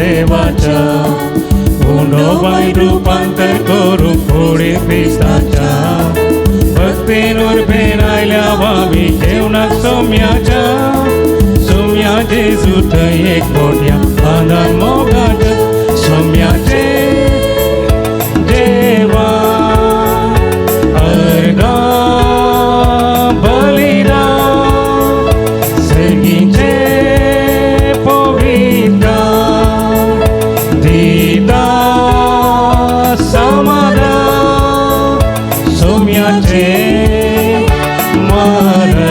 देवाच्या उंडो बाय रुपांतर करूंक कुडीत क्रिस्ताच्या भक्तीन उर्बेन आयल्या आमी जेवणाक सोम्याच्या सोम्या जेजू थंय एक मोठ्या बांदान मोगाच्या सोम्याचे देवा अर्घां बलिदान सर्गीचे पवित्र दिता समाधान सोम्याचे मरण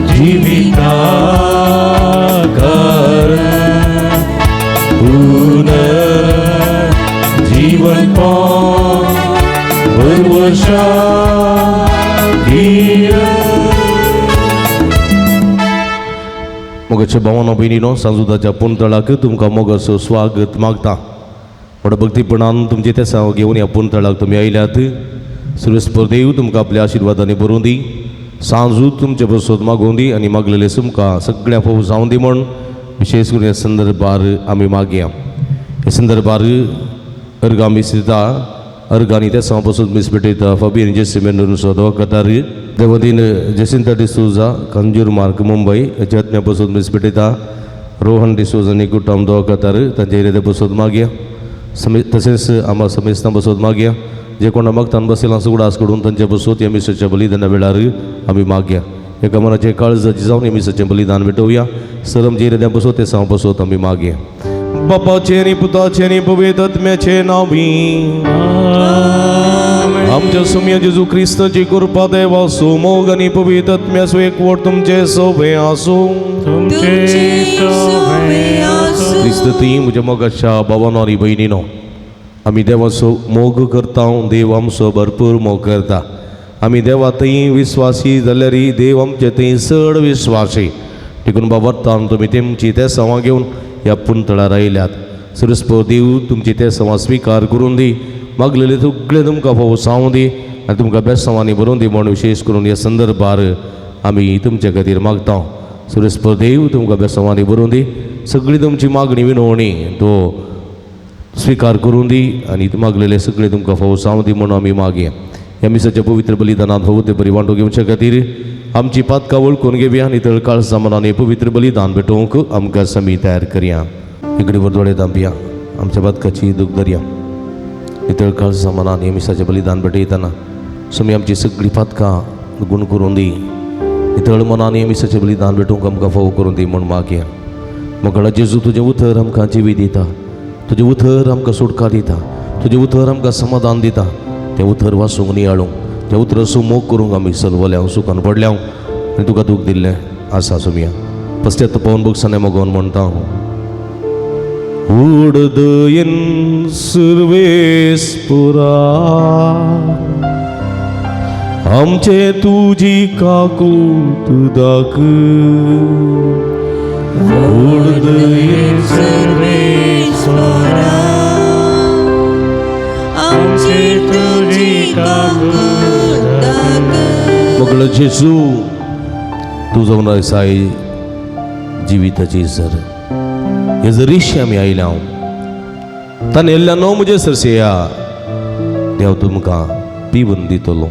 जिविता कारण पुनर जीवन भरवशा मोगाच्या भावानो भयणीनो सांजुदाच्या पुनतळाक तुमकां मोगाचो स्वागत मागता. व्हड भक्तीपणान तुमचे तेसांव घेवन ह्या पुनतळाक तुमी आयल्यात. सुरेस्पर देव तुमकां आपल्या आशिर्वादांनी भरून दी. सांजू तुमचे बसोत मागोवन दी आनी मागलेले तुमकां सगळ्या फोव जावन दी म्हूण विशेष करून ह्या संदर्भार आमी मागया. ह्या संदर्भार अर्गां मिस दिता. अर्गांनी तेसांव बसोत miss भेटयता. Fabian JC मेंडोन्सो दवाखातार देवदीन Jacinta D'Souza Kanjur मार्ग मुंबय हेच्या आत्म्या बसोत मिस भेटयता. रोहन डिसोजा आनी कुटुंब दवाखातार तांचे एरिया बसोत मागया. तशेंच आमा समेस्तां बसोत मागया. जे कोणा मागतान बसयलां उगडास करून तांचे बसोत ह्या मिसाच्या बलिदाना वेळार आमी मागया. एका मनाचें काळजाचें जावन ह्या मिसाचें बलिदान भेटोवया. सरम जे एरिया बसोत ते साव बसोत आमी मागया. बापाचें आनी पुताचें आनी पवित्र आत्म्याचें नांवी आमच्या सुम्या जेजू क्रिस्ताची कृपा देवाचो मोग आनी पवित्र आत्म्याचो एकवट तुमचे सोबे आसूं. तुमचे सोबे आसूं. क्रिस्त ती म्हज्या मोगाच्या भावानो आनी भयणीनो, आमी देवाचो मोग करता, देव आमचो भरपूर मोग करता. आमी देवा थंय विस्वासी जाल्यार देव आमचे थंय चड विस्वासी. देखून बाबरतान तुमी तेमची ते सवां घेवन ह्या पुनतळार आयल्यात. सुरस्पो देव तुमची ते सवां स्विकार करून दी. मागलेले सगळे तुमकां फोव सावं दी आनी तुमकां बेसांवांनी भरून दी म्हूण विशेष करून ह्या संदर्भार आमी तुमचे खातीर मागता. सुरस्पो देव तुमकां बेसांवांनी भरून दी. सगळी तुमची मागणी विनवणी तो स्विकार करून दी आनी मागलेले सगळे तुमकां फावो जावं दी म्हणून आमी मागया. ह्या मिसाच्या पवित्र बलिदानांत फावो ते बरी वांटो घेवचे खातीर आमची पातकां वळखून घेवया आनी तळकाळ सामानान पवित्र बलिदान भेटोवंक आमकां समी तयार करया. इकडे वर दोळे दांपया, आमच्या पातकाची दूख धरया. नितळ सामानान ह्या मिसाचें बलिदान भेटयतना समी आमची सगळी पातकां गुण करून दी. नितळ मनान ह्या मिसाचें बलिदान भेटोवंक आमकां फावो करून दी म्हूण मागया. मोगाळा जेजू, तुजें उतर आमकां जिवी दिता, तुजें उतर आमकां सुटका दिता, तुजें उतर आमकां समाधान दिता. तें उतर वाचूंक नियाळूंक, तें उतर मोग करूंक आमी सलवल्या, सुखान पडल्या आनी तुका दूख दिल्लें आसा सोमया. पश्चात पवन बोगसाने मोगोन म्हणटा, उडदयन सुर्वेस पुरा आमचे तुजी काकूत दाख. उडदयन सर्वेश्वरा आमचे तुजी काकूत दाख. मोगळ जेजू, तूं जावन साय जिविताची सर हे जरीशी आमी आयल्या हांव ताणें येल्ल्या न्हू म्हजे सरसेया देव तुमकां पिवन दितलो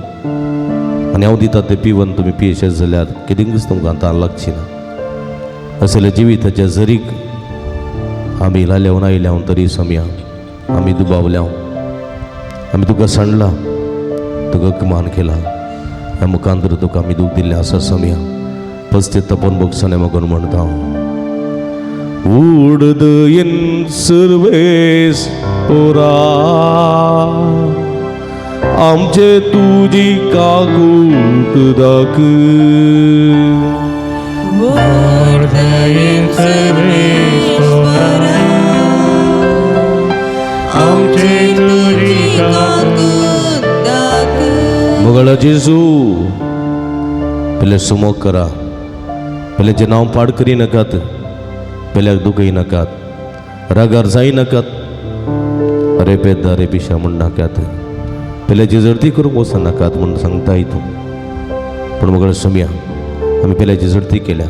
आनी हांव दिता तें पिवन तुमी पियेशें जाल्यार कितेंच तुमकां तान लागची ना. असल्या जिविताच्या जरीक आमी लाल्यावन आयल्या तरी समया आमी दुबावल्या, आमी तुका सांडला, तुका अपमान केला. ह्या मुखांतर तुका आमी दूख दिल्लें आसा समया. पस्ते तपोन बोगसाने मगोन म्हणटा, उडदयन सर्वेस पुरा आमचे तुजी काकूत दाख. उडदयन सर्वेश्वरा आमचे तुजी काकूत दाख. मोगाळा जेजू, पयले सुमोग करा, पयल्याचें नांव पाड करी नाकात, पेल्याक दुखय नाकात, रागार जाय नाकात, अरे पेद्दा रे पिशा म्हण नाकात, पेल्याची जडती करूंक वचनाकात म्हूण सांगताय तूं. पूण मोगाळ समया आमी पेल्याची जडती केल्या,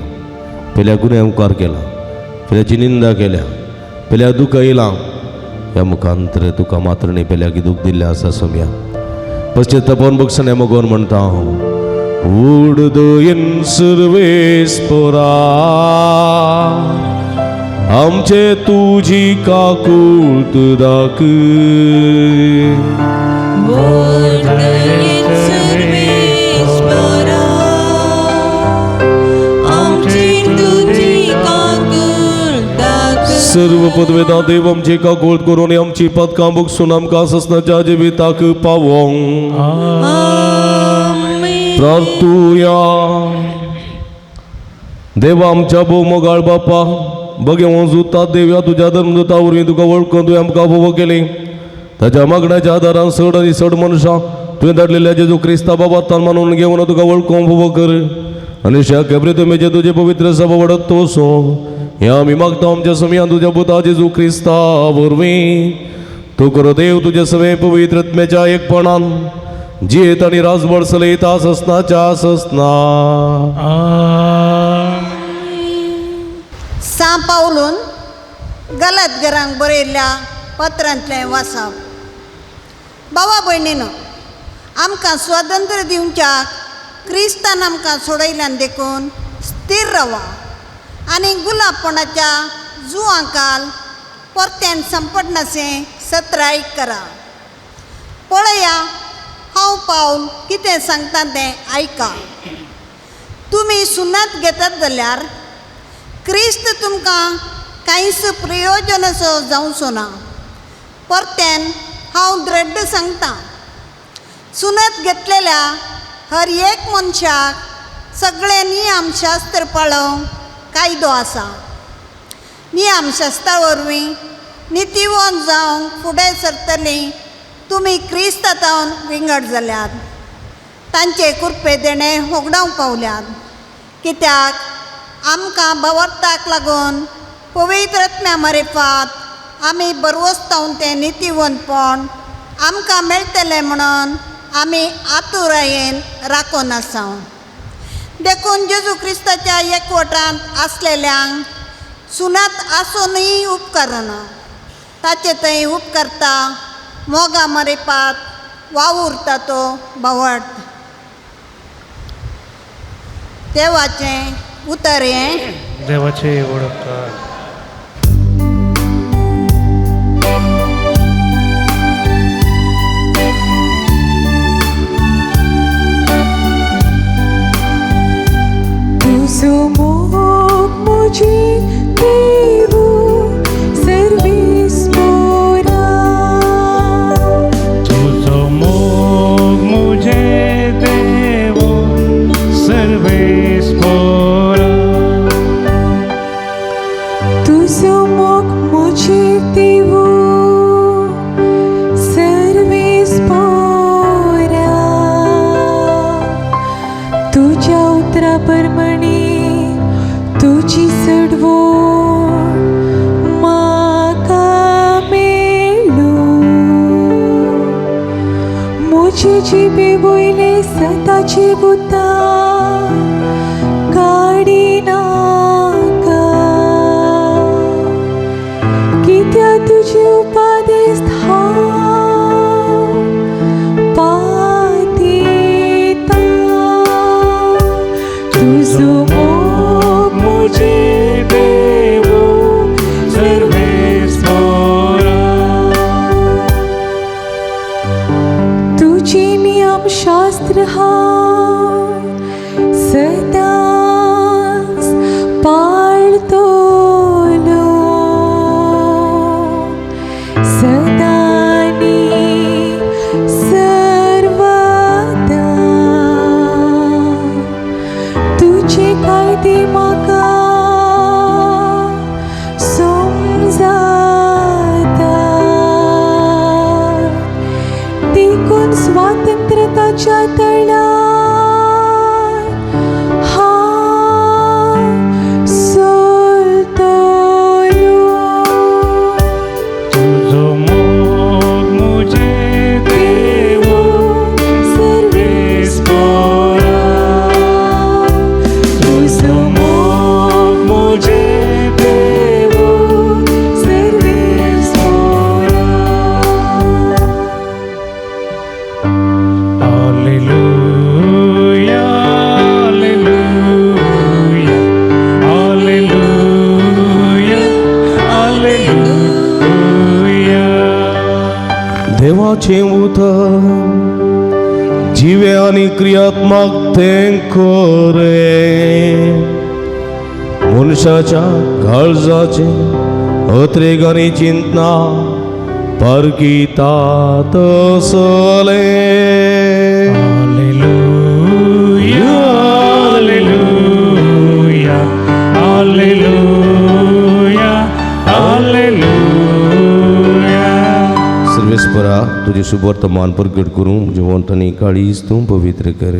पेल्या गुन्यांवकार केला, पेल्याची निंदा केल्या, पेल्या दुख येयलां ह्या मुखांतर तुका मात्रणे पेल्याक दूख दिल्लें आसा सोम्या पश्चातापान बक्षणे मगोन म्हणटा हांव उडदयन सर्वेस पोरा आमचे तुजी काकूत दाखय. सर्व पदवेदा देव आमची काकूत करून आमची पदकां बक्षून आमकां ससनाच्या जिविताक पावोंक प्रार्थुया. देवा आमच्या भोव मोगाळ बापा बगे वजुता देव्या तुज्या धर्मदूता वरवीं तुका वळखून तुवें आमकां भोव केली ताच्या मागण्याच्या आदारान चड आनी चड मनशां तुवें धाडलेल्या जेजू क्रिस्ता बाबा मानून घेवन तुका वळखून भोव कर आनी शाकेब्रे तुमेचे तुजे पवित्र सभा वडत वचूं हें आमी मागता आमच्या समयान तुज्या पुता जेजू क्रिस्ता वरवीं. तूं खरो देव तुज्या सगळे पवित्र आत्म्याच्या एकपणान जियेत आनी राजवड चलयता ससनाच्या ससना. सां पावलून गलत घरांक बरयल्ल्या पत्रांतलें वाचप. बाबा भयणीनो, आमकां स्वातंत्र्य दिवच्याक क्रिस्तान आमकां सोडयल्यान देखून स्थीर रावा आनी गुलाबपणाच्या जुवांकाल परत्यान संपडनासें सत्राय करा. पळया हांव पावल कितें सांगता तें आयका. तुमी सुनात घेतात जाल्यार क्रिस्त तुमकां कांयच प्रयोजन असो जावचो ना. परत्यान हांव द्रड सांगता, सुनत घेतलेल्या हर एक मनशाक सगळे नियमशास्त्र पाळोवंक कायदो आसा. नियमशास्त्रा वरवीं नितीवंत जावंक फुडें सरतलीं तुमी क्रिस्तांत विंगड जाल्यात, तांचे कृपे देणें होगडावंक पावल्यात. कित्याक आमकां भवर्थाक लागून पवित्र आत्म्या मारिफात आमी बरवस्तावन तें नितीवंतपण आमकां मेळटलें म्हणून आमी आतुरायेन राखून आसा. देखून जेजू क्रिस्ताच्या एकवटांत आसलेल्यांक सुनात आसूनय उपकारना, ताचे थंय उपकारता मोगा मरेपात वावुरता तो भावट. देवाचें उतर हें देवाचे वळखकार. तुजो मोग म्हजी देवू सर्वीस पोरा. तुजो मोग म्हजे देवू सर्वेस पोरा. तुजो मोग म्हजे देवू सर्वीस पोरा. तुज्या उतरा परमणी तुजी चडवण म्हाका मेळूं. म्हजे जिबे वयले सदांचे बुतां काडिनाका. कित्याक तुजे उपादेस हांव पातीता. तुजो मोग म्हजे देवू सर्वेस पोरा. तुजी नियमशास्त्र हांव सदांच पाळतलो. सदांनी सर्वदा तुजे कायदे म्हाका समजाता. देखून स्वातंत्र्याच्या तळार हांव चलतलो. तुजो मोग म्हजे देवू सर्वेस पोरा. तुजो मोग म्हजे देवू सर्वेस जिवे आनी क्रियात्मक तें खरें मनशाच्या काळजाचें अत्रेग आनी चिंतना परकिता तसलें. Alleluia, Alleluia, Alleluia, Alleluia. सर्वेस्परा तुजें शुभवर्तमान प्रगट करूं जिवंत आनी काळीज तूं पवित्र कर.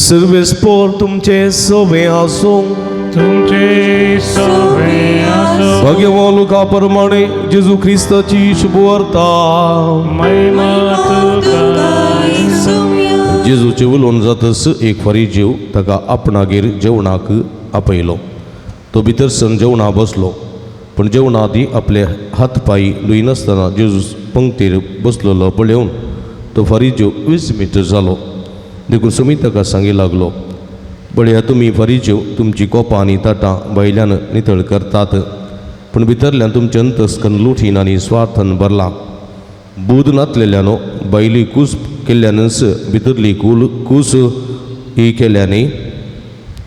सर्वेस्पोर तुमचे सवे आसूं. तुमचे सवे आसो. भगवान लुका प्रमाणे जेजू ख्रिस्ताची शुभवार्ता. महिमा तुका. जेजूचे उलोवन जातच एक फारी जेव ताका आपणागेर जेवणाक आपयलो. तो भितर सन जेवणा बसलो, पूण जेवणा आदीं आपले हात पांय धुयनासतना जेजू पंक्तीर बसलेलो पळोवन तो फारीज्यो विस्मीत जालो. देखून सुमी ताका सांगी लागलो, पळया तुमी फारीज्यो तुमची कोपां आनी ताटां भायल्यान नितळ करतात, पूण भितरल्यान तुमचें अंतस्कन लुठीन आनी स्वार्थान भरलां. बूद नातलेल्यानो भायली कूस केल्ल्यानच भितरली कूल कूस ही केल्या न्ही.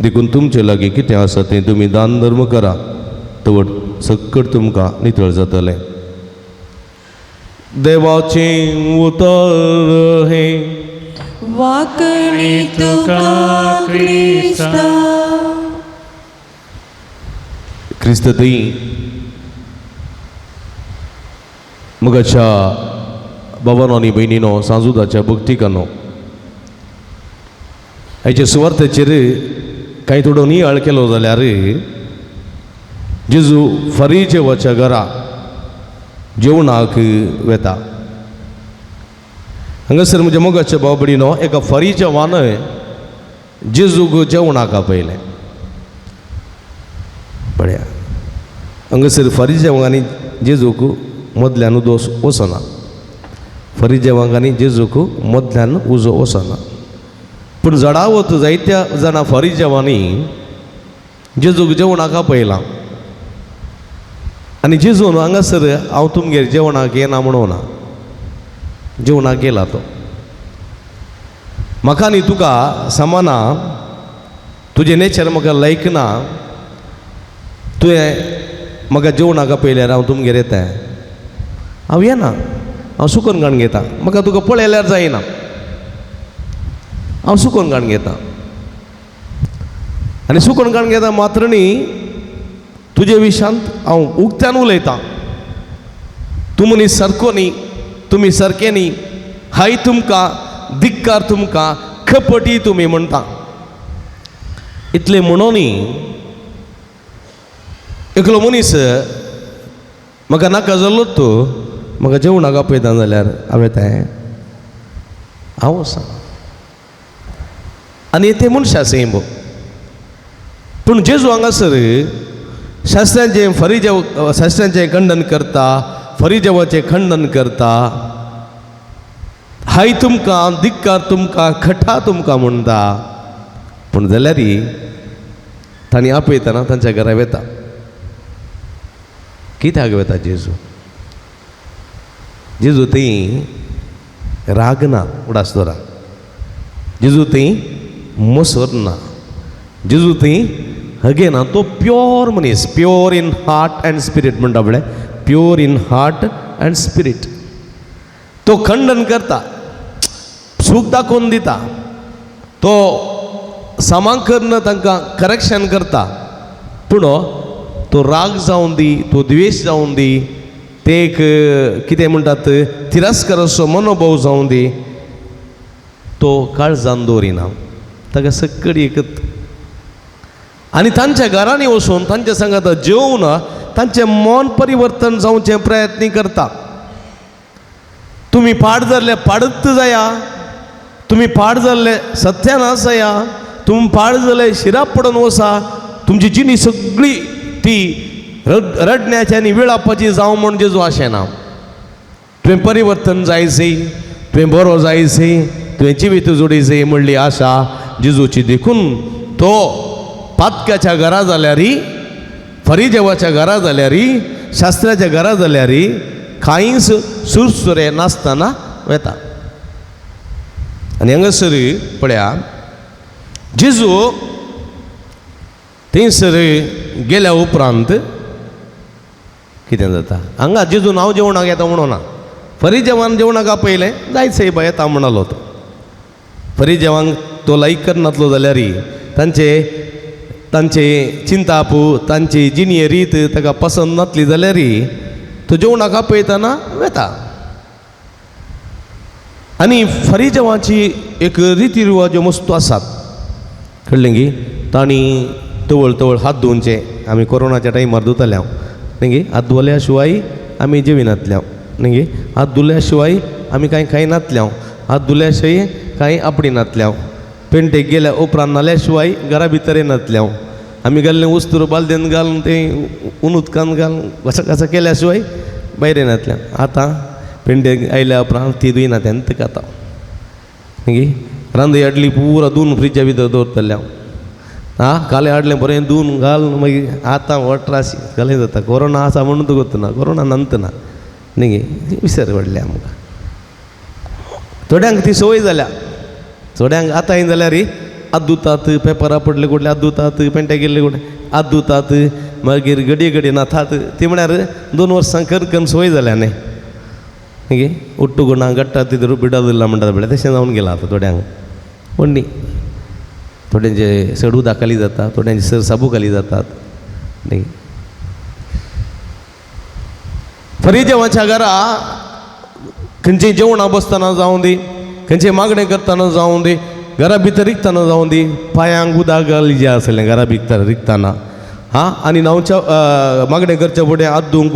देखून तुमचे लागीं कितें आसा तें तुमी दान धर्म करा, तवट सक्कड तुमकां नितळ जातलें. देवाचें उतर हें. वाकणी तुका क्रिस्ता. क्रिस्त थंय मगाच्या बाबानो आनी भयणीनो सांजुदाच्या भक्तिकानो हाचे सुवार्थेचेर कांय थोडो नियाळ केलो जाल्यार जेजू फारीजेवाच्या घरा जेवणाक वेता. हांगासर म्हज्या मोगाच्या भाव भयणीनो एका फारीजेवान जेजूक जेवणाक आपयलें. पळया हांगासर फारीजेवांक आनी जेजूक मदल्यान उदो वचना, फारीजेवांक आनी जेजूक मदल्यान उजो वचना. पूण जडावत जायत्या जाणां फारीजेवांनी जेजूक जेवणाक आपयलां आनी जेजून हांगासर हांव तुमगेर जेवणाक येना म्हणून ना, जेवणाक गेला तो. म्हाका आनी तुका समाना, तुजें नेचर म्हाका लायक ना, तुवें म्हाका जेवणाक आपयल्यार हांव तुमगेर येता, हांव येना, हांव सुकोन काडून घेता, म्हाका तुका पळयल्यार जायना, हांव सुकोन काडून घेता. आनी सुकोन काडून घेता मात्र न्ही, तुजे विशांत हांव उक्त्यान उलयतां, तूं मनीस सारको न्ही, तुमी सारके न्ही, हाय तुमकां, धिक्कार तुमकां, खपटी तुमी म्हणटा. इतलें म्हणून एकलो मनीस म्हाका नाका जाल्लो तो म्हाका जेवणाक आपयता जाल्यार हांव येता, हांव वचना. आनी ते मनशा सेम. पूण जेजू हांगासर शास्त्रांचें फरिजेव शास्त्रांचें खंडन करता, फरिजेवाचें खंडन करता, हाय तुमकां, धिक्कार तुमकां, खटा तुमकां म्हणटा. पूण जाल्यार तांणी आपयतना तांच्या घरा वेता. कित्याक वेता जेजू? जेजू थंय राग ना उडास दवरा, जेजू थंय मसर ना, जेजू थंय हगे ना. तो प्योर मनीस, pure in heart and spirit म्हणटा पळय, pure in heart and spirit. तो खंडन करता, सूख दाखोवन दिता, तो सामान करून तांकां करेक्शन करता. पूण तो राग जावन दी, तो द्वेश जावन दी, ते एक कितें म्हणटात तिरस्काराचो मनोभाव जावन दी, तो काळजान दवरिना, ताका सकड एकत. आनी तांच्या घरांनी वचून तांच्या सांगात जेवन तांचें मन परिवर्तन जावचें प्रयत्न करता. तुमी पाड जाल्ले पाडत जाया, तुमी पाड जाल्ले सत्यानाश जाया, तुमी पाड जाल्ले शिराप पडून वसा, तुमची जिणी सगळी ती रडण्याची आनी विळापाची जावं म्हूण जेजू आशेना. तुवें परिवर्तन जायचे, तुवें बरो जायचे, तुवें जिवीत जोडीचे म्हणली आशा जेजूची. देखून तो पातक्याच्या घरा जाल्यारी, फरिजेवाच्या घरा जाल्यारी, शास्त्राच्या घरा जाल्यार कांयच सुरसुरे नासतना वेता. आनी हांगासर पळया जेजू थंयसर गेल्या उपरांत कितें जाता, हांगा जेजू हांव जेवणाक येता म्हणून ना, फरिजेवान जेवणाक आपयलें जायत सायबा येता म्हणलो तो. फरिजेवांक तो लायक करनातलो जाल्यार तांचे तांचे चिंताप तांची जिणये रीत ताका पसंत नातली जाल्यार तो जेवणाक आपयतना वेता. आनी फरिजेवांची एक रिती रिवाज मस्तू आसात, कळ्ळें गी, तांणी तवळ तवळ हात धुवचे, आमी कोरोनाच्या टायमार धुताले हांव न्ही गी, हात धुवल्या शिवाय आमी जेविनातले हांव न्ही गी, हात धुल्या शिवाय आमी कांय खायनातले हांव, हात धुल्या शिवाय कांय आपडिनातले हांव, पेंटेक गेल्या उपरांत न्हाल्या शिवाय घरा भितर येनातले हांव, आमी घाल्लें उस्तूर बालदेन घालून तें ऊन उदकान घालून घसा घसा केल्या शिवाय भायर येनातले. आतां पेंटेक आयल्या उपरांत ती धुयना तेन्ना खाता न्ही गी, रांदय हाडली पुरा दोन फ्रिजा भितर दवरतलें हांव, आं काले हाडलें बरें दोन घाल मागीर आतां वट्राशी घालें जाता. कोरोना आसा म्हणून तुका ना, कोरोना नंत ना न्ही गी, विसर पडल्या आमकां. थोड्यांक ती संवय जाल्या, थोड्यांक आतां जाल्यार हात धुतात, पेपरा पडले कुडले हात धुतात, पेंटे गेल्ले कुडले हात धुतात, मागीर घडये घडये न्हातात, ती म्हळ्यार 2 वर्सां कर करून संवय जाल्या न्ही न्ही गी, उट्टू गुणा गट्टा तितूर बिडा दिला म्हणटात पळय तशें जावन गेलां आतां थोड्यांक. पूण न्ही, थोड्यांचे चड उदक खाली जाता, थोड्यांचे चड साबू खाली जातात न्ही. फरिजेवाच्या घरा खंयचीं जेवणां बसतना जावं दी, खंयचें मागणें करतना जावं दी, घरा भितर रिगतना जावं दी, पांयांक उदक घाली जें आसलें घरा भितर रिगतना, हां, आनी न्हांवच्या मागणें करच्या फुडें हात धुवंक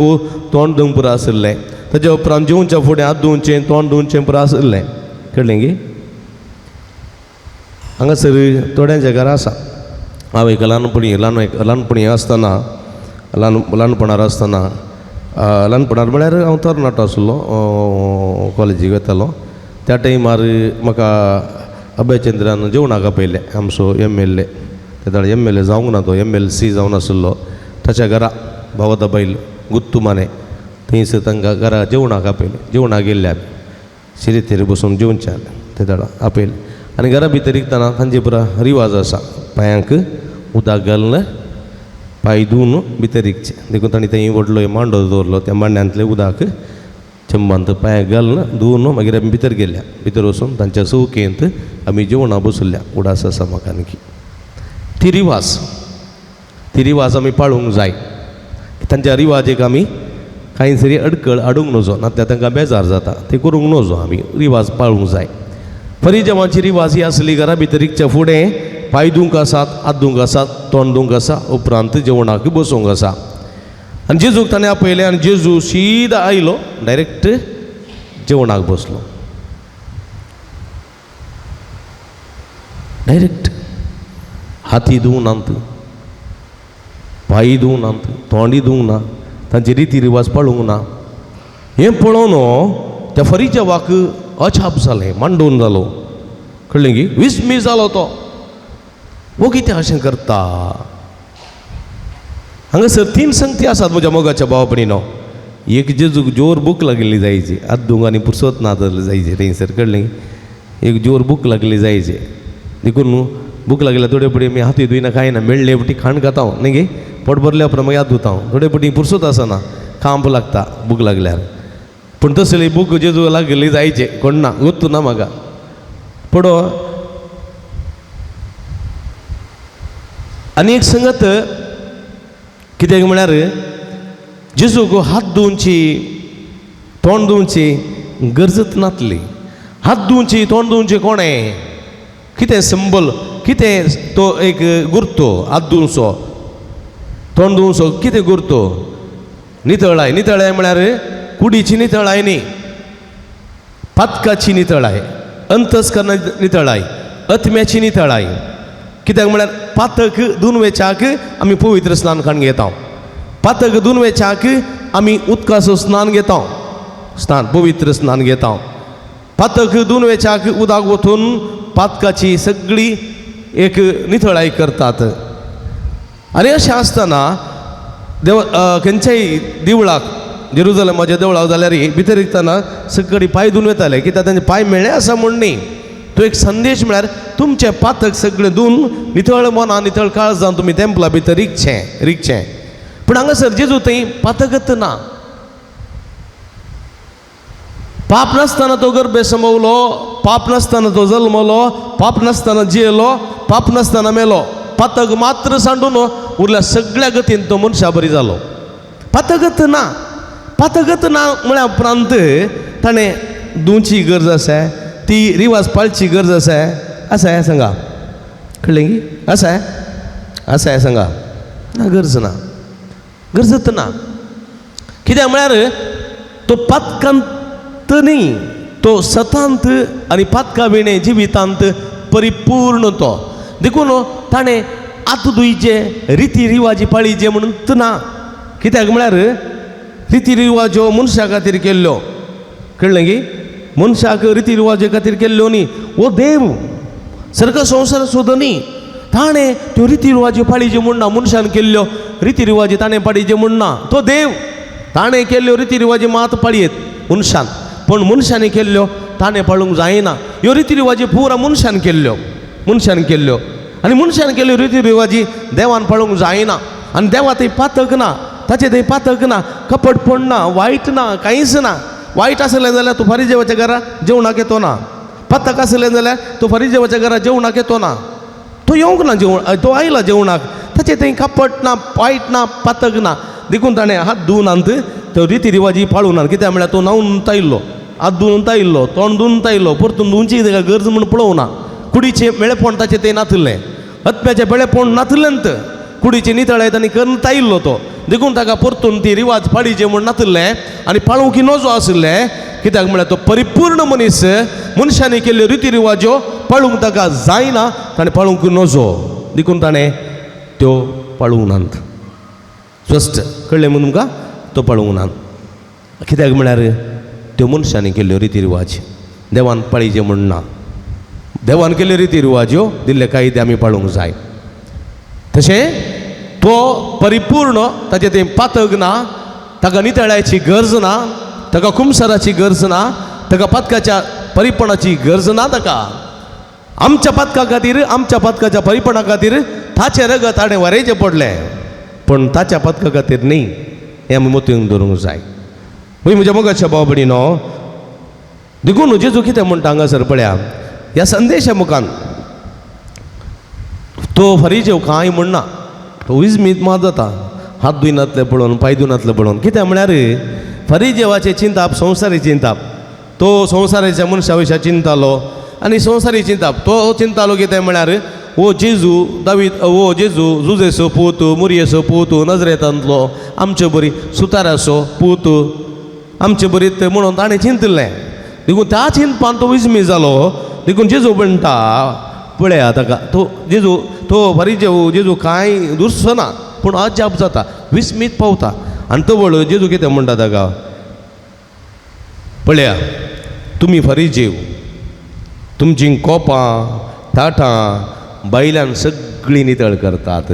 तोंड धुवंक पुरो आशिल्लें, ताच्या उपरांत जेवच्या फुडें हात धुवचें तोंड धुवचें पुरो आशिल्लें, कळ्ळें गी. हांगासर थोड्यांच्या घरा आसा. हांव एक ल्हानपणी ल्हान ल्हानपणी आसतना ल्हानपणार आसतना ल्हानपणार म्हळ्यार हांव तरणाटो आसलो, कॉलेजीक वतालो त्या टायमार म्हाका अभयचंद्रान जेवणाक आपयलें, आमचो MLA, तेदोळ MLA जावंक ना तो, MLC जावन आशिल्लो, ताच्या घरा भावता बैल गुत्तू माने थंयसर तांकां घरा जेवणाक आपयलें. जेवणाक गेल्ले आमी शिरेतेर बसून जेवचें जालें तेदोळा आपयलें. आनी घरा भितर रिगतना तांचे पुरा रिवाज आसा, पांयांक उदक घालून पांय धुवन भितर रिगचें, देखून तांणी थंय व्हडलो मांडो दवरलो, त्या मांड्यांतलें उदक चंबांत पांयांक घालून धुवन मागीर आमी भितर गेल्या, भितर वचून तांच्या चौकेंत आमी जेवणां बसल्या. उडास आसा म्हाका आणकी ती रिवाज, ती रिवाज आमी पाळूंक जाय. तांच्या रिवाजेक आमी कांय तरी अडकळ हाडूंक नजो, नाल्यार तांकां बेजार जाता, ते करूंक नजो, आमी रिवाज पाळूंक जाय. फरिजेवांची रिवाज ही आसली, घरा भितर रिगच्या फुडें पांय धुवंक आसात, हात धुवंक आसात, तोंड धुवंक आसा, उपरांत जेवणाक बसूंक आसा. आनी जेजूक ताणें आपयलें आनी जेजू सीदा आयलो, डायरेक्ट जेवणाक बसलो, डायरेक्ट हाती धुवनात, पांय धुवनात, तोंडय धुवंक ना, तांचे रिती रिवाज पाळूंक ना. हें पळोवन त्या फरिजेवाक अजाप जालें, मांडून जालो, कळ्ळें गी, विस्मी जालो तो, वो कितें अशें करता. हांगासर 3 संगती आसात म्हज्या मोगाच्या भाव भयणीनो. एक जेजूक जोर भूक लागिल्ली जायची, हात धुवंक आनी पुरसत ना जाल्ली जायची थंयसर, कळ्ळें, एक जोर भूक लागली जायची, देखून भूक लागल्यार थोडे पटी आमी हातूय धुयना कांय ना, मेळ्ळे पटी खाण खाता हांव न्ही गे, पोट भरल्या उपरांत मागीर हात धुता हांव, थोडे पटी पुरसत आसना, कांप लागता भूक लागल्यार. पूण तसली भूक जेजू लागिल्ली जायचे कोण ना, गोत्तू ना म्हाका पडो. आनी एक संगत कित्याक म्हळ्यार जेजूक हात धुवची तोंड धुवची गरजच नासली. हात धुवची तोंड धुवची कोणें, कितें सिंबल, कितें तो एक गुर्तो, हात धुवचो तोंड धुवचो कितें गुर्तो, नितळाय. नितळाय म्हळ्यार कुडीची नितळाय न्ही, पातकाची नितळाय, अंतस्करणा नितळाय, आत्म्याची नितळाय. कित्याक म्हळ्यार पातक धुवन आमी पवित्र स्नान काडून घेता, पातक धुवन आमी उदकाचो स्नान घेता, स्नान पवित्र स्नान घेता, पातक धुवन उदक वतून पातकाची सगळी एक नितळाय करतात. आनी अशें आसतना देव खंयच्याय देवळाक जेरुजलमाच्या देवळाक जाल्यार भितर रिगतना सकडी पांय धुवन वताले, कित्याक तांचे पांय मेळ्ळे आसा म्हूण न्ही. तो एक संदेश म्हळ्यार तुमचें पातक सगळें धुवन नितळ मनान नितळ काळजान तुमी तेंपला भितर रिगचें रिगचें. पूण हांगासर जेजू थंय पातकच ना, पाप नासतना तो गर्भे समवलो, पाप नासतना तो जल्मलो, पाप नासतना जियेलो, पाप नासतना मेलो. पातक मात्र सांडून उरल्या सगळ्या गतीन तो मनशा बरी जालो. पातकच ना, पातकच ना म्हळ्या उपरांत ताणें धुवची गरज आसा, ती रिवाज पाळची गरज आसा. आसा सांगा, कळ्ळें की आसा आसा सांगा ना, गरज ना, गरजच ना. कित्याक म्हळ्यार तो पातकांत न्ही, तो सतांत आनी पातका विणें जिवितांत परिपूर्ण तो. देखून ताणें आत धुयचे रिती रिवाजी पाळीचे म्हणून ना. कित्याक म्हळ्यार रिती रिवाज्यो मनशा खातीर केल्ल्यो, कळ्ळें की मनशाक रिती रिवाजे खातीर केल्ल्यो न्ही. हो देव सारको संवसार सोद न्ही, ताणें त्यो रिती रिवाज्यो पाळीच्यो म्हूण ना, मनशान केल्ल्यो रिती रिवाजी ताणें पाळीच्यो म्हूण ना. तो देव, ताणें केल्ल्यो रिती रिवाजी मात पाळयेत मनशान, पूण मनशांनी केल्ल्यो ताणें पाळूंक जायना. ह्यो रिती रिवाजी पुरा मनशान केल्ल्यो, मनशान केल्ल्यो आनी मनशान केल्ल्यो रिती रिवाजी देवान पाळूंक जायना. आनी देवा थंय पातक ना, ताचें थंय पातक ना, कपटपण ना, वायट ना, कांयच ना. वायट आसलें जाल्यार तूं फारीजेवाच्या घरा जेवणाक येतो ना, पातक आसलें जाल्यार तूं फारीजेवाच्या घरा जेवणाक येतो ना. तो येवंक ना जेवण, तो आयला जेवणाक, ताचें थंय कपट ना, वायट ना, पातक ना. देखून ताणें हात धुवनात त्यो रिती रिवाजी पाळूं नात. कित्याक म्हळ्यार तो न्हांवन तायिल्लो, हात धुवन तायिल्लो, तोंड धुवन तायिल्लो, परतून धुवची ताका गरज म्हूण पळोवना. कुडीचें मेळेपण ताचें तें नातिल्लें, आत्म्याचें बेळेपण नातिल्लेंत, कुडीचें नितळाय ताणें करून तायिल्लो तो. देखून ताका परतून ती रिवाज पाळीचे म्हूण नातिल्लें आनी पाळूंक नजो आशिल्लें. कित्याक म्हळ्यार तो परिपूर्ण मनीस, मनशांनी केल्ल्यो रिती रिवाज्यो पाळूंक ताका जायना, ताणें पाळूंक नजो, देखून ताणें त्यो पाळूंक नात. स्पश्ट कळ्ळें म्हूण तुमकां, तो पाळूंक नात. कित्याक म्हळ्यार त्यो मनशांनी केल्ल्यो रिती रिवाज देवान पाळीचे म्हूण ना. देवान केल्ल्यो रिती रिवाज्यो दिल्ले कायदे आमी पाळूंक जाय. तशें तो परिपूर्ण, ताचें तें पातक ना, ताका नितळायची गरज ना, ताका कुमसाराची गरज ना, ताका पातकाच्या परिपणाची गरज ना. ताका आमच्या पातका खातीर, आमच्या पातकाच्या परिपणा खातीर ताचें रगत ताणें वारेचें पडलें, पूण ताच्या पातका खातीर न्ही. हें आमी मोतीन धरूंक जाय. वय म्हज्या मोगाच्या भाव भयणीनो, देखून जेजू कितें म्हणटा हांगासर पळया ह्या संदेशा मुखान. तो फारीजेव कांय म्हणना, तो विजमीत मात जाता, हात धुयनातले पळोवन, पांय धुयनातले पळोवन. कित्याक म्हळ्यार फारीजेवाचें चिंताप संवसारी चिंताप, तो संवसाराच्या मनशा विशया चिंतालो आनी संवसारी चिंताप. तो चिंतालो कितें म्हळ्यार वो जेजू दावीद, वो जेजू जुजेचो पूत, मुरयेचो पूत, नजरेतांतलो आमचे बरी सुताराचो पूत, आमचे बरी म्हणून ताणें चिंतिल्लें. देखून त्या चिंतपान तो विजमी जालो. देखून जेजू म्हणटा पळया ताका, तो जेजू तो फारीजेव जेजू कांय दुसरो ना, पूण अजाप जाता, विस्मीत पावता. आनी तो वळ जेजू कितें म्हणटा ताका, पळया तुमी फारीजेव, तुमचीं कोपां ताटां बायल्यान सगळीं नितळ करतात,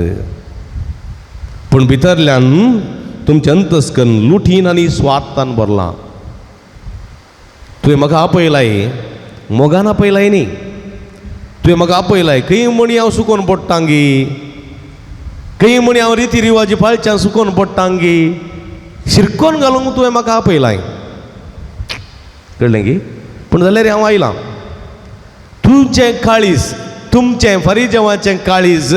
पूण भितरल्यान तुमचें अंतस्कन लुटीन आनी स्वार्थान भरलां. तुवें म्हाका आपयलाय, मोगान आपयलाय न्ही, तुवें म्हाका आपयलाय खंय म्हणी हांव सुकोन पडटांगी, खंय म्हणी हांव रिती रिवाजी पाळच्यान सुकोन पडटांगी, शिरकोन घालूंक तुवें म्हाका आपयलाय, कळ्ळें की. पूण जाल्यार हांव आयलां, तुमचें काळीज, तुमचें फारीजेवाचें काळीज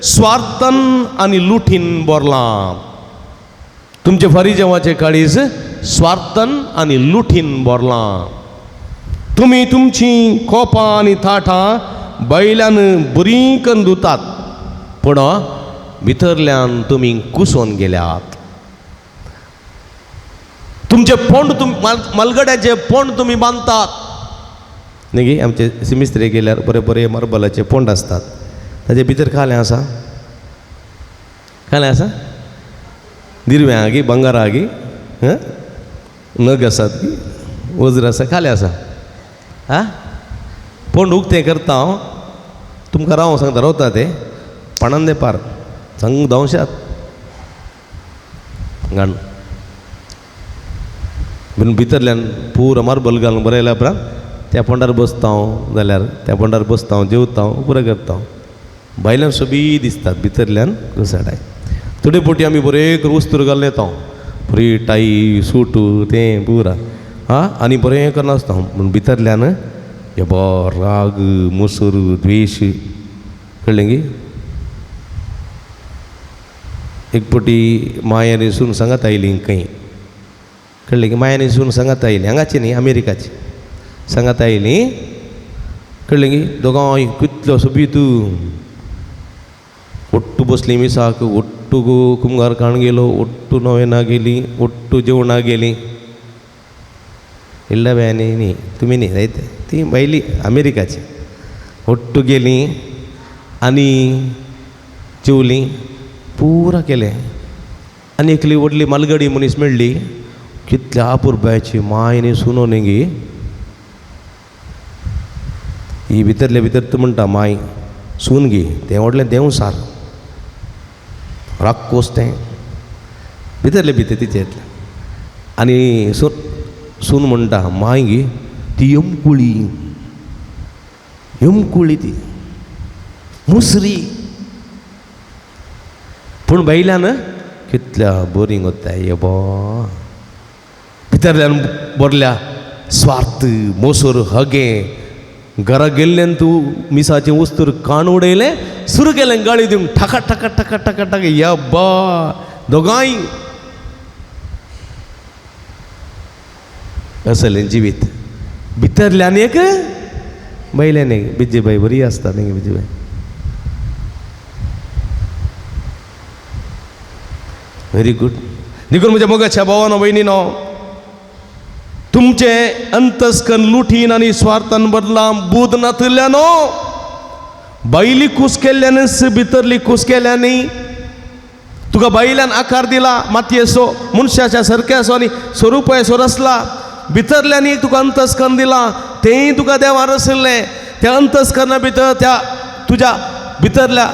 स्वार्थान आनी लुटीन भरलां. तुमचें फारीजेवाचें काळीज स्वार्थान आनी लुटीन भरलां. तुमी तुमचीं कोपां आनी ताटां बैल्यान बरीं करून धुतात, पूण भितरल्यान तुमी कुसोन गेल्यात. तुमचें पोंड तुम मालगड्याचें पोंड तुमी बांदतात न्ही गी. आमचे सिमिस्त्री गेल्यार बरे बरे मार्बलाचे पोंड आसतात, ताजे भितर कालें आसा, कालें आसा, दिरव्यां आहा गी, भांगरां आहा गी, नग आसात गी, वज्र आसा, कालें आसा. आं पोंड उक्तें करता हांव तुमकां राव सांगता, रावता ते पाणान दे पार सांग धांवशात. घाण पूण भितरल्यान पुरो मार्बल घालून बरयल्या उपरांत त्या फोंडार बसता हांव जाल्यार त्या फोंडार बसता हांव, जेवता हांव, पुरो करता हांव. भायल्यान सोबीत दिसतात, भितरल्यान घुसाडाय. थोडे फावटी आमी बरें करून वस्तूर घालून येता, बरी टाई सूट तें पुरा आं आनी बरें करून आसता. पूण भितरल्यान हेबो राग मोसर द्वेश, कळ्ळें गी. एक फावटी माय आनी सून सांगात आयली खंय, कळ्ळें की. माय आनी सून सांगात आयली, हांगाची न्ही अमेरिकाची सांगात आयली, कळ्ळें की. दोगांय कितलो सोबीत ఒట్టు बसली मिसाक, ఒట్టు कुमगार काण गेलो, ఒట్టు नोवेना गेली, ఒట్టు जेवणा गेली. इल्ला बायांनी न्ही, तुमी न्ही जायते ती भायली अमेरिकाची. ఒట్టు गेली आनी जेवली, पुरा केलें. आनी एकली व्हडली मालगडी मनीस मेळ्ळी, कितल्या अपुरबायची माय आनी सुनो न्ही गी. ही भितरले भितर तूं म्हणटा माय सून गी, तें व्हडलें देंवसार राक्कोस तें भितरले भितर तिचें येतलें. आनी सून म्हणटा माय गी ती यमकुळी, यमकुळी ती मुसरी. पूण भायल्यान कितल्या बोरींग वता येबो, भितरल्यान बरल्या स्वार्थ मोसर हगें. घरा गेल्ल्यान तूं मिसाचें वस्तूर काण उडयलें, सुरू केलें गाळी दिवंक, ठका ठका ठका ठका ठका यब्बा दोगांय. असलें जिवीत भितरल्यान एक भायल्यान एक. बिज्जीबाई बरी आसता न्ही बिज्जीबाई, व्हेरी गुड. देखून म्हज्या मोगाच्या भावानो भयणीनो, तुमचे अंतस्कन लुठीन आनी स्वार्थान बदला बूद नातिल्ल्यानो, बायली कूस केल्ल्यानच भितरली कूस केल्यानी. तुका बायल्यान आकार दिला मातयेचो, मनशाच्या सारक्याचो आनी स्वरुपाचो रचला. भितरल्यांनी तुका अंतस्कन दिला, तेंय तुका देवान रचिल्लें. त्या अंतस्कना भितर त्या तुज्या भितरल्या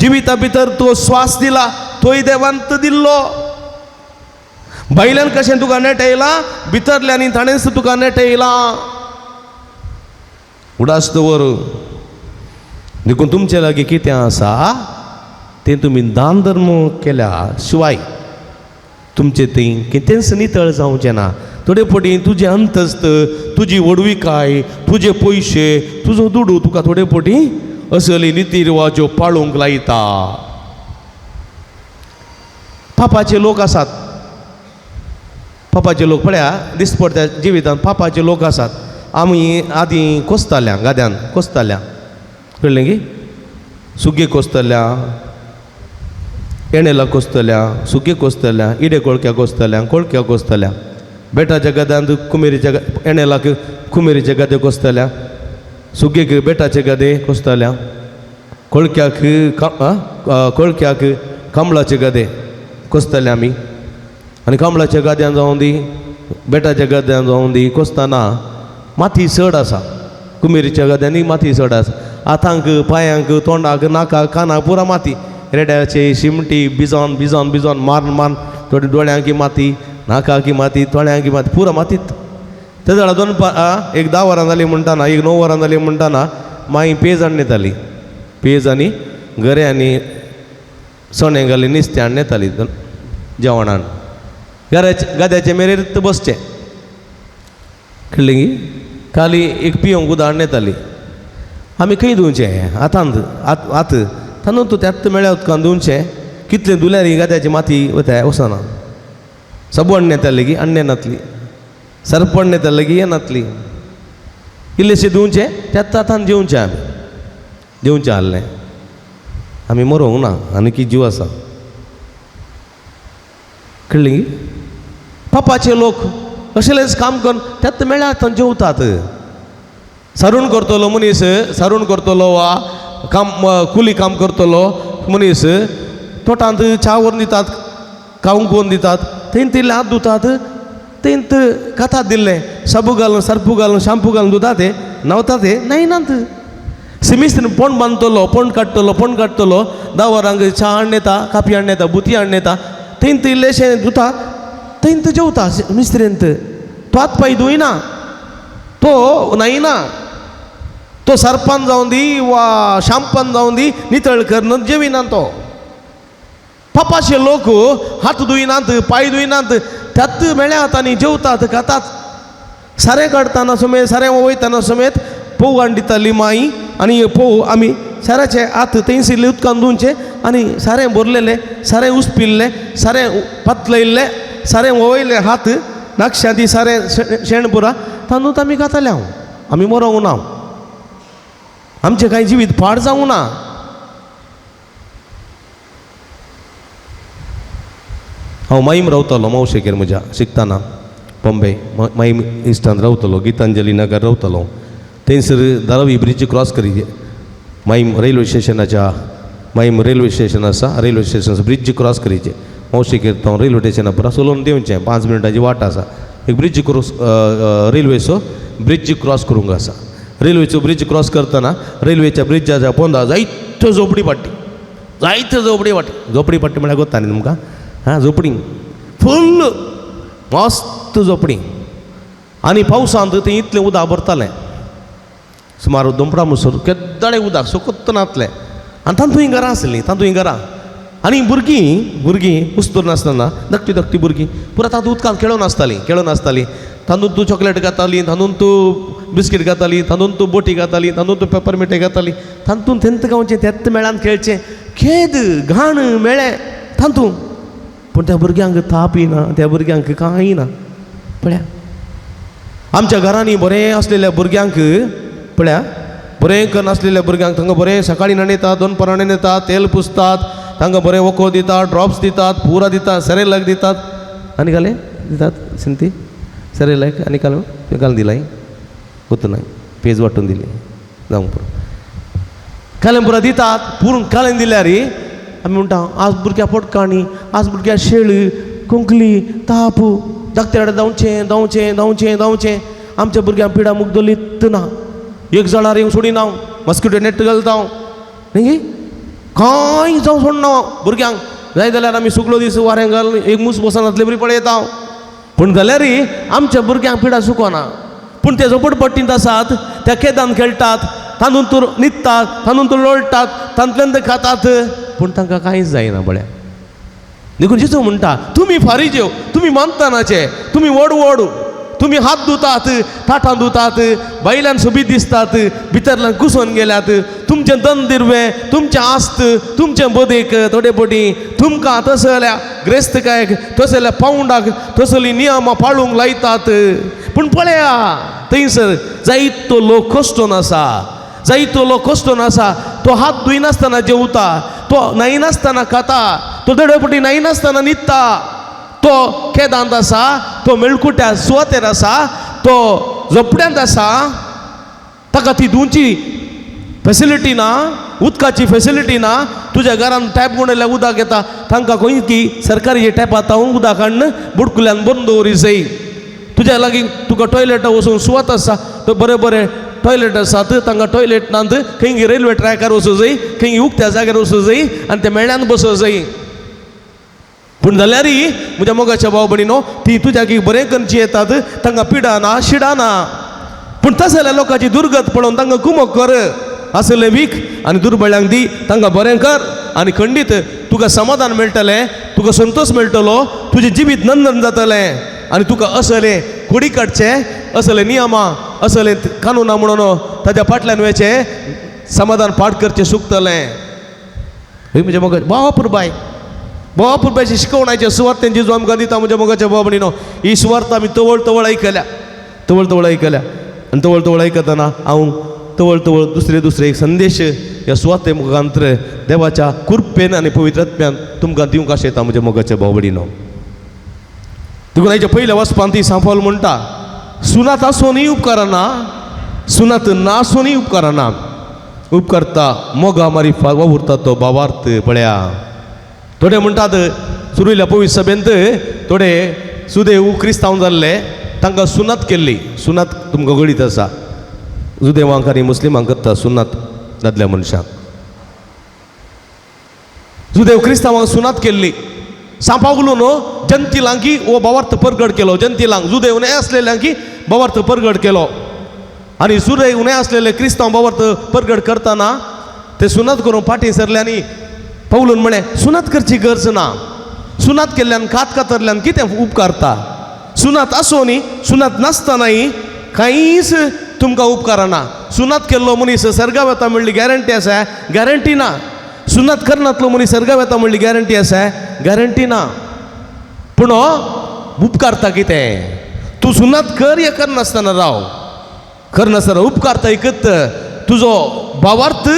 जिविता भितर तो स्वास दिला, तोय देवान तो दिल्लो. भायल्यान कशें तुका नेट येयला, भितरल्यांनी ताणेंच तुका नेट येयला. उडास दवर. देखून तुमचे लागीं कितें आसा तें तुमी दान धर्म केल्या शिवाय तुमचें थंय कितेंच नितळ जावचें ना. थोडे फावटी तुजें अंतस्त, तुजी व्हडविकाय, तुजे पयशे, तुजो दुडू तुका थोडे फावटी असली निती रिवाज्यो पाळूंक लायता. पापाचे लोक आसात, पापाचे लोक पळया दिसपडत्या जिवितांत पापाचे लोक आसात. आमी आदीं कोसताल्या गाद्यान कोसताल्या, कळ्ळें की. सुगे कोसतल्या, एणेला कोसतल्या, सुके कोसतल्या, इडे कोळक्या कोसतल्या, कोळक्या कोसतल्या, बेटाच्या गद्यांत कुमेरीच्या एणेलाक कुमेरीचे गदे कोसतल्या, सुगेक बेटाचे गदे कोसतल्या, कोळक्याक कोळक्याक कमळाचे गदे कोसतले आमी. आनी कमळाच्या गाद्यान जावं दी, बेटाच्या गद्यान जावं दी, कोसतना माती चड आसा. कुमेरीच्या गद्यांनी माती चड आसा. हातांक, पांयांक, तोंडाक, नाकाक, कानाक पुरा माती. रेड्याचे शिमटी भिजोन भिजोन भिजोन मारून मारून थोडी दोळ्यांकी माती, नाकाकी माती, तोळ्यांकी माती, पुरा मातीत. ते जाल्यार दोन एक 10 वरां जालीं म्हणटाना, एक 9 वरां जालीं म्हणटाना मागीर पेज हाडून येताली. पेज आनी गरे आनी सणें घाली नुस्तें हाडून येताली जेवणान. गाद्याचे मेरेर बसचें, कळ्ळें गी. खाली एक पिवंक उदक हाडून येताली. आमी खंय धुवचें हातांत, हात तातूंत तूं त्यात मेळ्ळ्या उदकान धुवचें. कितलें धुल्यार ही गाद्याची माती वता वचना. सबू हाडून येताली की हाडून येनातली, सर्प हाडून येताली की येनातली. इल्लेशें धुवचें त्याच हातान जेवचें. आमी जेवचें आहलें, आमी मरोंक ना, आनी की जीव आसा, कळ्ळें की. पापाचे लोक असलेंच काम करून त्यात मेळ्ळ्या हातान जेवतात. सारून करतलो मनीस, सारून करतलो वा काम कुली काम करतलो मनीस तोटांत च्या व्हरून दितात, खावंक व्हरून दितात, थंय तिल्ले हात धुतात, थंय खातात दिल्लें साबू घालून, सर्पू घालून, शाम्पू घालून धुतात, ते न्हांवतात, ते न्हायनात. सिमिस्त्रीन पोंड बांदतलो, पोंड काडटलो, पोंड काडटलो, 10 वरांक च्या हाडून येता, कापी हाडून येता, बुती हाडून येता, थंय इल्लेशें धुता, थंय जेवता मिस्त्रेंत. तो हात पांय धुयना, तो न्हायना, तो सरपान जावन दी वा शांपान जावन दी नितळ करून जेविना. तो पापाचे लोक हात धुयनात, पांय धुयनात, त्यात मेळ्यात आनी जेवतात खातात. सारें काडटना समेत, सारें वयतना समेत पोव हाडून दिताली माई आनी पोव आमी साऱ्याचे हात थंयसर उदकान धुवचे आनी सारें भरलेलें, सारें उसपिल्लें, सारें पातलयल्लें, सारें वयले हात नाकश्या ती सारें शेण पुरा तांदूत आमी खाताले. हांव आमी मरोंक ना, आमचें कांय जिवीत पाड जावंक ना. हांव माईम रावतालो मावशेगेर म्हज्या शिकतना बॉम्बे माईम इस्टान रावतालो, गीतांजली नगर रावतालो. थंयसर धारावी ब्रिज क्रॉस करी माईम रेल्वे स्टेशनाच्या, माईम रेल्वे स्टेशन आसा, रेल्वे स्टेशन ब्रिज क्रॉस करीचे मावशेगेर हांव रेल्वे स्टेशना पुरा चलोवन देंवचें, 5 मिनटांची वाट आसा. एक ब्रिज क्रॉस रेल्वेचो ब्रिज क्रॉस करूंक आसा. रेल्वेचो ब्रिज क्रॉस करतना रेल्वेच्या ब्रिजाच्या पोंदा जायत्यो झोपडी पट्टी, जायत्यो झोपडी पट्टी. झोपडी पट्टी म्हळ्यार गोत्ता न्ही तुमकां? हां, झोपडी फुल्ल मस्त झोपडी. आनी पावसांत थंय इतलें उदक भरतालें, सुमार दोंपरा मुसर केद्दाळे उदक सुकत नासलें. आनी तातूंय घरां आसलीं, तातूंय घरां. आनी भुरगीं भुरगीं उस्तूर नासतना धाकटी धाकटी भुरगीं पुरा तातूंत उदकांत खेळोन आसतालीं, खेळोन आसतालीं. तातूंत तूं चॉकलेट खातालीं, तातूंत तूं बिस्कीट खातालीं, तातूंत तूं बोटी खातालीं, तातूंत तूं पेपरमिटे खातालीं. तातूंत तेंत गांवचें तेत मेळान खेळचें, खेद घाण मेळ्ळें तातूंत. पूण त्या भुरग्यांक ताप येना, त्या भुरग्यांक कांय ना. पळया आमच्या घरांनी बरें आसलेल्या भुरग्यांक, पळया बरें करनासलेल्या भुरग्यांक तांकां बरें सकाळीं न्हाणयतात, दनपारां न्हाणयतात, तेल पुसतात, तांकां बरें वखद दितात, ड्रॉप्स दितात, पुरा दितात, सेरेलाक दितात. आनी घालें दितात सिंती सेरेलाक आनी घालून घालून दिलाय गोतना पेज वांटून दिली जावं पुरो कालें पुरा दितात. पुरून कालें दिल्यार आमी म्हणटा आज भुरग्या पोटकाणी, आज भुरग्या शेळ, खोंकली, ताप, डॉक्टरा कडेन धांवचें धांवचें धांवचें धांवचें. आमच्या भुरग्यांक पिडा मुगदलीत ना, एक जळार येवंक सोडिना, मस्किटो नेट घालता न्ही, कांय जावं सोडना भुरग्यांक. जाय जाल्यार आमी सुकलो दीस वारें घाल एक मूस बसनातले बरी पळयता. पूण जाल्यार आमच्या भुरग्यांक पिडा सुकोना. पूण ते झोपडपट्टींत आसात, त्या केदान खेळटात, तातूंत न्हिदतात, तातूंत लोळटात, तातूंतल्यान ते खातात, पूण तांकां कांयच जायना. पळया देखून जेजू म्हणटा तुमी फारीजेव, तुमी मानतानाचे, तुमी व्हड व्हड, तुमी हात धुतात, ताटां धुतात, भायल्यान सोबीत दिसतात, भितरल्यान कुसोन गेल्यात. तुमचें दंदिरवें, तुमचें आस्त, तुमचें बदेक थोडे पटी तुमकां तसल्या ग्रेस्तकायक, तसल्या पावंडाक, तसली नियमां पाळूंक लायतात. पूण पळया थंयसर जायतो लोक कश्टोन आसा, जायतो लोक कश्टोन आसा. तो हात धुयनासतना जेवता, तो न्हायनासतना खाता, तो दडपटी न्हायनासतना न्हिदता, तो केदांत आसा, तो मेळकुट्या सुवातेर आसा, तो झोपड्यांत आसा. ताका ती धुवची फेसिलिटी ना, उदकाची फेसिलिटी ना. तुज्या घरान टॅप गुणयल्यार उदक येता, तांकां खंय की सरकारी टॅप आतां उदक हाडून बुडकुल्यान बंद दवरी जाय. तुज्या लागीं तुका टॉयलेटा वचून सुवात आसा, तो बरें बरें टॉयलेट आसात, तांकां टॉयलेट नात, खंय रेल्वे ट्रॅकार वचूं जाय, खंय उक्त्या जाग्यार वचूं जाय आनी ते मेळ्यान बसूं जाय. पूण जाल्यार म्हज्या मोगाच्या भाव भयणीनो, ती तुज्या बरें करची येतात, तांकां पिडा ना, शिडा ना. पूण तसल्या लोकांची दुर्गत पळोवन तांकां कुमक कर, आसलें वीख आनी दुर्बळ्यांक दी, तांकां बरें कर आनी खंडीत तुका समाधान मेळटलें, तुका संतोश मेळटलो, तुजें जिवीत नंदन जातलें. आनी तुका असलें कोडी काडचें, असले नियमां, असले कानुना म्हणून ताज्या फाटल्यान वयचें समाधान पाठ करचें सुकतलें. हे म्हज्या मोगा बाप बाय, बाप बायची शिकवणाचे सुवार्थेंची जो आमकां दिता म्हज्या मोगाच्या भाव भयणीनो, ही सुवार्थ आमी तवळ तवळ आयकल्या, तवळ तवळ आयकल्या. आनी तवळ तवळ आयकतना हांव तवळ तवळ दुसरे दुसरे एक संदेश ह्या सुवाते मुखांतर देवाच्या कृपेन आनी पवित्र आत्म्यान तुमकां दिवंक आशेता म्हज्या मोगाच्या भाव भयणीनो. देखून आयच्या पयल्या वचपान ती सांफोल म्हणटा, सुनात आसूनय उपकारना, सुनात नासूनय उपकारना, उपकारता मोगा मारिफात वावुरता तो भावार्थ. पळया थोडे म्हणटात सुरुयल्या पवित्र सभेंत थोडे सुदेव क्रिस्तांव जाल्ले, तांकां सुनात केल्ली. सुनात तुमकां गळीत आसा, जुदेवांक आनी मुस्लिमांक करता सुनात दादल्या मनशांक. जुदेव क्रिस्तांवांक सुनात केल्ली. सांपावलून जंतिलांकी हो भावार्थ परगट केलो. जंतिलांक जुदेव न्हय आसलेल्यांकी भावार्थ परगट केलो. आनी जुदेव न्हय आसलेले क्रिस्तांव भावार्थ परगट करतना ते सुनात करून फाटीं सरले आनी पावलून म्हळें सुनात करची गरज ना. सुनात केल्ल्यान कात कातरल्यान कितें उपकारता? सुनात आसूं न्ही सुनात नासतनाय कांयच तुमकां उपकारना. सुनात केल्लो मनीस सर्गा वता म्हणली गॅरंटी आसा? गॅरंटी ना. सुनात करनातलो मनीस सर्गा वता म्हणली गॅरंटी आसा? गॅरंटी ना. पूण उपकारता कितें? तूं सुनात कर या करनासतना राव, करनासतना उपकारता एकत तुजो भावार्थ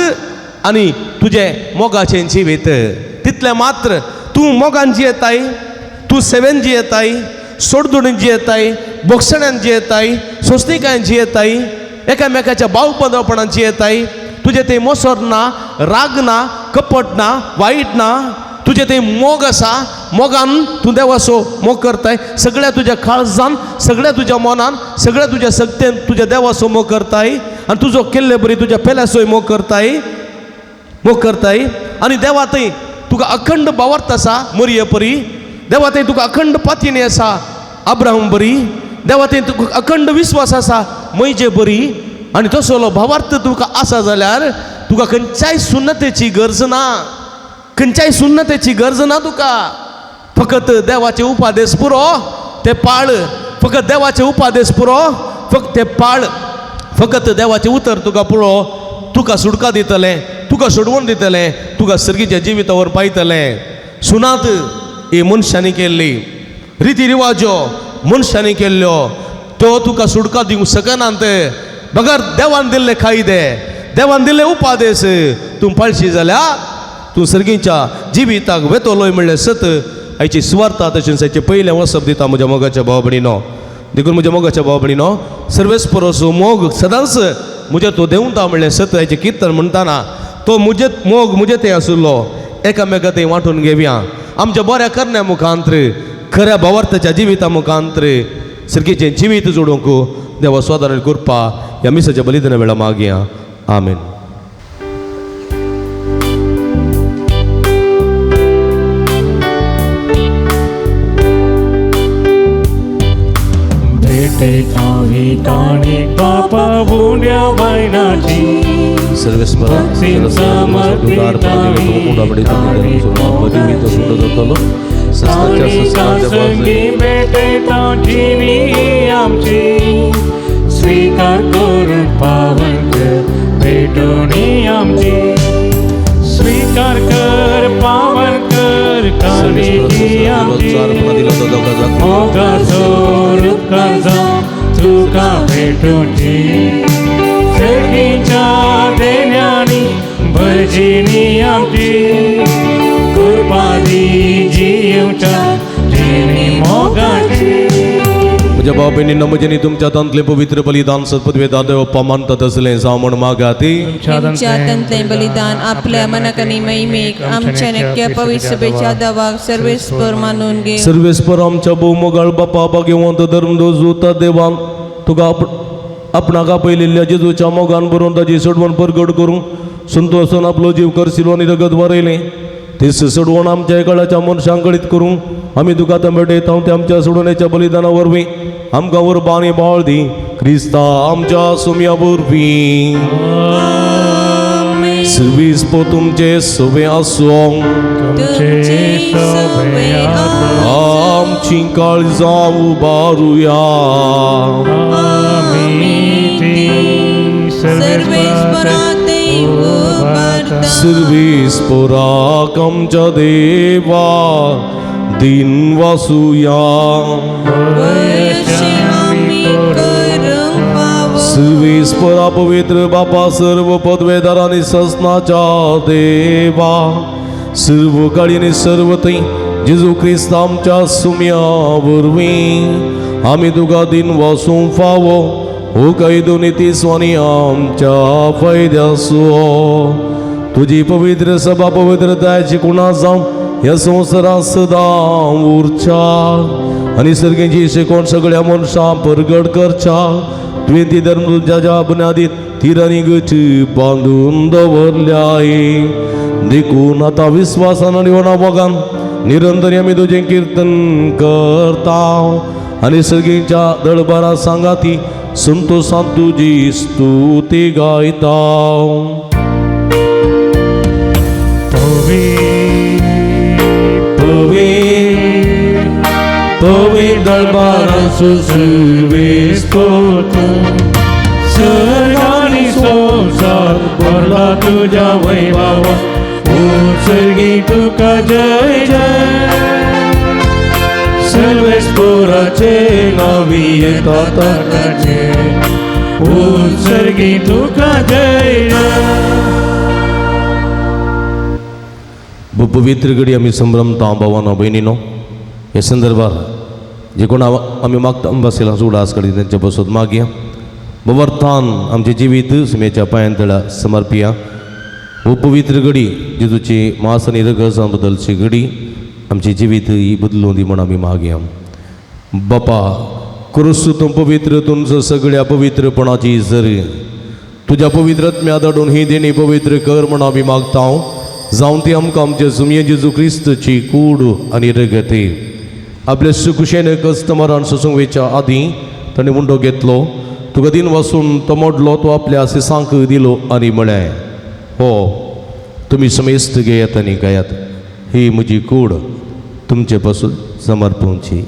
आनी तुजें मोगाचें जिवीत तितलें मात्र. तूं मोगान जियेताय, तूं सेवेन जियेताय, सोडदोडीन जियेताय, बोगसण्यान जियेताय, सोंसणिकायेन जियेताय, एकामेकाच्या भावपदपणान जियेताय. तुजें थंय मोसर ना, राग ना, कपट ना, वायट ना. तुजें थंय मोग आसा. मोगान तूं देवाचो मोग करताय. सगळ्या तुज्या काळजान, सगळ्या तुज्या मनान, सगळ्या तुज्या सक्तेन तुज्या देवाचो मोग करताय आनी तुजो केल्ले बरी तुज्या पेल्याचोय मोग करताय, मोग करताय. आनी देवा थंय तुका अखंड भावार्थ आसा मरिये परी. देवा थंय तुका अखंड पातयेणी आसा अब्राहम बरी. देवा थंय तुका अखंड विस्वास आसा मैजे बरी. आनी तसलो भावार्थ तुका आसा जाल्यार तुका खंयच्याय सुन्नतेची गरज ना. खंयच्याय सुन्नतेची गरज ना तुका. फकत देवाचे उपादेश पुरो ते पाळ. फकत देवाचे उपादेश पुरो, फक्त ते पाळ. फकत देवाचें उतर तुका पुरो, तुका सुटका दितलें, तुका सोडवण दितलें, तुका सर्गीच्या जिवितावर पायतलें. सुनात ही मनशांनी केल्ली रिती रिवाज्यो मनशांनी केल्ल्यो त्यो तुका सुटका दिवंक शकनात. बगर देवान दिल्ले कायदे, देवान दिल्ले उपादेश तूं पाळशी जाल्यार तूं सर्गीच्या जिविताक वेतलोय म्हणलें सत आयची सुवार्ता तशेंच आयचें पयलें वसप दिता म्हज्या मोगाच्या भाव भयणीनो. देखून म्हज्या मोगाच्या भाव भयणीनो, सर्वेस्परोसो मोग सदांच म्हजेर तो देंवता म्हणलें सत आयचें किर्तन म्हणटाना तो म्हजे मोग म्हजे ते आशिल्लो एकामेका थंय वांटून घेवया. आमच्या बऱ्या करण्या मुखांत्र, खऱ्या भावार्थाच्या जिविता मुखांत्र सर्गीचें जिवीत जोडूंक देवा स्वादारण कृपा ह्या मिसाच्या बलिदाना वेळा मागया. आमेन. स्वीकार करून पावन कर भेटोणी आमची. स्वीकार कर पावन कर काळजी आमची. मोगाचो उपकार जावं तुका भेटोची. सर्गीच्या देण्यानी भजिनी आमची. कृपा दी जिवच्या जिणी मोगाची. म्हज्या भाव भयणींनो, म्हजेनी तुमच्या तांतलें पवित्र बलिदान सत्पदवेदा देवप्पा मानतात तसलें जावं म्हूण मागाती. तुमच्या तंतलें बलिदान आपल्या मनाक आनी महिमेक आमच्या नक्क्या पवित्र सभेच्या दावाक सर्वेस्पर मानून घे. सर्वेस्पर आमच्या भोवमोगाळ बापा भाग्यवंत धर्मदोज देवान तुका आपणाक आपयलेल्या जेजूच्या मोगान बरोवन ताजी सोडवण परगट करूंक संतोसान आपलो जीव करसिलो आनी रगत वारयलें तेच सोडवण आमच्या एकाळाच्या मनशांक कळीत करूंक आमी तुका आतां भेटयता. ते आमच्या सोडवण्याच्या बलिदाना वरवीं आमकां उर्बा आनी बाळ दी. क्रिस्ता आमच्या सुम्या वरवीं. सर्वीस पो तुमचे सवे आसूं. आमची काळजां उबारुया. सर्वेस्पराक आमच्या देवा दिन वासुया. सर्वेस्परा पवित्र बापा सर्व पदवेदार आनी ससनाच्या देवा सर्व काळी आनी सर्व थंय जेजू क्रिस्त आमच्या सुम्या वरवीं आमी तुका दिन वासूंक फावो हो कायदो निती स्वानी आमच्या फायद्याचो. तुजी पवित्र सभा पवित्रतायची कुणा जावं ह्या संवसारांत सदां उरच्या आनी सर्गेची शिकवण सगळ्या मनशां परगट करच्या. तुवें ती धर्म तुज्या बुन्यादीत तीर आनी गच बांदून दवरल्याय. देखून आतां विस्वासान आनी वणा मोगान निरंतर आमी तुजें कीर्तन करता आनी सगळींच्या दळबारा सांगाती संतोषान तुजी स्तुती गायता. पवी दळबाराचो स्तोत्र सर्गानी संसार भरला तुझ्या वैभवा उत्सर्गी तुका जय जय सर्वेस्पोराचे नावी येता ताकाचे उत्सर्गी तुका जय जय. पवित्र घडी आमी संभ्रमता भावानो भयणीनो हे संदर्भार जे कोण आमी मागता बसला उडास कडेन तेंच्या बसत मागया बवर्थान आमचें जिवीत सुमेच्या पांयान तळा समर्पिया. हो पवित्र घडी जेजूची मास आनी रगसां बदलची घडी आमचें जिवीत ही बदलूं दी म्हूण आमी मागया. बापा क्रिस्तू तूं पवित्र तुमचो सगळ्या पवित्रपणाची जर तुज्या पवित्र आत्म्या धाडून ही देणी पवित्र कर म्हूण आमी मागता जावन ती आमकां आमच्या जुमये जेजू क्रिस्तची कूड आनी रगती. आपले सुखुशेन कस्तमरान सोसूंक वयच्या आदीं ताणें मुंडो घेतलो तुका दिन वासून तो मोडलो तो आपल्या सिसांक दिलो आनी म्हळें हो तुमी समेस्त घेयात आनी गायात ही म्हजी कूड तुमचे पासून समर्पणची.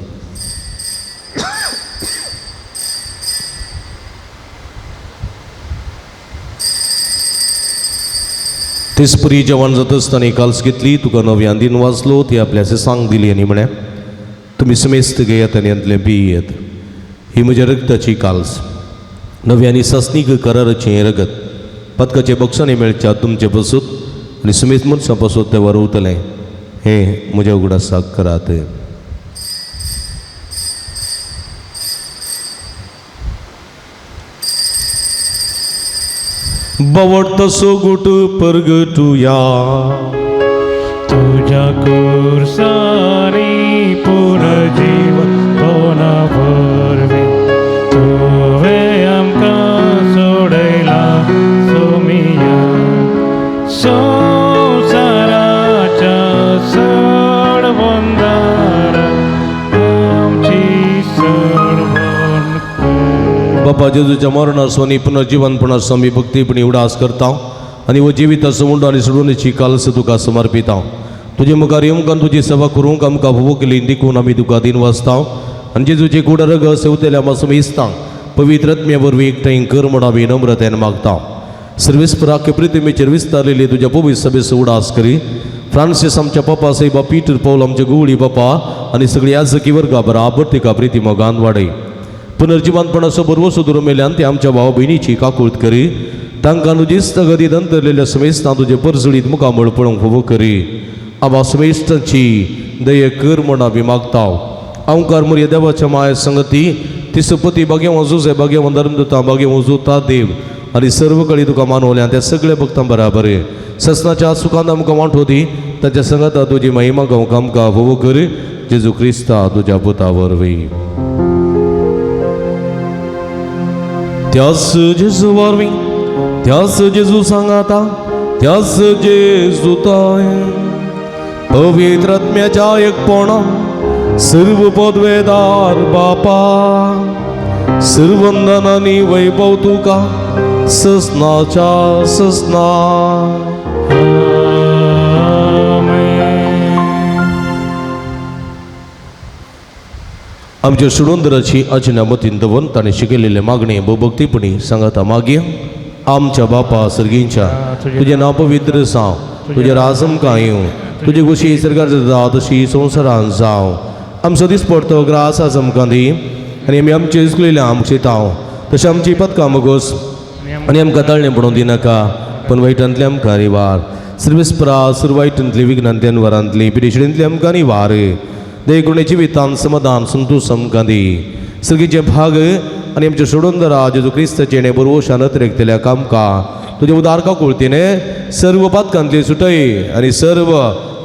तेचपरी जेवण जाता आसतना काल्स घेतली तुका नव्यान दिन वाचलो ती आपल्या सिसांक दिली आनी म्हळें तुमी समेस्त घेयात आनी हांतलें पियेत ही म्हज्या रगताची काल्स नव्या आनी सासणीक कराराचें रगत पदकाचे बक्षांनी मेळच्या तुमचे पसूत आनी समेस्त मनशां पसूत तें वरवतलें हें म्हज्या उगडासाक करात. बवडतो गुट परगटुया तुझ्या कुर्सारी पुनर्जीव कोणा वरवीं तुवें आमकां सोडयला सोमिया संवसाराच्या सडबंदारा आमची सडवण कर. बापा जेजूच्या मरणाचो आनी पुनर्जीवनपणाचो आमी भक्तीपणी उडास करता आनी हो जिविताचो उंडो आनी सोडवणेची कालस तुका समर्पिता. तुजे मुखार येवंक आनी तुजी सेवा करूंक आमकां भोव केली देखून आमी तुका दिन वाचता आनी जेजूचे कूड रगत सेवतेल्या मासूम इस्तांक पवित्र आत्म्या वरवीं एकठांय कर म्हूण आमी नम्रतेन मागता. सर्वेस्पराक प्रितिमेचेर विस्तारलेली तुज्या पवित्र सभेचो उडास करी फ्रांसीस आमच्या पप्पा साहेबा पीटर पौल आमच्या गुवळी बापा आनी सगळी याजकी वर्गा बराबर तिका प्रिती मोगान वाडय. पुनर्जिवनपणाचो बरवसो दुरून मेल्यान ते आमच्या भाव भयणीची काकूळत करी तांकां तुजीच गती दंतरलेल्या समेस्तां तुजे परजळीत मुखामळ पळोवंक फावो करी. आबा समेस्तांची दये कर म्हूण आमी मागता. अंकार मुरये देवाच्या माया संगती ती सुपती भाग्यवान जुजे भाग्यवान धर्मदूतां भाग्यवान जुता देव आनी सर्व कळी तुका मानवल्या त्या सगळ्या भक्तां बराबर ससनाच्या सुखान आमकां वांटो दी ताच्या संगता तुजी महिमा गावंक आमकां फावो कर जेजू क्रिस्ता तुज्या पुता वरवीं. त्यास जेजू वरवीं त्यास जेजू सांगाता त्यास जेजू ताय पवित्र आत्म्याच्या एकपणा सर्व पदवेदार बापा सर्वंदन आनी वैभव तुका ससनाच्या ससना. आमच्या सुडुंदराची अजना मतीन दवरून ताणें शिकयलेले मागणे भोवभक्तीपणी सांगाता मागीर आमच्या बापा सर्गींच्या तुजें नांव पवित्र जावं तुजें राज आमकां येवं तुजी गोशी सरकार जाता तशी संवसारान जावं. आमचो दीस पडतो ग्रास आज आमकां दी आनी आमी आमचे चुकलेल्या आमचे ताव तशें आमची पदकां मगोस आनी आमकां तळणें पडोवंक दिनाका पण वायटांतले आमकां निवार. सर्वेस्परा सर्व वायटांतली विघ्नांतली वरांतली पिडेशिडेंतली आमकां निवार. देगुणे जिवितान समाधान संतोष आमकां दी. सर्गीचे भाग आनी आमच्या सोडून जेजू क्रिस्ताचें बरवशान अतिरेकतल्या कामकां तुजें उदार काकुळतीने सर्व पातकांतली सुटय आनी सर्व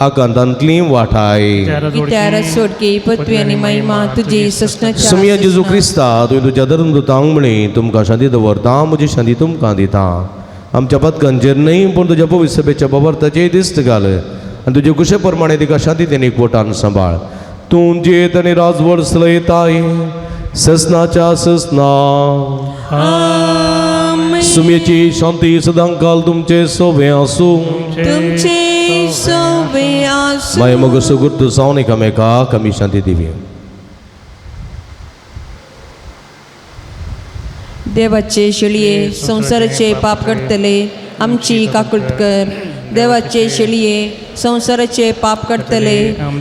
आकांतांतली वाठाय. कित्यार सोडके पृथ्वी आनी महिमा तुजी ससनाच्या सुमिया जेजू क्रिस्ता तुवें तुज्या धर्मदूतांक म्हळें तुमकां शांती दवरता म्हजी शांती तुमकां दिता. आमच्या पदकांचेर न्हय पूण तुज्या पवित्र सभेच्या बाबर्ताचेर दिस्त घाल आनी तुजे कुशे प्रमाणे तिका शांतीतेन एकवटान सांबाळ. तूं जियेत आनी राजवट चलयताय ससनाच्या ससना. सुमेची शांती सदांकाल तुमचे सोबे आसूं. तुमचे सोबे आसूं. मागीर मग सुगूर जावन एकामेकाक आमी शांती दिवया. देवाचे शेळये संवसाराचे पाप काडटले आमची काकूट कर. देवाचे शेळये संवसाराचे पाप काडटले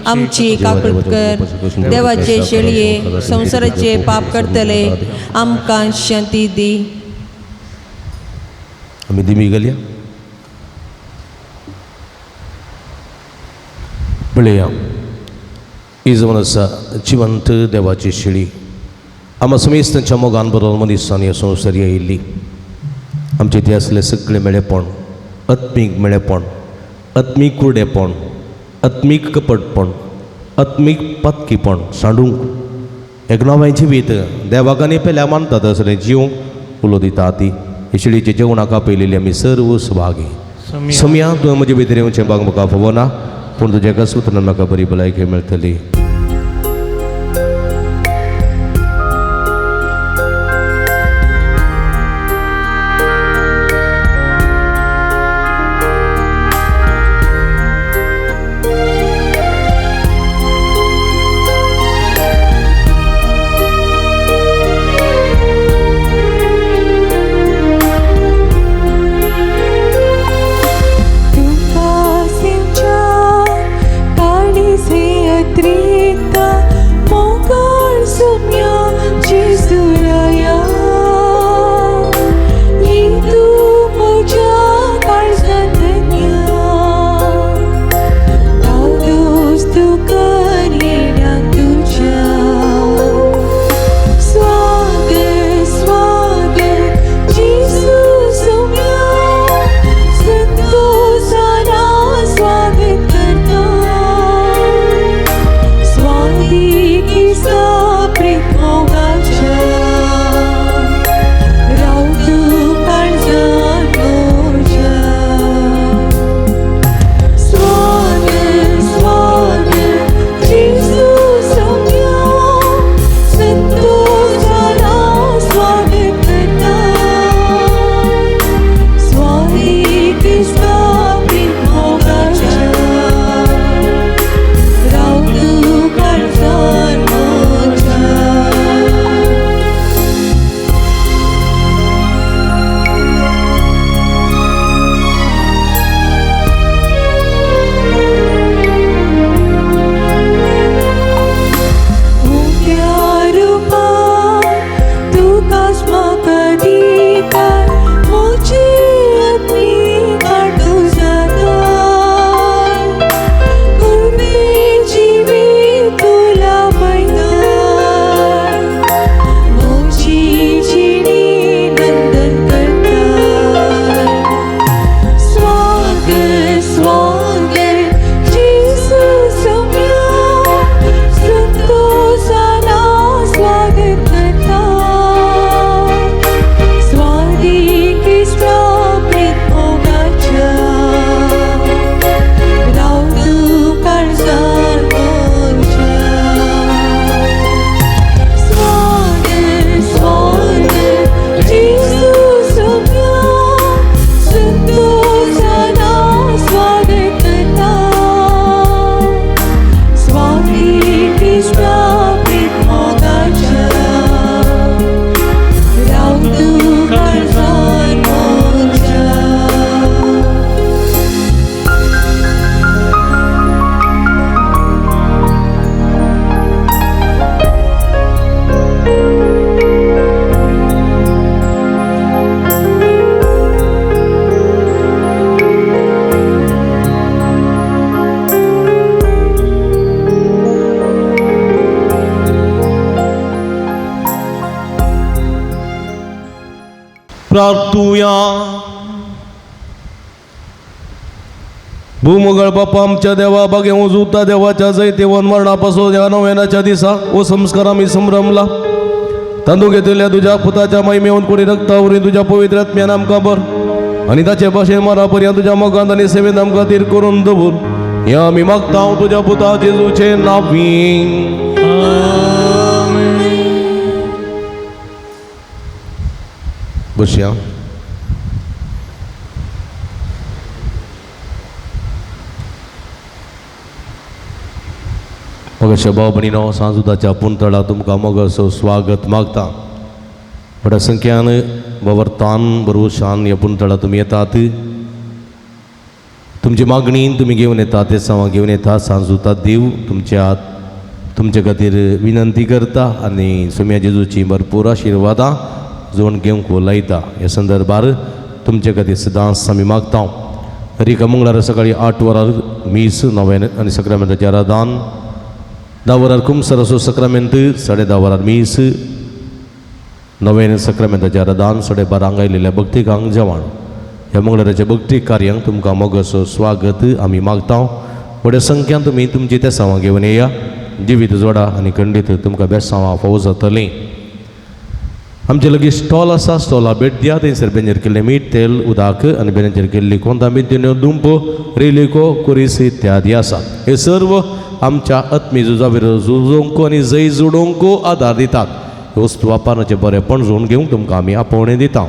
आमची काकूट कर. देवाचे शेळये संवसाराचे पाप काडटले आमकां शांती दी. आमी दिमी घालया. पळया ही जावन आसा जिवंत देवाची शेळी. आमा समेस्तांच्या मोगान बरोबर मनीसान ह्या संवसारी आयिल्ली. आमचे इतिहासले सगळे मेळेपण, आत्मीक मेळेपण, आत्मीक कुरडेपण, आत्मीक कपटपण, आत्मीक पातकीपण सांडूंक एक नवें जिवीत देवाक आनी पेल्या मानतात असलें जिवंक उलो दिता ती हे शेळीचे जेवणाक आपयलेली आमी सर्व सभागी. सोम्या तुवें म्हजे भितर येवचें बाग म्हाका फावना, पूण तुज्या एका सुत्रान म्हाका बरी भलायकी मेळटली. प्रार्थुया. भूमगळ बापा आमच्या देवा बागे उजुता देवाच्या जैतेवन मरणापासून ह्या नव्यानाच्या दिसा ओ संस्कार आमी संभ्रमला तांदूळ घेतलेल्या तुज्या पुताच्या महिमेवन कोणी रक्तावरी तुज्या पवित्र आत्म्यान आमकां बर आनी ताचे भाशेन मरा पर्यंत तुज्या मोगांत आनी सेवेंत आमकां तीर करून दवर. हे आमी मागता तुज्या पुता जेजूचे नांवी. बसया. मग भाव भयणीनो, सांजुदाच्या पुंतळा तुमकां मोगाचो स्वागत मागता. व्हडा संख्यान बवरतान बरोशान ह्या पुंतळा तुमी येतात. तुमची मागणी तुमी घेवन येता, ते सांवां घेवन येता. सांजुता देव तुमच्या तुमचे खातीर विनंती करता आनी सोम्या जेजूची भरपूर आशिर्वादां जोड घेवंक लायता. ह्या संदर्भार तुमचे खातीर सदांच आमी मागता. हर मंगळारा सकाळी 8 वरार मीस, नव्यान आनी सक्रामेंताचें आराधन, 10 वरार कुमसराचो सक्रामेंत, 10:30 वरार मीस, नव्यान सक्रामेंताचें आराधन, 12:30 आयिल्ल्या भक्तिकांक जेवण. ह्या मंगळाराच्या भक्ती कार्यांक तुमकां मोगाचो स्वागत आमी मागता. व्हड्या संख्यान तुमी तुमची तेसांवां घेवन येया, जिवीत जोडा आनी खंडीत तुमकां बेसांवां फावो जातलीं. आमचे लागीं स्टॉल आसा, स्टॉला भेट दिया. थंयसर बेंजेर केल्लें मीठ, तेल, उदक आनी बेंजेर केल्ली कोंता, मिद्यो, दुंप, रेलिको, कुरीस इत्यादी आसा. हे सर्व आमच्या आत्मी झुजा विरोध झुजोवंक आनी जय जोडोवंक आदार दितात. वस्तू वापरण्याचें बरेंपण जोडून घेवंक तुमकां आमी आपोवणें दिता.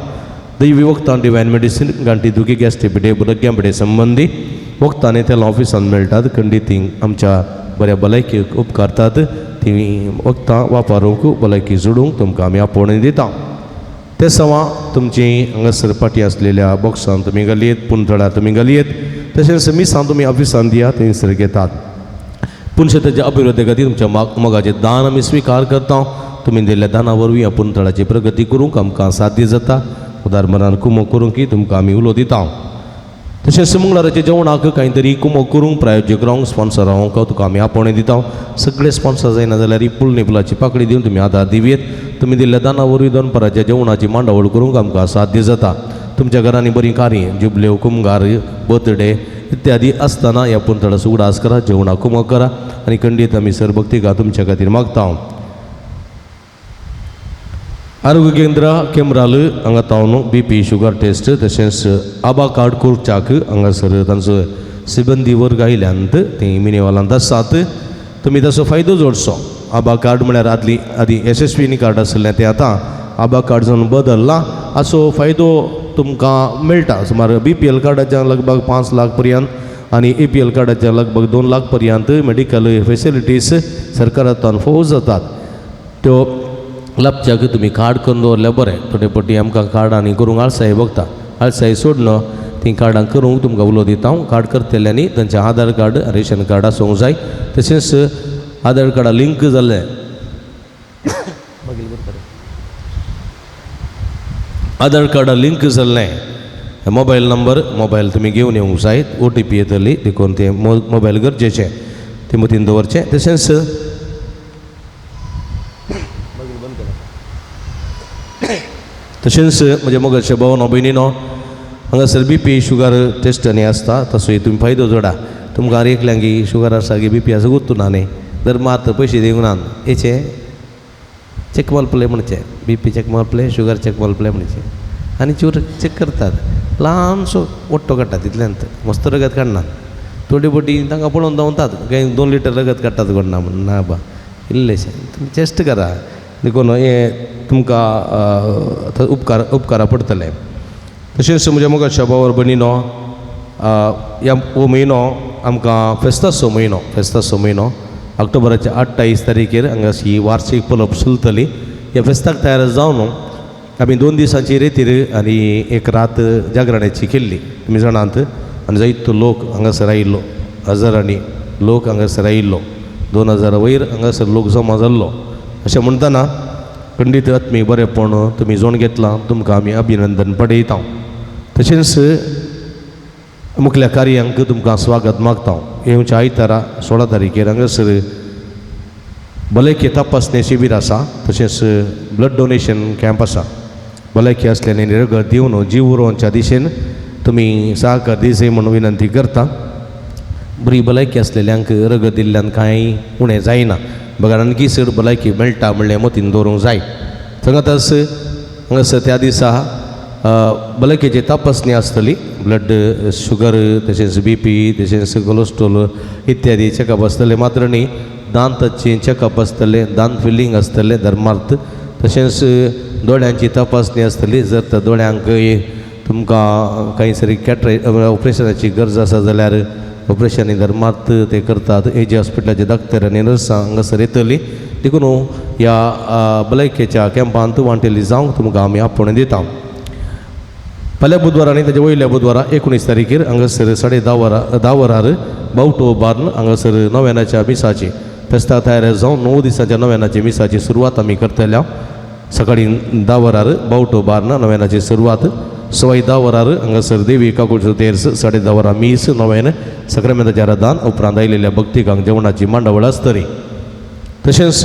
दैवी वखदां, डिवायन मेडिसीन, गांठी दुखी, गॅस्ट्रिक पिडे, भुरग्यां पिडे संबंदी वखदां आनी तेलां ऑफिसांत मेळटात. खंडीत तीं आमच्या बऱ्या भलायकेक उपकारतात. तीं वखदां वापरूंक, भलायकी जोडूंक तुमकां आमी आपोवणें दिता. ते सवां तुमची हांगासर पाटी आसलेल्या बॉक्सांत तुमी घालयेत, पुंतळार तुमी घालयेत. तशेंच मिसां तुमी ऑफिसांत दिया, थंयसर घेतात. पूण शेताच्या अभिवृद्धी खातीर तुमच्या मोगाचें दान आमी स्विकार करता. तुमी दिल्ल्या दाना वरवीं आपूण थळाची प्रगती करूंक आमकां साध्य जाता. उदार मनान कुमो करूंक की तुमकां आमी उलो दिता. तशेंच मंगळाराच्या जेवणाक कांय तरी कुमो करूंक प्रायोजक रावंक, स्पॉन्सर रावंक तुका आमी आपोवणें दिता. सगळे स्पॉन्सर जायना जाल्यार पुलनी फुलाची पाकळी दिवन तुमी आदार दिवयेत. तुमी दिल्ल्या दाना वरवीं दनपाराच्या जेवणाची मांडावळ करूंक आमकां साध्य जाता. तुमच्या घरांनी बरीं कार्यां, जुबल्यो, कुमगार, बर्थडे इत्यादी आसतना ह्या पुंतळाचो उगडास करा, जेवणाक कुमो करा आनी खंडीत आमी सरभक्तिका तुमच्या खातीर मागता. आरोग्य केंद्र केमराल हांगा तावन बी पी, शुगर टेस्ट तशेंच आबा कार्ड करच्याक हांगासर तांचो सिबंदी वर्ग आयल्यांत, तीं मिनेवालांत आसात. तुमी ताचो फायदो जोडचो. आबा कार्ड म्हळ्यार आदली आदी यशस्विनी कार्ड आसलें तें आतां आबा कार्ड जावन बदल्लां. हाचो फायदो तुमकां मेळटा. सुमार बी पी एल कार्डाच्या लगभग 5 लाख पर्यंत आनी ए पी एल कार्डाच्या लगभग 2 लाख पर्यंत मेडिकल फेसिलिटीज सरकारांतल्यान फोव जातात. त्यो लाभच्याक तुमी कार्ड करून दवरल्यार बरें. थोडे पटी आमकां कार्डां आनी करूंक आळसाय भोगता. आळसाय सोडन तीं कार्डां करूंक तुमकां उलो दिता हांव. कार्ड करतल्यांनी तांचें आधार कार्ड, रेशन कार्ड आसूंक जाय. तशेंच आधार कार्डा लिंक जाल्लें आधार कार्डा लिंक जाल्लें मोबायल नंबर, मोबायल तुमी घेवन येवंक जाय. ओ टी पी येतली देखून तें मोबायल गरजेचें, तें मतीन दवरचें. तशेंच तशेंच म्हज्या मोगाच्या भावनो भयणीनो, हांगासर बी पी, शुगर टेस्ट आनी आसता, तसोय तुमी फायदो जोडा. तुमकां एकल्यांकी शुगर आसा की बी पी आसा गुत्तू ना न्ही, दर मात पयशे दिवंक ना, हेचे चॅक मारपले म्हणचें, बी पी चॅक मारपले, शुगर चॅक मारपले म्हणचें आनी चूर चॅक करतात. ल्हानसो ओट्टो काडटा तितल्यान, मस्त रगत काडनात. थोडी बोटी तांकां पळोवन दवरतात, कांय 2 लिटर रगत काडटात कोण ना म्हण. ना बा, इल्लेशें तुमी चेस्ट करा देखून हें तुमकां उपकारा पडटलें. तशेंच म्हज्या मोगाच्या भावार भयणीनो, ह्या हो म्हयनो आमकां फेस्ताचो म्हयनो, फेस्ताचो म्हयनो. ऑक्टोबराच्या 28 तारखेर हांगा ही वार्षीक पलप चलतली. ह्या फेस्ताक तयार जावन आमी 2 दिसांची रेतीर आनी एक रात जागरणाची केल्ली. तुमी जाणात. आनी जायतो लोक हांगासर आयिल्लो, हजारांनी लोक हांगासर आयिल्लो, 2000 वयर हांगासर लोक जमा जाल्लो. अशें म्हणटना खंडीत आत्मीक बरेंपण तुमी जोड घेतलां, तुमकां आमी अभिनंदन पडयता. तशेंच मुखल्या कार्यांक तुमकां स्वागत मागता. येवच्या आयतारा 16 तारखेर हांगासर भलायकी तपासणी शिबीर आसा, तशेंच ब्लड डोनेशन कॅम्प आसा. भलायकी आसल्यानी रगत दिवन जीव उरोवच्या दिशेन तुमी सहकार दिवचे म्हूण विनंती करता. बरी भलायकी आसलेल्यांक रगत दिल्ल्यान कांय उणें जायना, बगर आणखी चड भलायकी मेळटा म्हणलें मतीन दवरूंक जाय. थंगातच हांगासर त्या दिसा भलायकेची तपासणी आसतली, ब्लड शुगर तशेंच बीपी तशेंच कोलेस्ट्रॉल इत्यादी चॅकअप आसतले. मात्र न्ही दांताचें चॅकअप आसतलें, दांत फिलिंग आसतलें धर्मार्थ, तशेंच दोळ्यांची तपासणी आसतली. जर तर दोळ्यांक तुमकां कांय कॅटरे ऑपरेशनाची गरज आसा जाल्यार ऑपरेशन धर्मार्थ ते करतात. एजी हॉस्पिटलाचे डॉक्टर आनी नर्सां हांगासर येतली. देखून ह्या भलायकेच्या कॅम्पांत वांटेली जावंक तुमकां आमी आपोवणें दिता. फाल्यां बुधवारा आनी ताच्या वयल्या बुधवारा 19 तारखेर हांगासर 10:30 वरां 10 वरार बावटो बार्न हांगासर नव्यानाच्या मिसाची फेस्ता तयार जावन 9 दिसांच्या नव्यानाच्या मिसाची सुरवात आमी करतल्या. सकाळी 10 वरार बावटो बार्न नव्यानाची सुरवात, 10:15 वरार हांगासर देवी काकुळचो तेर्स, 10:30 वरां मीस नव्यान सक्रामेंताच्या आराधन, उपरांत आयिल्ल्या भक्तिकांक जेवणाची मांडावळ आसतली. तशेंच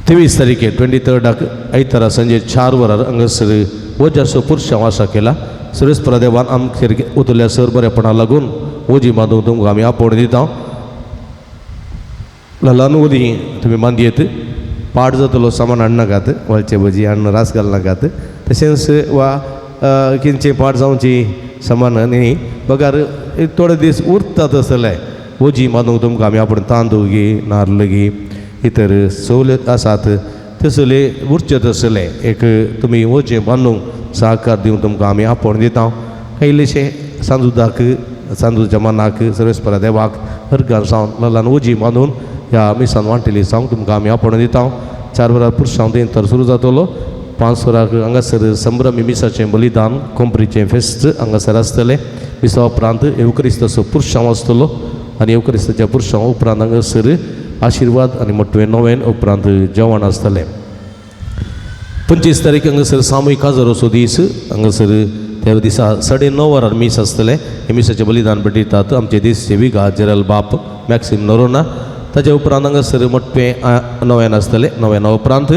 23 तारखेर 23 आयतारा सांजे 4 वरार हांगासर वज्याचो पुरशांव आसा केला. सुरेश देवान आमचेर उतरल्या सर बरेपणा लागून वजी बांदूंक तुमकां आमी आपोवणें दिता. ल्हान वदी तुमी बांदयेत, पाड जातलो सामान हाडनाकात, वळचे भजी हाडून रास घालनाकात. तशेंच वा कितें पाड जावची सामान न्ही बगार थोडे दीस उरता तसले वजी बांदूंक तुमकां आमी आपूण तांदूळ गी नार्ल गी इतर सवलत आसात तसले उरचे तसले एक तुमी वजें बांदूंक सहकार दिवंक तुमकां आमी आपोवणें दिता. इल्लेशें सांजुदाक सांजूच्या मनाक सर्वेस्परा देवाक हरगार जावन ल्हान वजी बांदून ह्या मिसान वांटेली जावंक तुमकां आमी आपोवणें दिता. 4 वरां पुरसांव तर सुरू जातलो. 5 वरांक हांगासर संभ्रमी मिसाचें बलिदान कोंपरीचें फेस्त हांगासर आसतलें. मिसा उपरांत येवक्रिस्ताचो पुरसांव आसतलो आनी येवक्रिस्ताच्या पुरसांव उपरांत हांगासर आशिर्वाद आनी मोटवें नवेन उपरांत जेवण आसतलें. 25 तारीख हांगासर सामूहीक काजाराचो दीस हांगासर त्या दिसा 9:30 वरार मीस आसतलें. हे मिसाचें बलिदान भेटयतात आमचे दीस सेविका जेरल बाप मॅक्सिम नरोना. ताच्या उपरांत हांगासर मोटवें नव्यान आसतलें. नव्याना उपरांत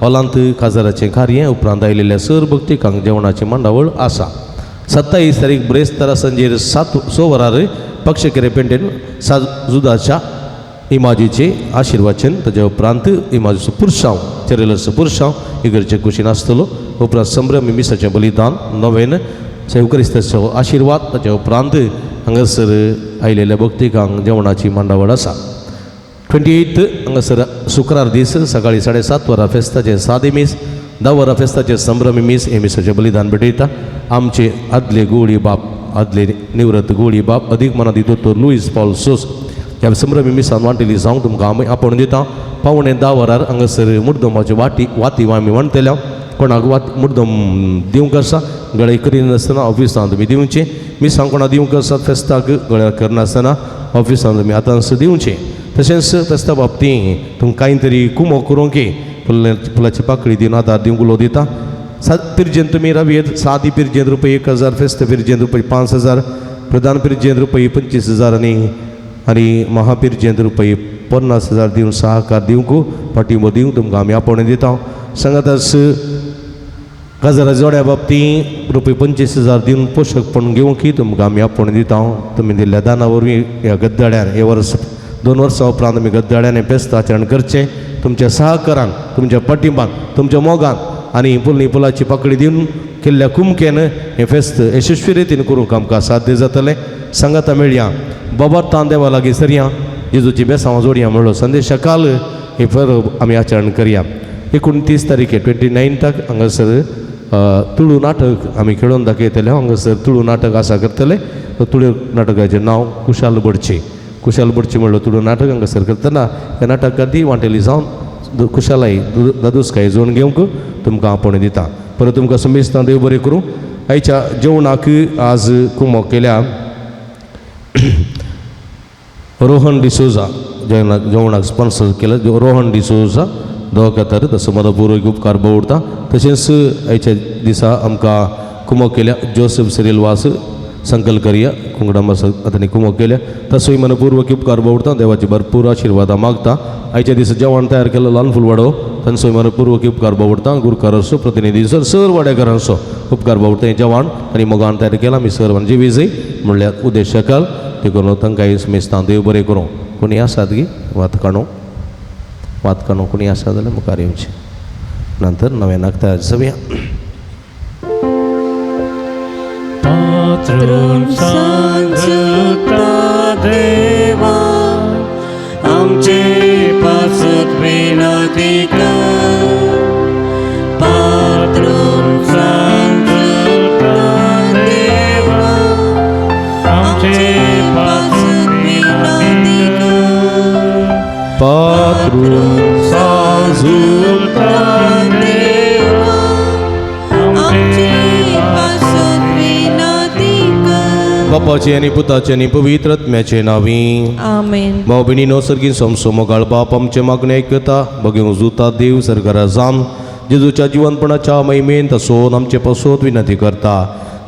हॉलांत काजाराचें कार्य उपरांत आयिल्ल्या सर भक्तिकांक जेवणाची मांडावळ आसा. 27 तारीख ब्रेस्तारा सांजेर 7-6 वरार पक्षकेरे पेंटेन जुदाच्या इमाजीचे आशिर्वाचन, ताच्या उपरांत इमाजीचो पुरसांव चेरेलाचो पुरसांव इगर्जे कुशीन आसतलो. उपरांत संभ्रमी मिसाचें बलिदान नवेन सेवक्रिस्ताचो आशिर्वाद, ताच्या उपरांत हांगासर आयिल्ल्या भक्तिकांक जेवणाची मांडावळ आसा. 28 हांगासर शुक्रार दीस सकाळी 7:30 वरां फेस्ताचें सादें मीस, 10 वरां फेस्ताचें संभ्रमी मीस हे मिसाचें बलिदान भेटयता. आमचे आदले गोळी बाप आदले निवृत्त गोळी बाप अदीक मनादी दोतोर लुईस पॉल सोस ह्या संभ्रमी मिसान वांटेली जावंक तुमकां आमी आपोवन दिता. 9:45 वरार हांगासर मुर्दमाच्यो वाटी वाती आमी वांटतल्या. कोणाक वात मुर्दम दिवंक आसा गळे करिनासतना ऑफिसांत तुमी दिवचें. मिसांक कोणाक दिवंक आसा फेस्ताक गळे करनासतना ऑफिसांत तुमी आतांच दिवचें. तशेंच फेस्ता बाबतींत तुमकां कांय तरी कुमो करूंक फुलाची पाकळी दिवन आदार दिवंक उलो दिता. सात पिरजेन तुमी रावयेत, सादी पिरजेन रुपये 1000, फेस्त पिरजेन रुपये 5000, प्रधान पिरजेन रुपये 25000 आनी आनी महापिरजेन रुपये 50000 दिवन सहकार दिवंक पाठिंबो दिवंक तुमकां आमी आपोवणें दिता. सांगाताच गजारा जोड्या बाबतींत रुपये 25000 दिवन पोशकपण घेवंक तुमकां आमी आपोवणें दिता. तुमी दिल्ल्या दाना वरवीं ह्या गद्दाड्यान हे वर्स 2 वर्सां उपरांत आमी गद्दाड्यान हें फेस्त आचरण करचें. तुमच्या सहकारान तुमच्या पाठिंबान तुमच्या मोगान आनी फुलनी फुलाची पाकळी दिवन केल्ल्या कुमकेन हें फेस्त यशस्वी रितीन करूंक आमकां साध्य जातलें. सांगाता मेळया बाबा तान देवा लागीं सरया जेजूची बेसांव जोडया म्हणलो संदेशा काल हे परब आमी आचरण करया. 29 तारखे 29 हांगासर तुळू नाटक आमी खेळोवन दाखयतले. हांगासर तुळू नाटक आसा करतले. तुळू नाटकाचें नांव कुशाल बडचे. कुशाल बडचे म्हणलो तुळू नाटक हांगासर करतना ह्या नाटकांत वांटेली जावन कुशालाय दादोसकाय जोडून घेवंक तुमकां आपोवणें दिता. परत तुमकां समेस्तां देव बरें करूं. आयच्या जेवणाक आज कुमो केल्या रोहन डिसोजा जेवणाक जेवणाक स्पॉन्सर केलं रोहन डिसोजा दवाखातर तसो मदपूर्वक उपकार बवडता. तशेंच आयच्या दिसा आमकां कुमो केल्या जोसेफ सिरील वास संकल करया कुंगडामा आतां कुमो केल्या तसोय मनपूर्वक उपकार बवडता. देवाची भरपूर आशिर्वादां मागता. आयच्या दिसा जेवण तयार केलं ल्हान फुलवाडो तांचो मनपूर्वक उपकार बावडता. गुरकारांचो प्रतिनिधी सर सर वाडेकारांचो उपकार बावडता. हें जेवण आनी मोगान तयार केलां आमी सर्वांची विजय म्हणल्यार उद्देशकाल देखून तांकां समेस्तां देव बरें करूं. कोणी आसात गी वात काणू वात काणू कोणी आसा जाल्यार मुखार येवचें. नंतर नव्यानाक तयार जावया. पात्रून सांजुता देवा आमचे पासत विनंती कर. पात्रून सांजुता देवा आमचे पासत विनंती कर. पात्रून सांजुता देवा आमचे पासत विनंती कर. बापाचे आनी पुताचे आनी पवित्र आत्म्याचे नांवी. आमेन. भाव भयणीनो, सर्गीन समसो मोगाळ बाप आमचे मागणे ऐकता. बगेवंक जुता देव सरकारा जावन जेजूच्या जिवनपणाच्या महिमेन तसोन आमचे पसोत विनंती करता.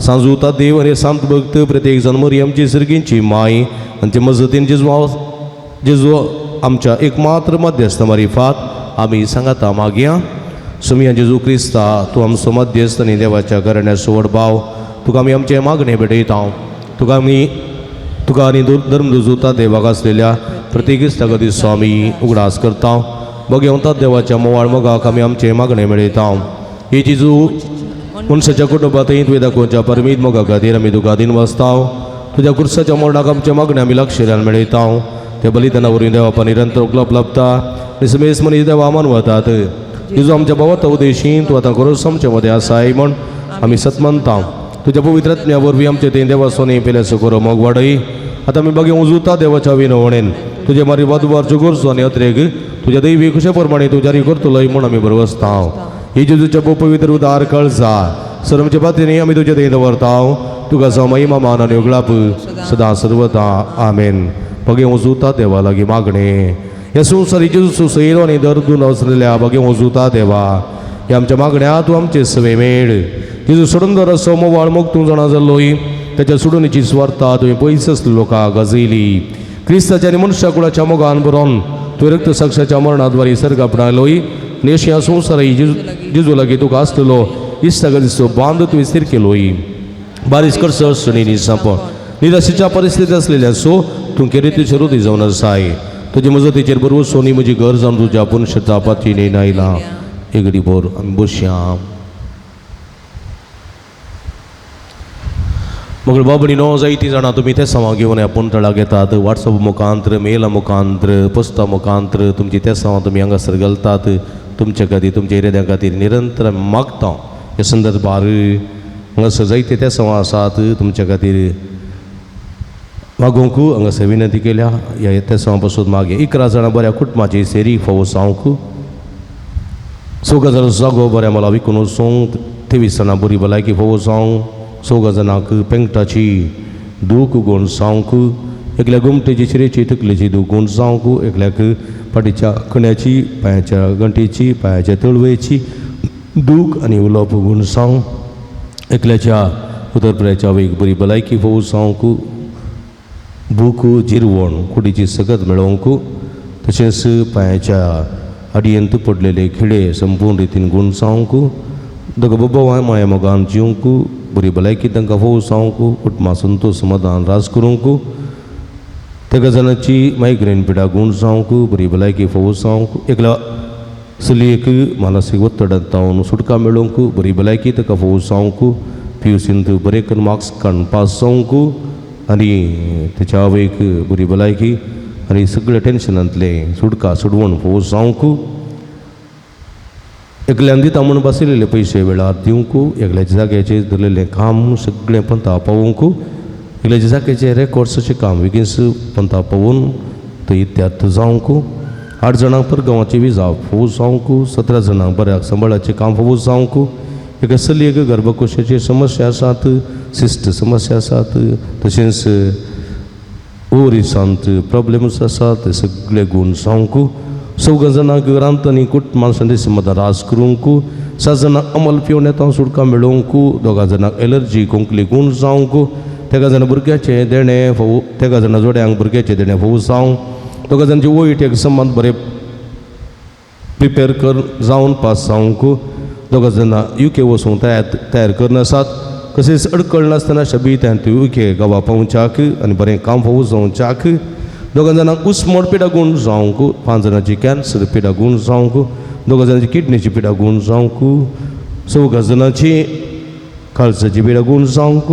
सांजुता देव आनी सांत भक्त प्रत्येक जाण मरियमची सर्गींची माय आनी ते मजतीन जेजू जेजू आमच्या एकमात्र मध्यस्थ मारिफात आमी सांगाता मागया. सुमिया जेजू क्रिस्ता, तूं आमचो मध्यस्थ आनी देवाच्या घराण्याचो व्हड भाव, तुका आमी आमचे मागणे भेटयता. तुका आमी तुका आनी धर्मदुजुता देवाक आसलेल्या प्रत्येक इश्टागती स्वामी उगडास करता. बगेवतात देवाच्या मोवाळ मोगाक आमी आमचे मागणे मेळयता. ही जेजू मनशाच्या कुटुंबांतय तुवें दाखोवच्या परमीत मोगा खातीर आमी तुका दिन वाचता. तुज्या कुर्साच्या मरणाक आमचे मागणे आमी लक्षान मेळयता. त्या बलिदाना वरवीं देवा निरंतर उपलब्ध लाभता आनी समेस मनीस देवा मानवतात. जेजू आमच्या भावात उदेशीन तूं आतां खरोच आमचे मदें आसाय म्हण आमी सतमनता. तुज्या पवित्र आत्म्या वरवीं आमचे थंय देवासोनी पेल्याचो करो मोग वाडय. आतां आमी बगे उजुता देवाच्या विनवणेन तुजे मारी वादवारच्यो गरजो आनी अत्रेग तुज्या दैवी खुशे प्रमाणे तूं जारी करतलोय म्हूण आमी बरवसता. ही जेजूच्या पवित्र उदार कळजा सर आमच्या पातीनी आमी तुज्या थंय दवरता. तुका जावं महिमा मान आनी उगळाप सदां सर्वता. आमेन. बगे उजुता देवा लागीं मागणे. ह्या संवसारी जेजू सैरो आनी दर्दून वसलेल्या बगे उजुता देवा, ह्या आमच्या मागण्या तूं आमचे सवे मेळ. जेजू सोडून दर असो मोवाळ मोग तूं जाणा जाल्लोय ताच्या सोडूनची स्वार्था तुवें पयस आसलो लोकांक गाजयली. क्रिस्ताच्या आनी मनशा कुळाच्या मोगान बरोवन तुवें रक्त साक्षाच्या मरणाद्वारे सर्ग आपणालोय. आनी अशी ह्या संवसाराई जेजू जेजू लागीं तुका आसलेलो इश्टागतीचो बांद तुवें स्थीर केलोय. बारीस करसो सणीनी सांप निराशेच्या परिस्थिती आसलेल्या सो तूं केरीतीचे रुती जावन आसाय. तुजे मजतीचेर बरोबर सोनी म्हजी घर जावन तुज्या पुनशता पातीने आयला. एगडी बोर आमी बसया. मग बाबणी नो जायतीं जाणां तुमी ते सवां घेवन आपूण तळाक येतात. वॉट्सअप मुखांत्र, मेला मुखांत्र, पोस्ता मुखांत्र तुमची ते सवां तुमी हांगासर घालतात. तुमच्या खातीर तुमच्या इराद्या खातीर निरंतर आमी मागता. ह्या संदर्भार हांगासर जायते ते सवां आसात तुमच्या खातीर मागोवंक हांगासर विनंती केल्या. ह्या ते सवां पासून मागे 11 जाणां बऱ्या कुटुंबाची सेरी फोव जावंक, 4 जाणां जागो बऱ्या मला विकून वचूंक, 23 जाणां बरी भलायकी फोव जावंक, 4 जाणांक पेंकटाची दूख गुण जावंक, एकल्या गोमटेची शिरेची तकलेची दूख गुण जावंक, एकल्याक फाटीच्या कण्याची पांयाच्या गंटेची पांयाच्या तळवेची दूख आनी उलोवप गुण जावंक, एकल्याच्या उदरप्रायाच्या वेग बरी भलायकी फोव जावंक, भूक जिरवण कुडीची सगत मेळोवंक, तशेंच पांयाच्या अडियंत पडलेले खिळे संपूर्ण रितीन गुण जावंक, दोगा बाबा माया मोगान जिवंक, बरी भलायकी तांकां फोव जावंक, कुटुंबा संतोश समाधान राज करूंक, तेगा जाणांची मायग्रेन पिडा गुण जावंक, बरी भलायकी फोव जावंक, एकल्या चलयेक मानसीक ಒತ್ತಡ तावन सुटका मेळोवंक, बरी भलायकी ताका फोव जावंक, पी यू सींत बरें करून मार्क्स काडून पास जावंक आनी तेच्या आवयक बरी भलायकी आनी सगळें टेन्शनांतलें सुटका सुडवण फोव जावंक, एकल्यान दिता म्हूण बसयलेले पयशे वेळार दिवंक, एकल्याच्या जाग्याचेर धरलेलें काम सगळें पंता पावोवंक, एकल्याच्या जाग्याचें रेकॉर्ड्साचें काम बेगीन पंता पावोवन थंय इत्यार्थ जावंक, 8 जाणांक परगांवाची विजा फोव जावंक, 17 जाणांक बऱ्याक सांबाळाचें काम फोव जावंक, एका चलयेक गर्भकोशाची समस्या आसात, सिस्ट समस्या आसात, तशेंच ओरिसांत प्रॉब्लेम्स आसात ते सगळे गुण जावंक, 4 जाणांक घरांत आनी कुटुंबान संदेश मदां राज करूंक, 7 जाणांक अमल पिवन येता सुटका मेळोवंक, 2 जाणांक एलर्जी खोंकली गुण जावंक, 3 जाणां भुरग्याचें देणें फोव, 3 जाणां जोड्यांक भुरग्याचें देणें फोव जावंक, 2 जाणांची वयट एग्जामांत बरें प्रिपेर कर जावन पास जावंक, 2 जाणां you के वचूंक तयार करून आसात, कशेंच अडकळ नासतना शबीत you के गांवा पावच्याक आनी बरें काम फोव जावच्याक, 2 जाणांक उस्मोड पिडा गुण जावंक, 5 जाणांची कॅन्सर पिडा गुण जावंक, 2 जाणांची किडनीची पिडा गुण जावंक, 4 जाणांची काळजाची पिडा गुण जावंक,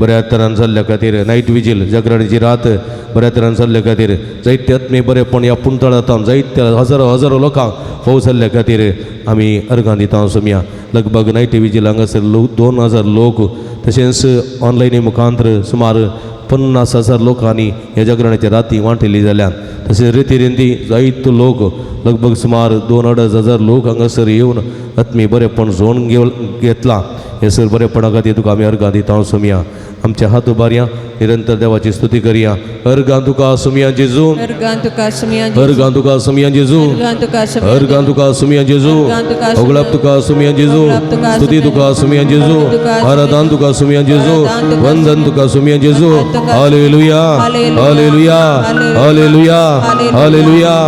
बऱ्या तरान जाल्ल्या खातीर नायट विजील जागरणाची रात बऱ्या तरान जाल्ल्या खातीर जायते आत्मे बरेपण ह्या पुणतळांत जायत्या हजारो हजारो लोकांक फोव जाल्ल्या खातीर आमी अर्गां दिता सोमया. लगभग नायट विजील हांगासर लोक 2000 लोक तशेंच ऑनलायनी मुखांतर सुमार 50,000 लोकांनी ह्या जागरणाच्या राती वांटेली जाल्यान. तशेंच रिती रिंती जायतो लोक लगभग सुमार 2-2.5 हजार लोक हांगासर येवन आत्मी बरेपण झोन घेतलां. हे सर बरेपणा खातीर तुका आमी अर्गां दिता सोमया. आमच्या हात उबारया निरंतर देवाची स्तुती करया. अर्गां तुका सोमया जेजू, अर्गां तुका सोमया, अर्गां तुका सोमया जेजू, अर्गां तुका सोमया, अर्गां तुका सोमया जेजू, होगळाप तुका सोमया जेजू, स्तुती तुका सोमया जेजू, आराधन तुका सोमया जेजू, वंदन तुका सोमया जेजू. Hallelujah, hallelujah, hallelujah, hallelujah,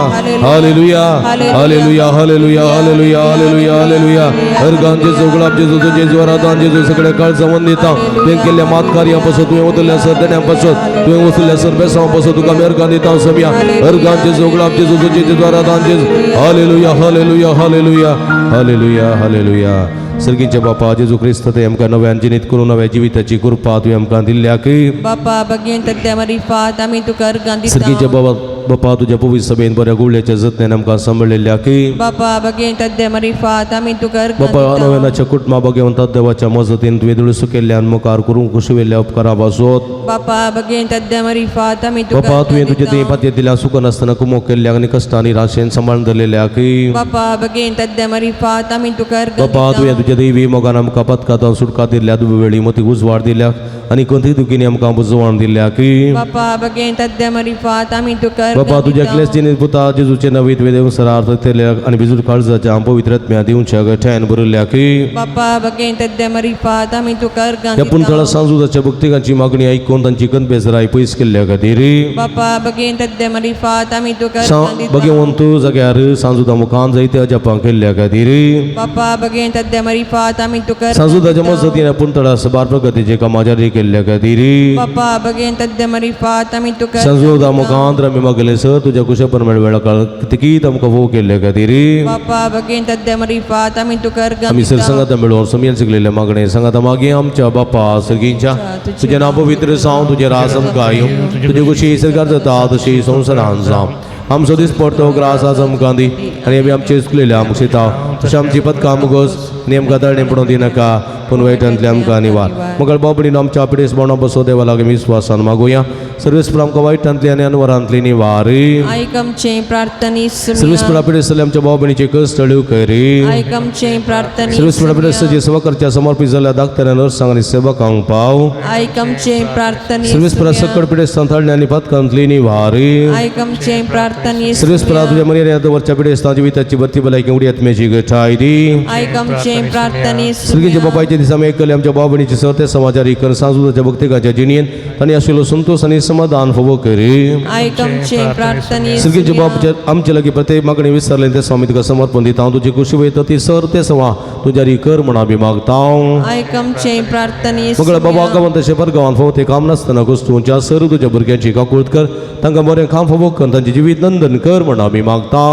hallelujah, hallelujah, hallelujah, hallelujah, hallelujah, hallelujah. अर्गां जेजू, होगळाप जेजू, तुजें जेजू, आराधन जेजू, सगळे काळजां वंदिता. तुवें केल्ल्या मात कार्यां पासून, तुवें वतल्या सर देण्यां पासून, तुवें वसुल्ल्या सर बेसांव पासून तुका आमी अर्गां दिता सोमया. अर्गां जेजू, होगळाप जेजू, तुजें जेजू, आराधन जेजू. Hallelujah, hallelujah, hallelujah, hallelujah, hallelujah. सर्गीच्या बापा जेजू क्रिस्त ते आमकां नव्यान जिनीत करून नव्या जिविताची कृपा तुवें आमकां दिल्ल्या की बापा बगेन तद्या मरिफात आमी तुका अर्गां दिता. सर्गीच्या बाबा बापा तुज्या पवित्र सभेन बऱ्या गुळ्याच्या जतनेन आमकां सांबाळिल्ल्या की बापा बगेन तद्या मरिफात आमी तुका अर्गां बापा दिता. नव्यानाच्या कुटुंबा बगेवंतात देवाच्या मजतीन तुवें दुळसू केल्ल्यान मुखार करूंक कुशुवेल्ल्या उपकारा पासत बापा बगेन तद्या मरिफात आमी तुका बापा अर्गां तुवें तुजे दिता. थंय पातये दिल्या सुख नासतना कुमोक केल्ल्याक आनी कश्टांनी राशेन सांबाळून धरलेल्या की बापा बगेन तद्या मरिफात आमी तुका अर्गां बापा तुवें दिता. तुज्या दैवी मोगान आमकां पदकांत सुटका दिल्या, दुबेळी मती उजवाड दिल्या आनी खंयतय दुखींनी आमकां बुजवण दिल्या की बापा बगेन तद्या मरिफात आमी तुका अर्गां बापा तुज्या दिता. क्लेश पुता जेजूचे नवीत तुवें देवसरार केल्या आनी बिजूर काळजाच्या पवित्र आत्म्या दिवच्या गठ्यान भरिल्ल्या की बापा बगेन तद्या मरिफात आमी तुका अर्गां ह्या पुणतळा दिता. सांजुदाच्या भक्तिकांची मागणी आयकून तांची गणबेजराय पयस केल्ल्या खातीर बापा बगेन तद्या मरिफात आमी तुका अर्गां दिता. भगवंत जाग्यार सांजुदा मुखान जायते अजापां केल्ल्या खातीर बापा बगेन तद्या मरिफात आमी तुका अर्गां सांजुदाच्या दिता. मजतीन पुणतळा सबार प्रगतीचे कामां जारी केल्ल्या खातीर बापा बगेन तद्या मरिफात आमी तुका अर्गां सांजुदा दिता. मुखांत आमी मागले सर तुज्या कुशेपण मेळवेळा काळ कितकीत आमकां फोव केल्ल्या खातीर बापा बगेन तद्या मरिफात आमी तुका अर्गां आमी सर दिता. संगाता मेळोवन समियान शिकलेले मागणे संगाता मागीर आमच्या बापा सर्गींच्या तुजें नांव पवित्र जावं, तुजें राज आमकां येवं, तुजी खुशी सरकार जाता तशी संवसारान जावं. आमचो दीस पडतो ग्रास आज आमकां दी आनी आमी आमचे चुकलेले आमकां शिता तशें आमची पदकां मुगोस आनी आमकां दळणें पडोवंक दिनाका पूण वायटांतले आमकां निवार. मगळ बाबडीन आमच्या पिडेस बोणा बसो देवा लागीं विस्वासान मागुया. सर्वेस्पर आमकां वायटांतली आनी अनवरांतली निवार. आयक आमचे प्रार्थने सर्वेस्पर पिडेस आमच्या भाव भयणीचे कश्ट करी. आयक आमचे प्रार्थने सर्वेस्पर पिडेस जे सेवा करच्या समर्पित जाल्ल्या डाक्टरां नर्सांक आनी सेवकांक पाव. आयक आमचे प्रार्थने सर्वेस्परा सकड पिडेस थाळणे आनी पातकांतली निवार. आयक आमचे प्रार्थने सर्वेस्परा तुज्या मर्यादा वरच्या पिडेस्तां जिविताची भरती भलायकी उडी आत्म्याची गठाय दी. आयक आमचे प्रार्थने सर्गीच्या बापायच्या दिसा आमी ऐकले आमच्या भाव भयणीचे सर ते समाचार कर सांजुदाच्या भक्तिकाच्या जिणेन तांणी आशिल्लो संतोष आनी समाधान फावो करी. आयक आमचे प्रार्थने सर्गीच्या बापाच्या आमचे लागीं प्रत्येक मागणी विसरले ते स्वामी तुका समर्पण दिता. हांव तुजी खुशी वयता ती सर ते सवा तुज्या कर म्हण आमी मागता. आयक आमचे प्रार्थने मगळ बाबा गांवान तशें परगांवान फावो ते काम नासतना गोस्तूंच्या सर तुज्या भुरग्यांची काकूळत कर, तांकां बरें काम फावो कर, तांचें जिवीत नंदन कर म्हण आमी मागता.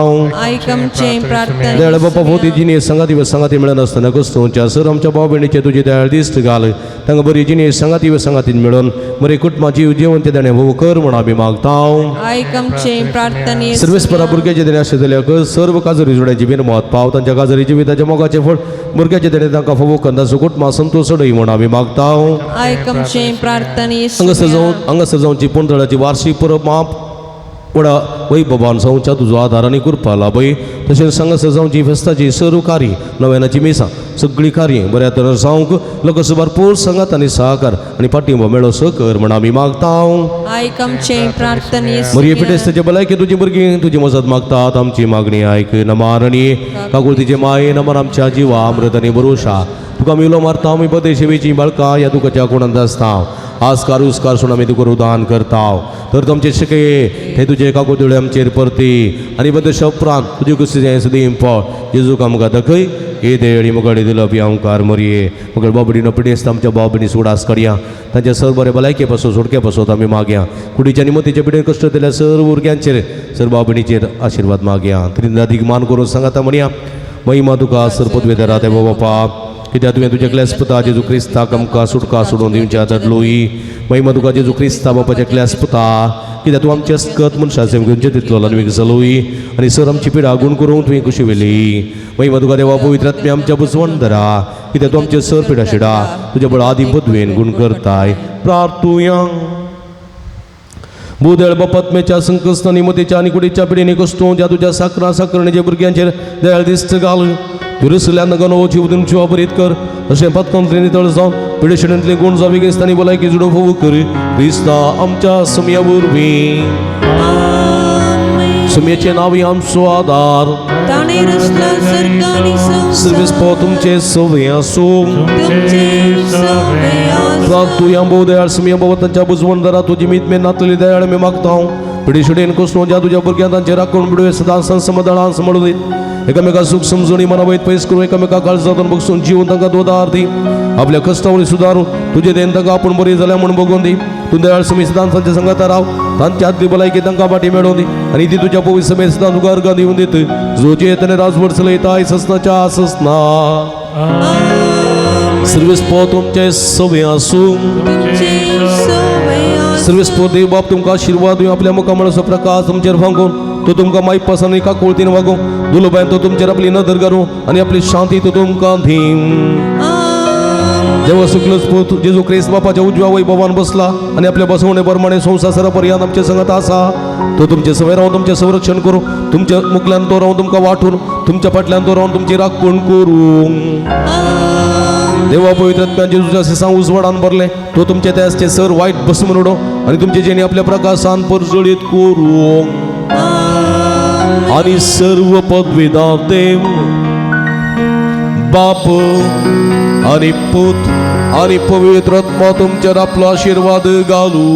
आयक आमचे प्रार्थने दयाळ बापा भोवती जिणे संगाती व संगाती मेळनासतना गोस्तूंच्या सर आमच्या भाव भयणीचे तुजी दयाळ दिश्ट घाल, तांकां बरी जिणे संगाती व संगातीन मेळोवन बरे कुटुंबा जीव जेवण ते देणें भोव कर म्हण आमी मागता. आयक आमचे प्रार्थने सर्वेस्परा भुरग्याचे देणे आशिल्ले जाल्यार सर्व काजरी जोड्याची बिनमत पाव, तांच्या काजरी जिविताच्या मोगाचें फळ भुरग्याचे देणे तांकां फावो कर, तांचो कुटुंबा संतोष सडय म्हण आमी मागता. आयक आमचे प्रार्थने हांगासर जावची पुणतळाची वार्षिक परब माप व्हडा वैभवान जावच्या तुजो आदार आनी कृपा लाभय. तशेंच हांगासर जावची फेस्ताची सर्व कार्य नव्यानाची मिसां सगळीं कार्य बऱ्या तरेन जावंक लोकांचो भरपूर सांगात आनी सहकार आनी पाठिंबो मेळोसो कर म्हण आमी मागता. आयक आमचे प्रार्थने मरिये पिडेस्ताचे भलायकी तुजी भुरगीं तुजी मजत मागतात. आमची मागणी आयक. नमारणी काकुळतीचे माये नमर आमच्या जिवा अमृत आनी भरोशा तुका आमी उलो मारता. आमी बदे शेवेची बाळकां ह्या तुकाच्या कोणांत आसता. आस्कार उस्कार सोड आमी तुका रुदान करता. तर तुमचे शिकये हे तुजे काकुळती आमचेर परती आनी बदे उपरांत तुजे कुस्ती सदीं पळ जेजूक आमकां दाखय. हे देळी मुखाडी दिलो पियांकार मरये मगळ बाबडीनो पिडेस्त आमच्या बाबडीनी सुडास काडया, तांच्या सर बरे भलायके पासून सुटके पासून आमी मागया. कुडीच्या आनी मतीच्या पिडेन कश्ट दिल्या सर भुरग्यांचेर सर बाबडीचेर आशिर्वाद मागया. त्रिंदादीक मान करून सांगाता म्हणया महिमा तुका सर पदवेदारा देवा बापा कित्याक तुवें तुज्या क्लास पुता जेजू क्रिस्ताक आमकां सुटका सोडून दिवच्या धाडलोय. महिमा तुका जेजू क्रिस्ता बापाच्या क्लास पुता, कित्याक तूं आमच्या स्कत मनशाचे घेवचे तितलो ल्हानवीक जालोय आनी सर आमची पिडा गुण करूंक तुवें कशी वेली. महिमा तुका देवा पवित्र आत्म्या आमच्या बुजवण धरा, कित्याक तूं आमचे सर पिडा शिडा तुज्या बळ आदी पदवेन गुण करताय. प्रार्थुया. भूदळ बापात्म्याच्या संकस्तानी मतेच्या आनी कुडीच्या पिढीने कस्तो ज्या तुज्या साकरा साकरणेच्या भुरग्यांचेर दयाळ दिस्त घाल. तुरसल्या नगन जीव दिवन जिवा कर तशें पातकांतले नितळ जावन पिडेशिणेंतले गुण जावी क्रिस्तांनी भलायकी जुडो फोव कर क्रिस्ता आमच्या समया वरवीं. सुम्याचें नांव आमचो आदार. ताणें रचला सर्ग आनी संवसार. सर्वेस्पो तुमचे सवय आसूं. तुमचे सवे आसूं. प्रार्थुया. भोव दयाळ सुमया बाबा तांच्या बुजवण दरा तुजी मीत मे नातलेली दयाळ मी मागता. पिढी कसलो ज्या तुज्या भुरग्यां तांचे राखून बिडवे सदां संसमदळां सांबाळून दीत एकामेका सुख समजणी मनावयत पयस करून एकामेका काळजातून बगसून जीवन तांकां दोदार दी. आपल्या कश्टावरी सुदारून तुजे देन तांकां आपूण बरी जाल्या म्हूण बगोवन दी. तूं दयाळ सुमी सदां तांच्या संगाता राव, तांच्या आदली भलायकी तांकां फाटी मेळोवन दी आनी ती तुज्या पवित्र समेत सदां तुका अर्गां दिवन दित जो जे तेणे राजवट चलयता ससनाच्या ससना. सर्वेस्पो तुमचे सवे आसूं. तुमचे सवे आसूं. सर्वेस्पो देव बाप तुमकां आशिर्वाद दिवं, आपल्या मुखामळाचो प्रकाश तुमचेर फांकून तो तुमकां मायपास आनी काकुळतीन वागूं. दुलोबायन तो तुमचेर आपली नदर घालूं आनी आपली शांती तो तुमकां दीं. आमेन. देवा सुकलोच पूत जेजू क्रिस्त बापाच्या उजव्या वैभवान बसला आनी आपल्या बसवणे प्रमाणे संवसार सरापर्यंत आमचे संगत आसा. तो तुमचे सवय रावन तुमचें संरक्षण करूं, तुमच्या मुखल्यान तो रावन तुमकां वांटून, तुमच्या फाटल्यान तो रावन तुमची राखण करूं. देवा पवित्र आत्म्यान जेजूच्या सिसां उजवाडान भरलें तो तुमचे त्याचे सर वायट बस म्हणून आनी तुमचे जेणे आपल्या प्रकाशान परजळीत करूं. आनी सर्व पदवीदार देव बाप आनी पूत आनी पवित्र आत्मा तुमचेर आपलो आशिर्वाद घालू.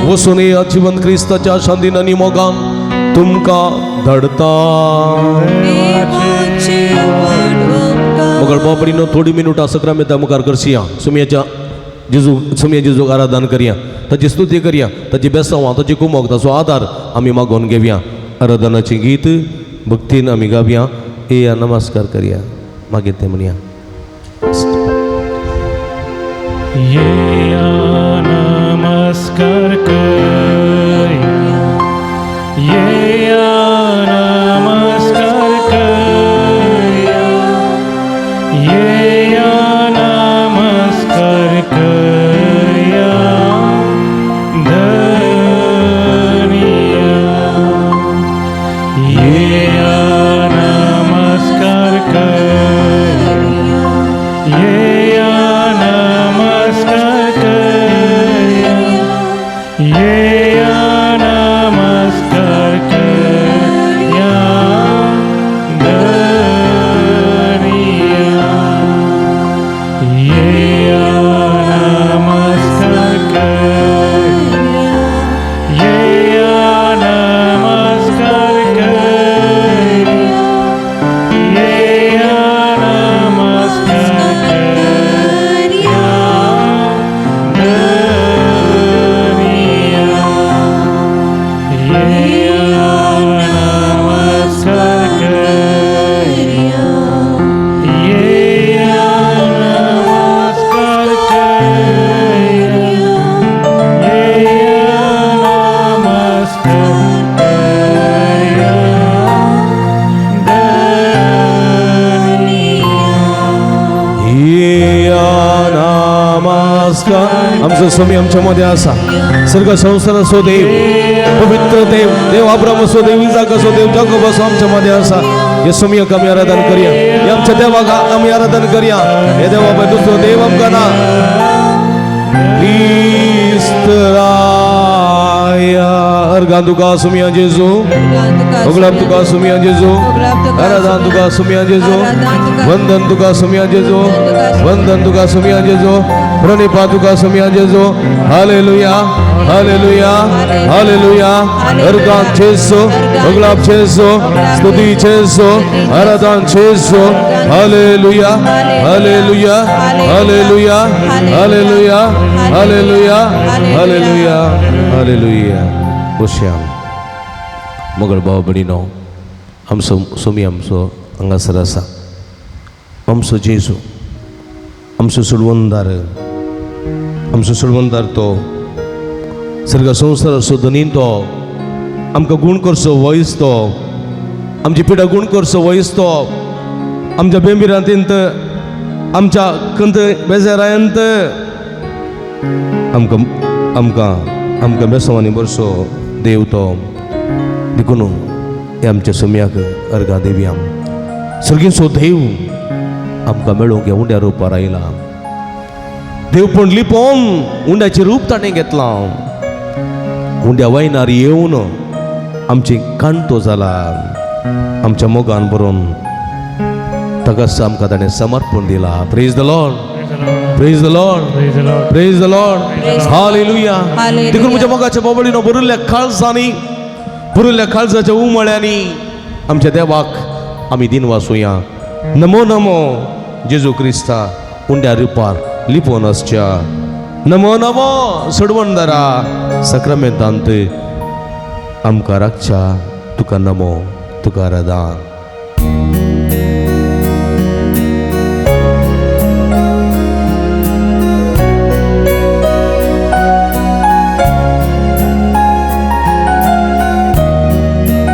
वसून या जिवन क्रिस्ताच्या शांतीन आनी मोगान तुमकां धाडता. देवाचे व्हड उपकार. मगळ बाबडीनो थोडी मिनुटां सक्रामेंता मुखार करसिया. सुमयाच्या जेजू सुमया जेजूक आराधन करया, ताची स्तुती करया, ताची बेसांव ताची कुमोक ताचो आदार आमी मागोवन घेवया. आराधनाचें गीत भक्तीन आमी गावया. येया नमस्कार करया, मागीर तें म्हणया. येया नमस्कार करया, येया नमस्कार करया, येया नमस्कार करया धनिया, येया नमस्कार करया, येया नमस्कार करया, येया नमस्कार करया धनिया, येया नमस्कार करया, येया नमस्कार करया, येया नमस्कार करया धनिया, येया नमस्कार करया, येया नमस्कार करया, येया नमस्कार करया धनिया. येया नमस्कार. आमचो स्वामी आमच्या मध्ये आसा. सर्ग संसाराचो देव, पवित्र देव, देव अब्राम असो देव, इजाक असो देव, जाकोब असो आमच्या मध्ये आसा. हे स्वामीक आमी आराधन करया, हे आमच्या देवाक आमी आराधन करया. हे देवा पळय दुसरो देव आमकां ना. क्रिस्त राया. अर्गां तुका सुमया जेजू, ओगळाप तुका सुमया जेजू, आराधन तुका सुमया जेजू, वंदन तुका सुमया जेजू, वंदन तुका सुमया जेजू, प्रणिपा तुका सुमया जेजू. Hallelujah, hallelujah, hallelujah. अर्गां जेजू, ओगळाप जेजू, स्तुती जेजू, आराधन जेजू. Hallelujah, hallelujah, hallelujah, hallelujah, hallelujah, hallelujah, hallelujah. बसया. मगळ भाव भयणीनो, आमचो सोमी आमचो हांगासर आसा. आमचो जेजू, आमचो सोडवणदार, आमचो सोडवणदार तो सर्ग संवसाराचो धनी तो, आमकां गूण करचो वयस तो, आमची पिडा गूण करचो वयस तो, आमच्या बेंबिरांतींत, आमच्या कंत बेजारायंत आमकां आमकां आमकां बेसवांनी बरसो देव तो. देखून हे आमच्या सम्याक अर्गां देवया. सर्गीचो देव आमकां मेळोवंक ह्या उंड्या रुपार आयला. देव पण लिपोवन उंड्याचें रूप ताणें घेतलां. उंड्या वयनार येवन आमची कांटो जाला. आमच्या मोगान बरोवन ताका आमकां ताणें समर्पण दिलां. Praise the Lord, praise the Lord, Praise the Lord. Praise the Lord. Hallelujah. Hallelujah. देखून म्हज्या मोगाच्या बोबडीनो भरिल्ल्या काळजांनी, भरिल्ल्या काळजाच्या उमळ्यांनी आमच्या देवाक आमी दिनवासुया. नमो नमो जेजू क्रिस्ता उंड्या रुपार लिपोवन आसच्या. नमो नमो सोडवणदारा सक्रामेंतांत आमकां राखच्या. तुका नमो, तुका रदान.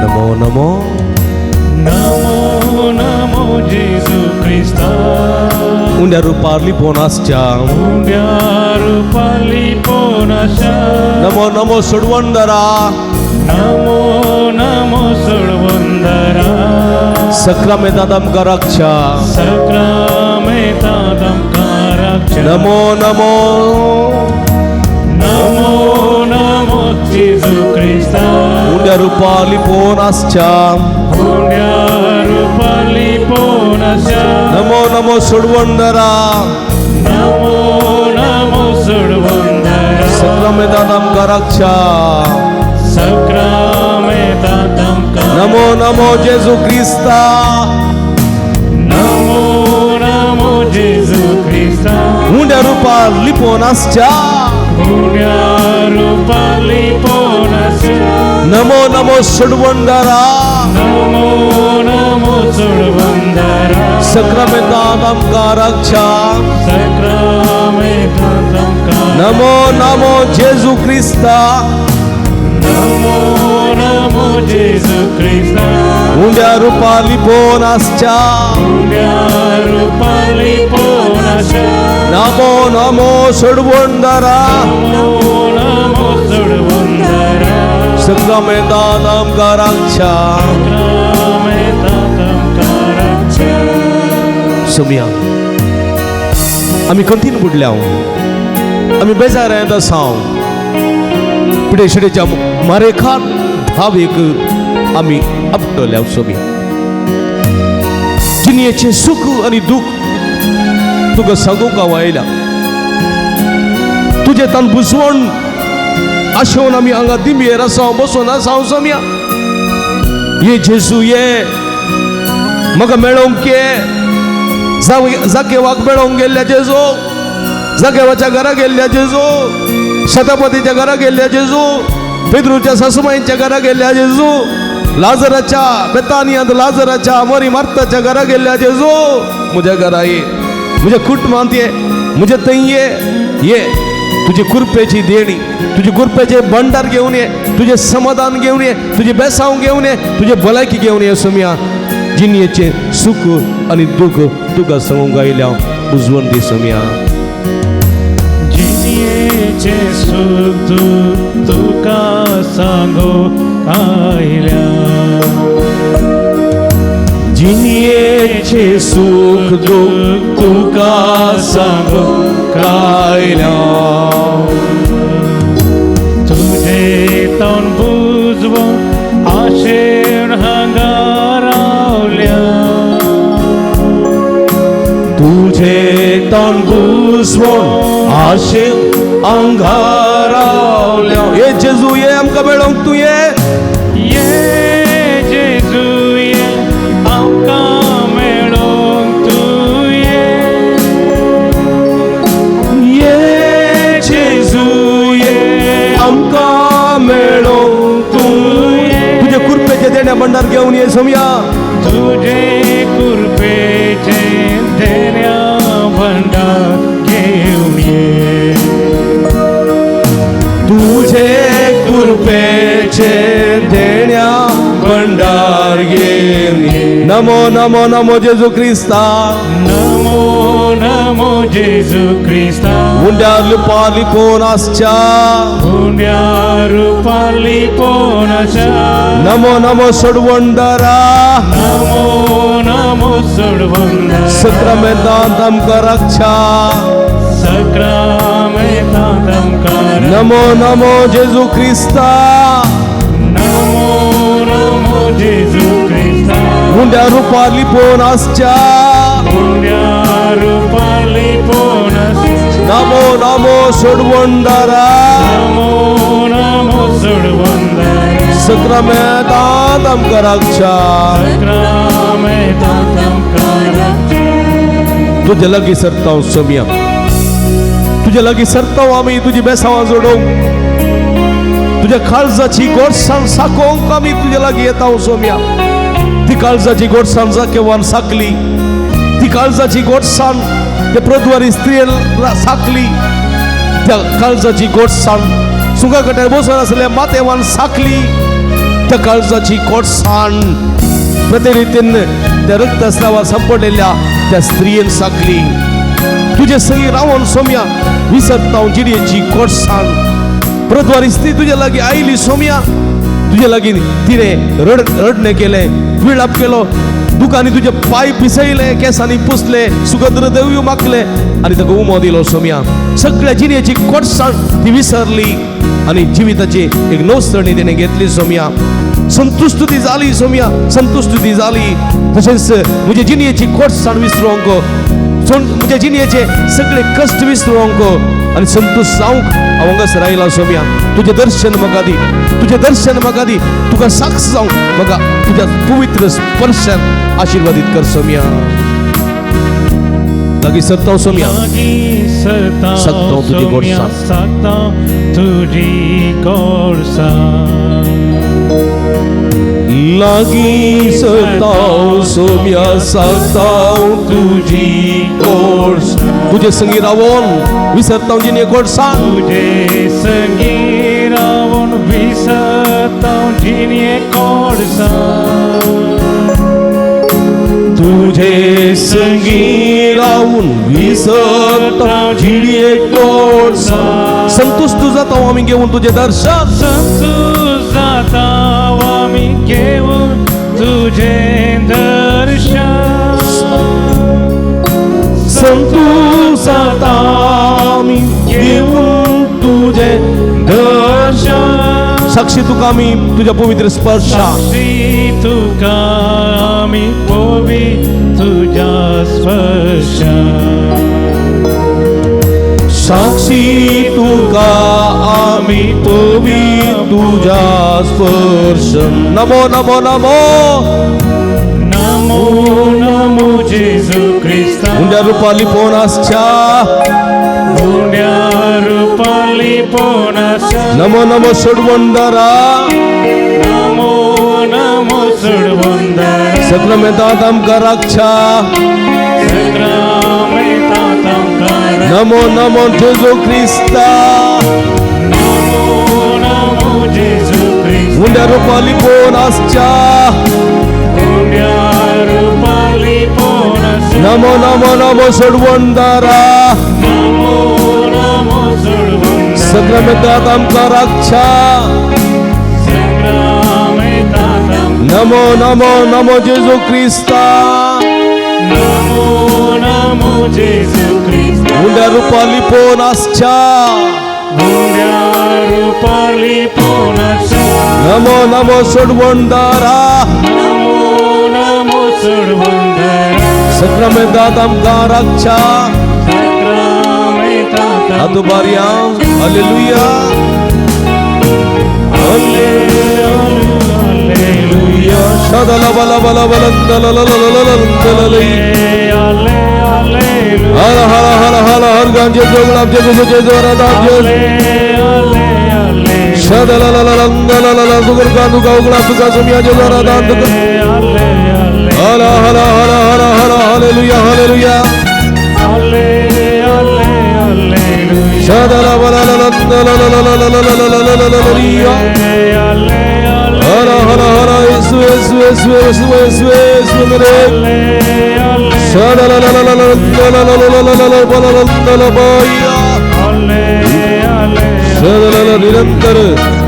नमो नमो नमो नमो जेजू क्रिस्ता उंड्या रुपार लिपोवन आसच्या. उंड्या रुपार लिपोवन आसच्या. नमो नमो सोडवणदारा नमो नमो सोडवणदारा सक्रामेंतांत आमकां राखच्या. सक्रामेंतांत आमकां राखच्या. नमो नमो नमो नमो जेजू क्रिस्ता उंड्या रुपार लिपोवन आसच्या. उंड्या रुपार लिपोवन आसच्या. नमो नमो सोडवणदारा नमो नमो सोडवणदारा सक्रामेंतांत आमकां राखच्या. सक्रामेंतांत आमकां. नमो नमो जेजू क्रिस्ता नमो नमो जेजू क्रिस्ता उंड्या रुपार लिपोवन आसच्या. उंड्या रुपार लिपोवन आसच्या. नमो नमो सोडवणदारा नमो नमो सोडवणदारा सक्रामेंतांत आमकां राखच्या. सक्रामेंतांत आमकां. नमो नमो जेजू क्रिस्ता नमो नमो जेजू क्रिस्ता उंड्या रुपार लिपोवन आसच्या. उंड्या रुपार लिपोवन आसच्या. नमो नमो सोडवणदारा नमो नमो सोडवणदारा सक्रामेंतांत आमकां राखच्या. सक्रामेंतांत आमकां राखच्या. सोमया आमी कंतीन बुडल्या, आमी बेजार येत आसा. पिडेशिडेच्या मारेखार धावेक आमी आपटल्या. सोमया जिणयेचें सुख आनी दूख तुका सांगूंक हांव आयल्या. तुजें तान बुजवण आशेवन आमी हांगा दिंबयेर आसा, बसून आसा. सोमया ये जेजू ये, म्हाका मेळोवंक ये. जाकेवाक मेळोवंक गेल्ल्या जेजू, जाकेवाच्या घरा गेल्ल्या जेजू, शतपतीच्या घरा गेल्ल्या जेजू, पेद्रूच्या सासूमाईंच्या घरा गेल्ल्या जेजू, लाजराच्या बेतानियांत लाजराच्या मरी मार्ताच्या घरा गेल्ल्या जेजू, म्हज्या घरा ये, म्हज्या कुटुंबांत ये, म्हज्या थंय ये. ये तुजी कुरपेची देणी, तुजी कुरपेचे भंडार घेवन ये, तुजें समाधान घेवन ये, तुजें बेसांव घेवन ये, तुजें भलायकी घेवन ये. सोमया जिणयेचें सुख आनी दूख तुका सांगूंक आयल्या. उजवण दी सोमया. जिणयेचें सूख दूख तुका सांगूंक आयल्या. जिणयेचें सुख दूख तुका सांगूंक आयल्या. तुजें तोंड बुजवून आशेन हांगा रावल्या. तुझे तोंड बुजवून आशेन हांगा रावल्या. ये जेजू ये, आमकां मेळोवंक तूं ये. ये जेजू ये, आमकां मेळोवंक तूं ये. ये जेजू ये, आमकां मेळोवंक तूं ये. तुजे कुरपेचे देणे भंडार घेवन ये सोमया. तुजे कुरपेचे भंडार घेवन ये. तुझे कृपेचे देण्या भंडार घेवन ये. नमो नमो नमो जेजू क्रिस्ता. नमो नमो जेजू क्रिस्ता. उंड्यार लुपार लिपोवन आसच्या. उंड्यार रुपार लिपोवन आसच्या. नमो नमो सोडवणदारा. नमो नमो सोडवणदारा. सक्रामेंतांत आमकां राखच्या. सक्रामेंतांत आमकां. नमो नमो जेजू क्रिस्ता. नमो नमो जेजू क्रिस्ता. उंड्यार रुपार लिपोवन आसच्या. उंड्यार रुपार लिपोवन आसच्या. नमो नमो सोडवणदारा. नमो नमो सोडवणदारा. सक्रामेंतांत आमकां राखच्या. सक्रामेंतांत आमकां राखच्या. तुजे लागीं सरता सोम्या, तुजे लागीं सरता आमी तुजी बेसांवां जोडोवंक, तुज्या काळजाची गोडसाण साकोवंक आमी तुजे लागीं येता सोम्या. ती काळजाची गोडसाण जाकेवान साकली, ती काळजाची गोडसाण ते प्रद्वारी स्त्रियेन साकली, त्या काळजाची गोडसाण सुंगा कट्यार बसून आसल्या मातेवान साकली, त्या काळजाची गोडसाण प्रतिरितीन त्या रक्तस्रावान सांपडलेल्या त्या स्त्रियेन साकली. तुजे संगी रावन सोम्या विसरता हांव जिणेची गोडसाण. प्रद्वारी स्त्री तुजे लागीं आयली सोम्या, तुजे लागीं तिणें रडणें केलें, विळाप केलो, दुकांनी तुजे पांय पिसयले, केंसांनी पुसले, सुगंध देवयो मागले आनी ताका उमो दिलो सोम्या. सगळ्या जिणेची गोडसाण ती विसरली आनी जिविताची एक नवसरणी तिणें घेतली सोम्या. संतुश्ट ती जाली सोम्या, संतुश्ट ती जाली. तशेंच म्हजे जिणेची गोडसाण विसरूंक, म्हज्या जिणेचे सगळे कश्ट विसरूंक आनी संतुश्ट जावंक हांव हांगासर आयलां सोम्या. तुजें दर्शन म्हाका दी, तुजें दर्शन म्हाका दी, तुका साक्ष जावंक म्हाका तुज्या पवित्र स्पर्शान आशिर्वादीत कर सोम्या. लागीं सरता सोम्या, सकता तुजी गोडसाण. सकता तुजी गोडसाण. लागीं सरता सोम्या, सकता तुजी गोडसाण. तुजे संगी रावोन विसरता जिणे गोडसाण. तुजे संगी रावून विसरता जिणे गोडसाण. तुझे संगी रावून विसरता जिणे गोडसाण. संतुश्ट जाता आमी घेवन तुजें दर्शन. संतुश्ट जाता आमी घेवन तुजें दर्शन. संतुश्ट जाता आमी घेवन तुजें दर्शन. साक्षी तुका आमी तुज्या पवित्र स्पर्शा. साक्षी तुका आमी पवी तुज्या स्पर्शा. साक्षी तुका आमी पवी तुज्या स्पर्श. नमो नमो नमो नमो नमो जेजू क्रिस्ता. उंड्या रुपार लिपोवन आसच्या. उंड्यार रुपार लिपोवन आसच्या. नमो नमो सोडवणदारा. नमो नमो सोडवणदारा. सक्रामेंतांत आमकां राखच्या. सक्रामेंतांत आमकां. नमो नमो जेजू क्रिस्ता. नमो नमो जेजू क्रिस्ता. उंड्या रुपार लिपोवन आसच्या. उंड्यार रुपार लिपोवन आसच्या. नमो नमो नमो सोडवणदारा. नमो नमो सोडवणदारा. सक्रामेंतांत आमकां राखच्या. सक्रामेंतांत आमकां. नमो नमो नमो जेजू क्रिस्ता. नमो नमो जेजू क्रिस्ता. उंड्या रुपार लिपोवन आसच्या. उंड्यार रुपार लिपोवन आसच्या. नमो नमो सोडवणदारा. नमो नमो सोडवणदारा. सक्रामेंतांत आमकां राखच्या. सक्रामेंतांत आमकां. हातुबारया. हालेलुया. हालेलुया. सदला बला बला बला दला ला ला ला ला ला ला. हालेलुया. हर हर हर हर हर गांजे जोगलाब जे गुजु जे जोरादाब जे सदला ला ला ला ला ला ला दुगर गा दुगा उगला दुगा सुमिया जे जोरादाब दुगर. हर हर हर हर हर हालेलुया हालेलुया. निरंतर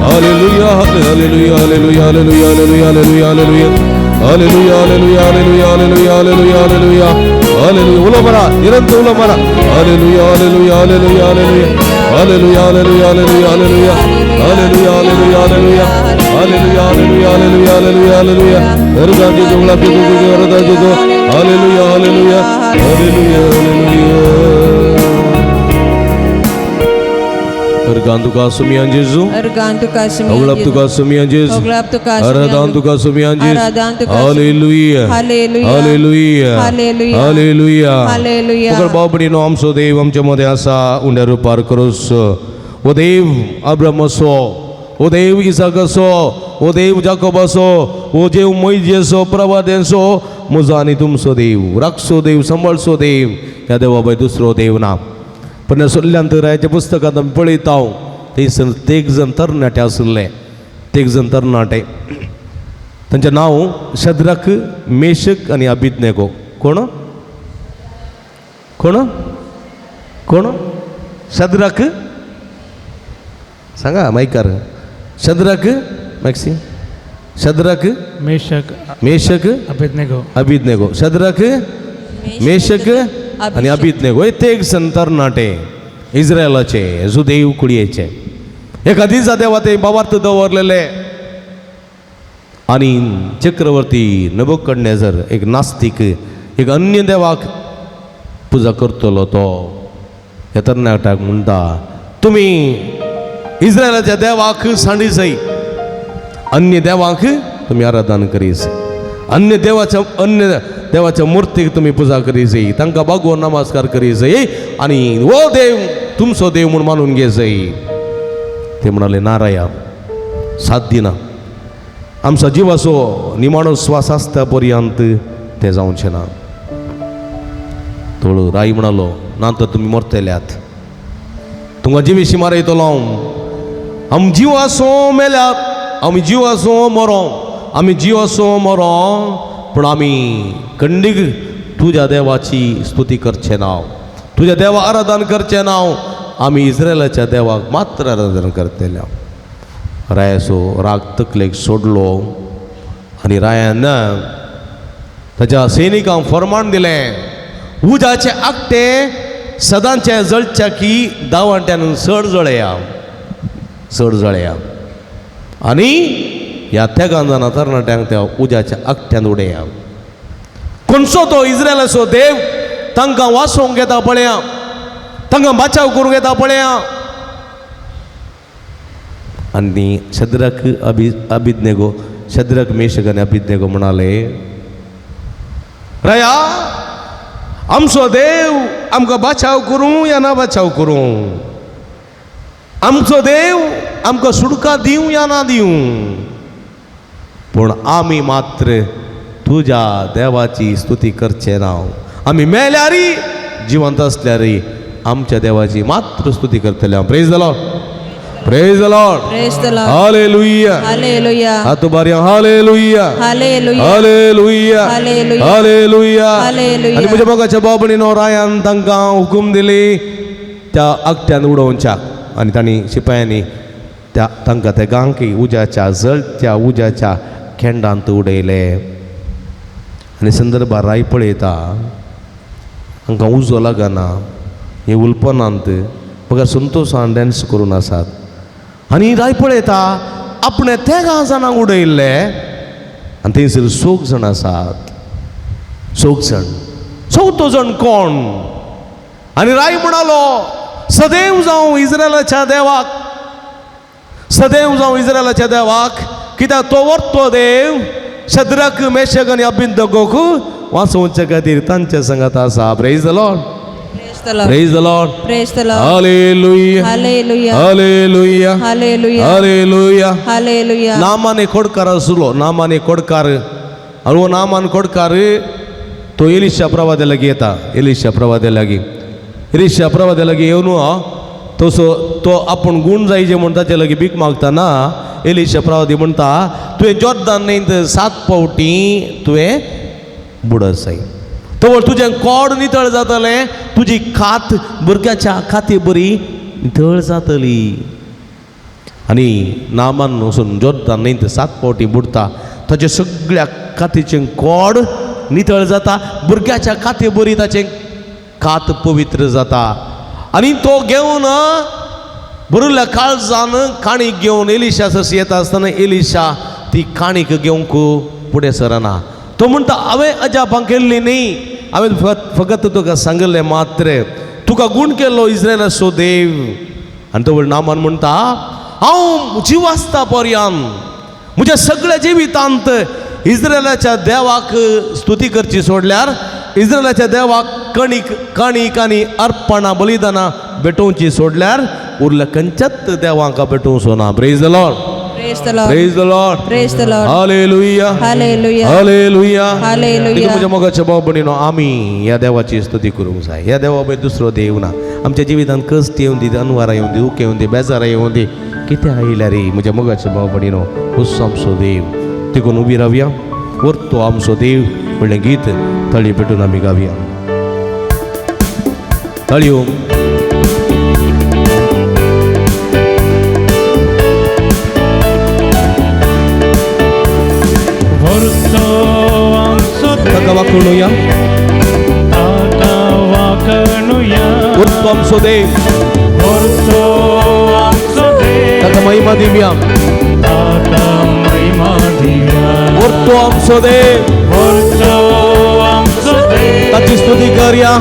hallelujah hallelujah hallelujah hallelujah hallelujah hallelujah hallelujah hallelujah hallelujah hallelujah hallelujah hallelujah hallelujah उलो मारा निरंतर उलो मारा hallelujah hallelujah hallelujah hallelujah hallelujah hallelujah hallelujah hallelujah hallelujah hallelujah hallelujah hallelujah hallelujah hallelujah hallelujah हरदाजी जोगला पितु हरदाजी जो hallelujah hallelujah hallelujah hallelujah. Organ तुका सुमियान जेजू, organ तुका सुमियान अवलाप तुका सुमियान जेजू, अवलाप तुका सुमियान आराधान तुका सुमियान जेजू. आराधान तुका hallelujah hallelujah hallelujah hallelujah hallelujah hallelujah. मुखार भाव भयणीनो, आमचो देव आमच्या मदें आसा उंड्या रुपार करोस. ओ देव अब्राहम असो, ओ देव इसाक असो, ओ देव जाकोब असो, ओ देव मोयजेसो प्रवादेंसो, म्हजो आनी तुमचो देव, राखचो देव, सांबाळचो देव. ह्या देवा भायर दुसरो देव ना. पण सोडल्यान रायाच्या पुस्तकांत आमी पळयता थंयसर तेग जण तरणाटे आशिल्ले, तेग जण तरणाटे, तांचें नांव शद्रक, मेशक आनी अभिज्ञको. कोण कोण कोण? शद्रक सांगा मायकार. शद्रक मॅक्सी, शद्रक, मेशक, मेशक, अबेदनेगो, अभिज्ञको. शद्रक, मेशक आनी अभिज्ञको हे तेग जण तरणाटे इस्रायलाचे, जुदेव कुडयेचे. एका दिसा देवा ते बाबार्थ दवरलेले आनी चक्रवर्ती नबुकडनेजर एक नास्तीक, एक अन्य देवाक पुजा करतलो, तो ह्या तरणाट्याक म्हणटा, तुमी इस्रायलाच्या देवाक सांडी जाय, अन्य देवाक तुमी आराधन करीस, अन्य देवाच्या, अन्य देवाच्या मुर्तीक तुमी पुजा करी जाय, तांकां बागोवन नमस्कार करी जाय आनी हो देव तुमचो देव म्हूण मानून घे जाय. ते म्हणाले, नाराया, साथ दिना, आमचो जिवाचो निमाणो स्वास आसता पर्यंत तें जावचें ना. थोडो राय म्हणालो, ना तर तुमी मरतल्यात, तुमकां जिविशी मारयतलो हांव. आमी जीव आसूं मेल्यात, आमी जीव आसूं मरो, आमी जीव आसूं मरो, पूण आमी खंडीक तुज्या देवाची स्तुती करचें ना, तुज्या देवा आराधन करचें ना, आमी इस्रायलाच्या देवाक मात्र आराधन करतले. रायाचो राग तकलेक सोडलो आनी रायान ताच्या सैनिकांक फरमाण दिलें, उज्याचे आकटे सदांचे जळच्या की दावांट्यान चड जळया, चड जळया आनी ह्या तेगां जाणां तरणाट्यांक त्या उज्याच्या आकट्यान उडया. खंयचो तो इस्रायलाचो देव तांकां वाचोवंक येता पळया, तांकां बाचाव करूंक येता पळया. आनी शद्रक अभिज्ञगो, शद्रक मेशक आनी अभिज्ञगो म्हणाले, राया, आमचो देव आमकां बाचाव करूं या ना बाचाव करूं, आमचो देव आमकां सुटका दिवं या ना दिवं, पूण आमी मात्र तुज्या देवाची स्तुती करचे ना. आमी मेल्यारी जिवंत आसल्यारी आमच्या देवाची मात्र स्तुती करतले. Praise the Lord, praise the Lord, praise the Lord. Hallelujah. Hallelujah. हात उबारया. Hallelujah, hallelujah. Hallelujah, hallelujah. Hallelujah. Hallelujah. आनी म्हज्या मोगाच्या भाव भयणीनो, रायान तांकां हुकूम दिली त्या आगट्यान उडोवच्याक आनी तांणी शिपायांनी त्या तांकां त्या गांकी उज्याच्या जळत्या उज्याच्या खेंडांत उडयले. आनी संदर्भार राय पळयता तांकां उजो लागना, हे उलपनांत बघा संतोशान डॅन्स करून आसात. आनी राय पळयता आपणे तेगां जाणांक उडयल्ले आनी थंयसर चौग जाण आसात, चौग जाण. चवथो जाण कोण? आनी राय म्हणालो, सदैव जावं इस्रायलाच्या देवाक, सदैव जावं इस्रायलाच्या देवाक, कित्याक तो वर्तो देव शद्रक मेशक आनी अभिनदगोक वाचोवचे खातीर तांचे संगात आसा. Praise the Lord, praise the Lord, praise the Lord, praise the Lord. Hallelujah, hallelujah. Hallelujah, hallelujah. Hallelujah. Hallelujah. नामाने खोडकार आसलो, नामाने खोडकार. आनी हो नामान खोडकार तो एलिशा प्रवाद्या लागीं येता, एलिशा प्रवाद्या लागीं. एलिशा प्रवाद्या लागीं येवन तसो तो आपूण गूण जायचे म्हूण ताचे लागीं भीक मागतना एलिशा प्रवादी म्हणटा तुवें जोर्दान न्हंयत 7 फावटी तुवें बुडत जाय, तवळ तुजें कोड नितळ जातलें, तुजी खात भुरग्याच्या खाती बरी नितळ जातली. आनी नामान वचून जोर्दान न्हंयत 7 फावटी बुडटा, ताचे सगळ्या कातीचें कोड नितळ जाता, भुरग्याच्या काती बरी ताचें कात पवित्र जाता. आनी तो घेवन भरिल्ल्या काळजान काणीक घेवन एलिशा सस येता आसतना एलिशा ती काणीक घेवंक फुडें सरना. तो म्हणटा हांवें अजापां केल्ली न्ही, हांवें फकत तुका सांगिल्लें मात्र, तुका गूण केल्लो इस्रायलाचो देव. आनी तो नामान म्हणटा हांव जीव आसता पर्यान म्हज्या सगळ्या जिवितांत इस्रायलाच्या देवाक स्तुती करची सोडल्यार इस्रायलाच्या देवाक कणीक कणीक आनी अर्पणां बलिदानां भेटोवची सोडल्यार उरल्या खंयच्याच देवांक भेटोवचो ना. Praise the Lord. Praise the Lord. Praise the Lord. Praise the Lord. Hallelujah. Hallelujah. Hallelujah. Hallelujah. देखून म्हज्या मोगाच्या भाव भयणीनो आमी ह्या देवाची स्तुती करूंक जाय. ह्या देवा पळय दुसरो देव ना. आमच्या जिवितांत कश्ट येवन दी, अनवारां येवन दी, दुख्ख येवन दी, बेजारां येवन दी, कितें आयल्यार रे म्हज्या मोगाच्या भाव भयणीनो होच आमचो देव. देखून उबी रावया, वरतो आमचो देव म्हणलें गीत ताळी पेटून आमी गावया. ताळयो. ताका वाखणुया, ताका वाखणुया, वरतो आमचो देव, वरतो आमचो देव, ताका महिमा दिवया, ताका महिमा दिवया, वरतो आमचो देव, वरतो आमचो देव, ताची स्तुती करया,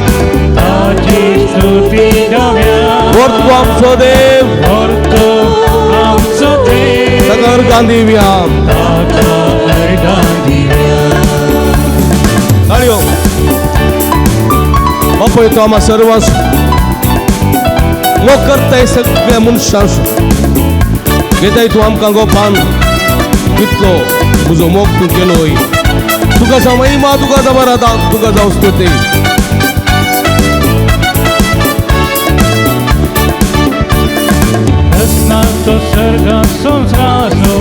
ताची स्तुती गावया, वरतो आमचो देव, वरतो आमचो देव, ताका अर्घां दिवया, ताका अर्घां दिवया. ताळयो. बापय तो आम्हा सर्वांस मोग करताय सगळ्या मनशांस घेताय तूं आमकां गोपान कितलो तुजो मोग तूं केलोय. तुका जावं महिमा, तुका जावं आराधना, तुका जावं स्तुती. रसनाचो सर्गा संवसाराचो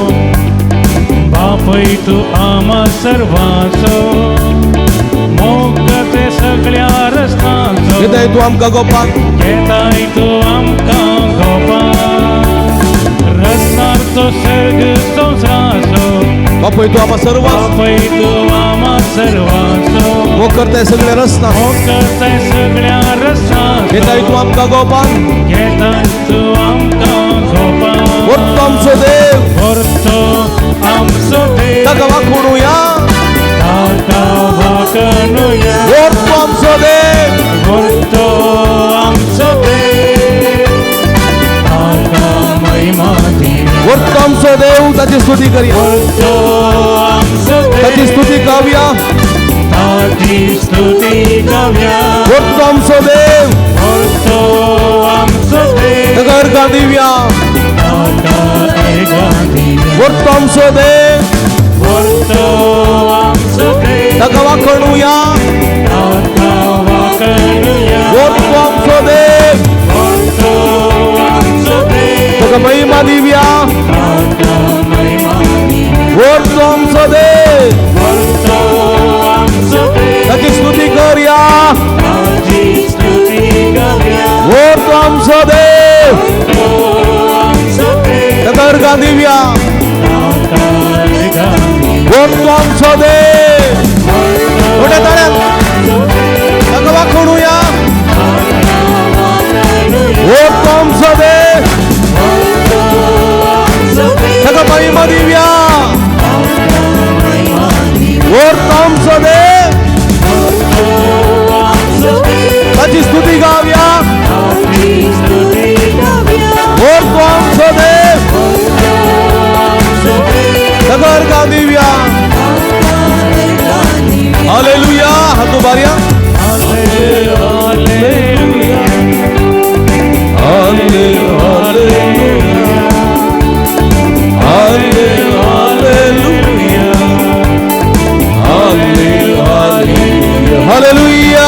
बापय तूं आम्हा सर्वांचो मोग करते सगळ्या रस्तांचो घेताय तूं आमकां गोपान, घेताय तूं आमकां गोपान. रसनाचो सर्ग संवसाराचो बापय तूं आम्हा सर्वांस बापय तूं आम्हा सर्वांचो मोग करताय सगळ्या रस्ता, मोग करताय सगळ्या रस्तांचो घेताय तूं आमकां गोपान, घेताय तूं आमकां गोपान. वरतो आमचो देव, वरतो आमचो देव, ताका वाखणुया, ताका वाखणुया, वरतो आमचो देव, वरतो आमचो देव, ताका महिमा दिवया, वरतो आमचो देव, ताची स्तुती करया, वरतो आमचो देव, ताची स्तुती गावया, ताची स्तुती गावया, वरतो आमचो देव, वरतो आमचो देव, ताका अर्घां दिवया, ताका अर्घां दिवया, वरतो आमचो देव, वरतो आमचो देव, ताका वाखणुया, ताका वाखणुया, वरतो आमचो देव, वरतो आमचो देव, ताका महिमा दिवया, ताका महिमा दिवया, वरतो आमचो देव, वरतो आमचो देव, ताची स्तुती करया, ताची स्तुती गावया, वरतो आमचो देव, वरतो आमचो देव, ताका अर्घां दिवया, ताका अर्घां दिवया, वरतो आमचो देव. मोठ्या ताळ्यान ताका वाखणुया, वरतो आमचो देव, ताका महिमा दिवया, वरतो आमचो देव, ताची स्तुती गावया, वरतो आमचो देव, ताका अर्घां दिवया. हालेलुया. हात उबारया. Hallelujah, hallelujah, hallelujah, hallelujah, hallelujah,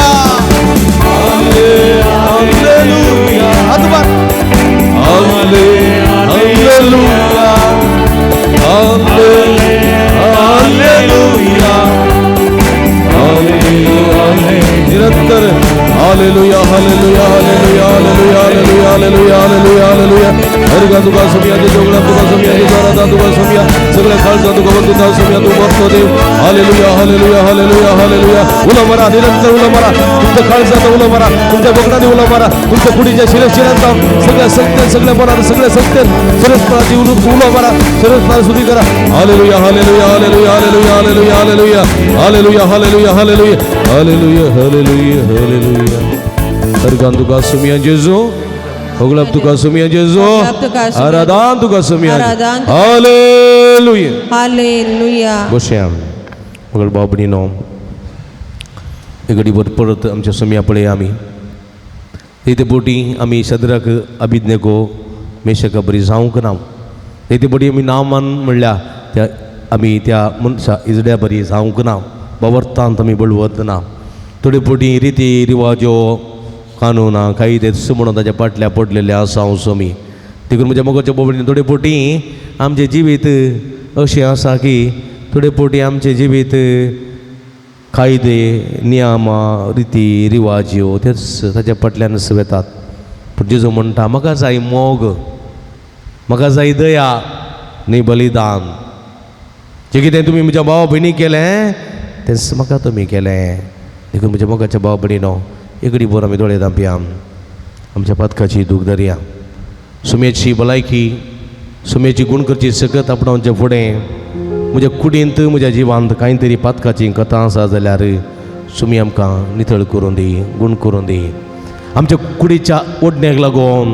Hallelujah hallelujah hallelujah hallelujah hallelujah hallelujah hallelujah hallelujah. हरगा तुका सोमया जेजू, तुका सोमया जेजू, आराधना तुका सोमया, सगळ्या काळजान तुका वंदता सोमया, तूं मोठो देव. Hallelujah hallelujah hallelujah hallelujah. उलो मारा, निरंतर उलो मारा, तुमच्या काळजात उलो मारा, तुमच्या बोकडाने उलो मारा, तुमच्या कुडीच्या शिरशिरांत सगळ्या सत्य, सगळ्या मनात सगळ्या सत्य सरस्पराची उलो मारा, सरस्परा सुधी करा. Hallelujah hallelujah hallelujah hallelujah hallelujah hallelujah hallelujah hallelujah hallelujah hallelujah hallelujah hallelujah. हरगान तुका सोमया जेजू, होगळप तुका सोमया जेजू, आराधन तुका सोमया. Hallelujah hallelujah. बसया मगळ बाबणीनो, एक घडीभर परत आमच्या सोमया पळया आमी. तेथे बोटी आमी सदराक अभिज्ञको मेशका बरी जावंक ना. तेथे बोटी आमी नामान म्हणल्या त्या आमी त्या मनशा इजड्या बरी जावंक ना, बावर्तांत आमी बळवत ना. थोडे बोटी रिती रिवाजो कानूना कायदे म्हणून ताच्या फाटल्या पडलेले आसा हांव सोमी. देखून म्हज्या मोगाच्या बोबडीन थोडे पोटी आमचें जिवीत अशें आसा की थोडे पोटी आमचें जिवीत कायदे नियमां रिती रिवाज्यो तेच ताच्या फाटल्यान वेतात. पूण जेजू म्हणटा म्हाका जाय मोग, म्हाका जाय दया न्ही बलिदान. जें कितें तुमी म्हज्या भावा भयणी केलें तेंच म्हाका तुमी केलें. देखून म्हज्या मोगाच्या भावा भयणीनो, एक घडी भर आमी दोळे धांपया, आमच्या पातकाची दूख धरया. सुमेची भलायकी, सुमेची गुण करची सकत आपणावचे फुडें म्हज्या कुडींत म्हज्या जिवांत कांय तरी पातकाची कथा आसा जाल्यार सुमी आमकां नितळ करून दी, गुण करून दी. आमच्या कुडीच्या ओडण्याक लागून,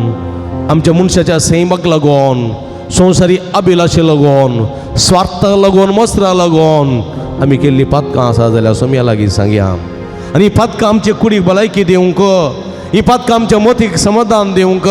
आमच्या मनशाच्या सैमाक लागून, संवसारी अभिलाशे लागून, स्वार्थाक लागून, मसरा लागून आमी केल्ली पातकां आसा जाल्यार सोम्या लागीं सांगया. आनी पातकां आमचे कुडीक भलायकी दिवंक, ही पातकां आमच्या मतीक समाधान दिवंक,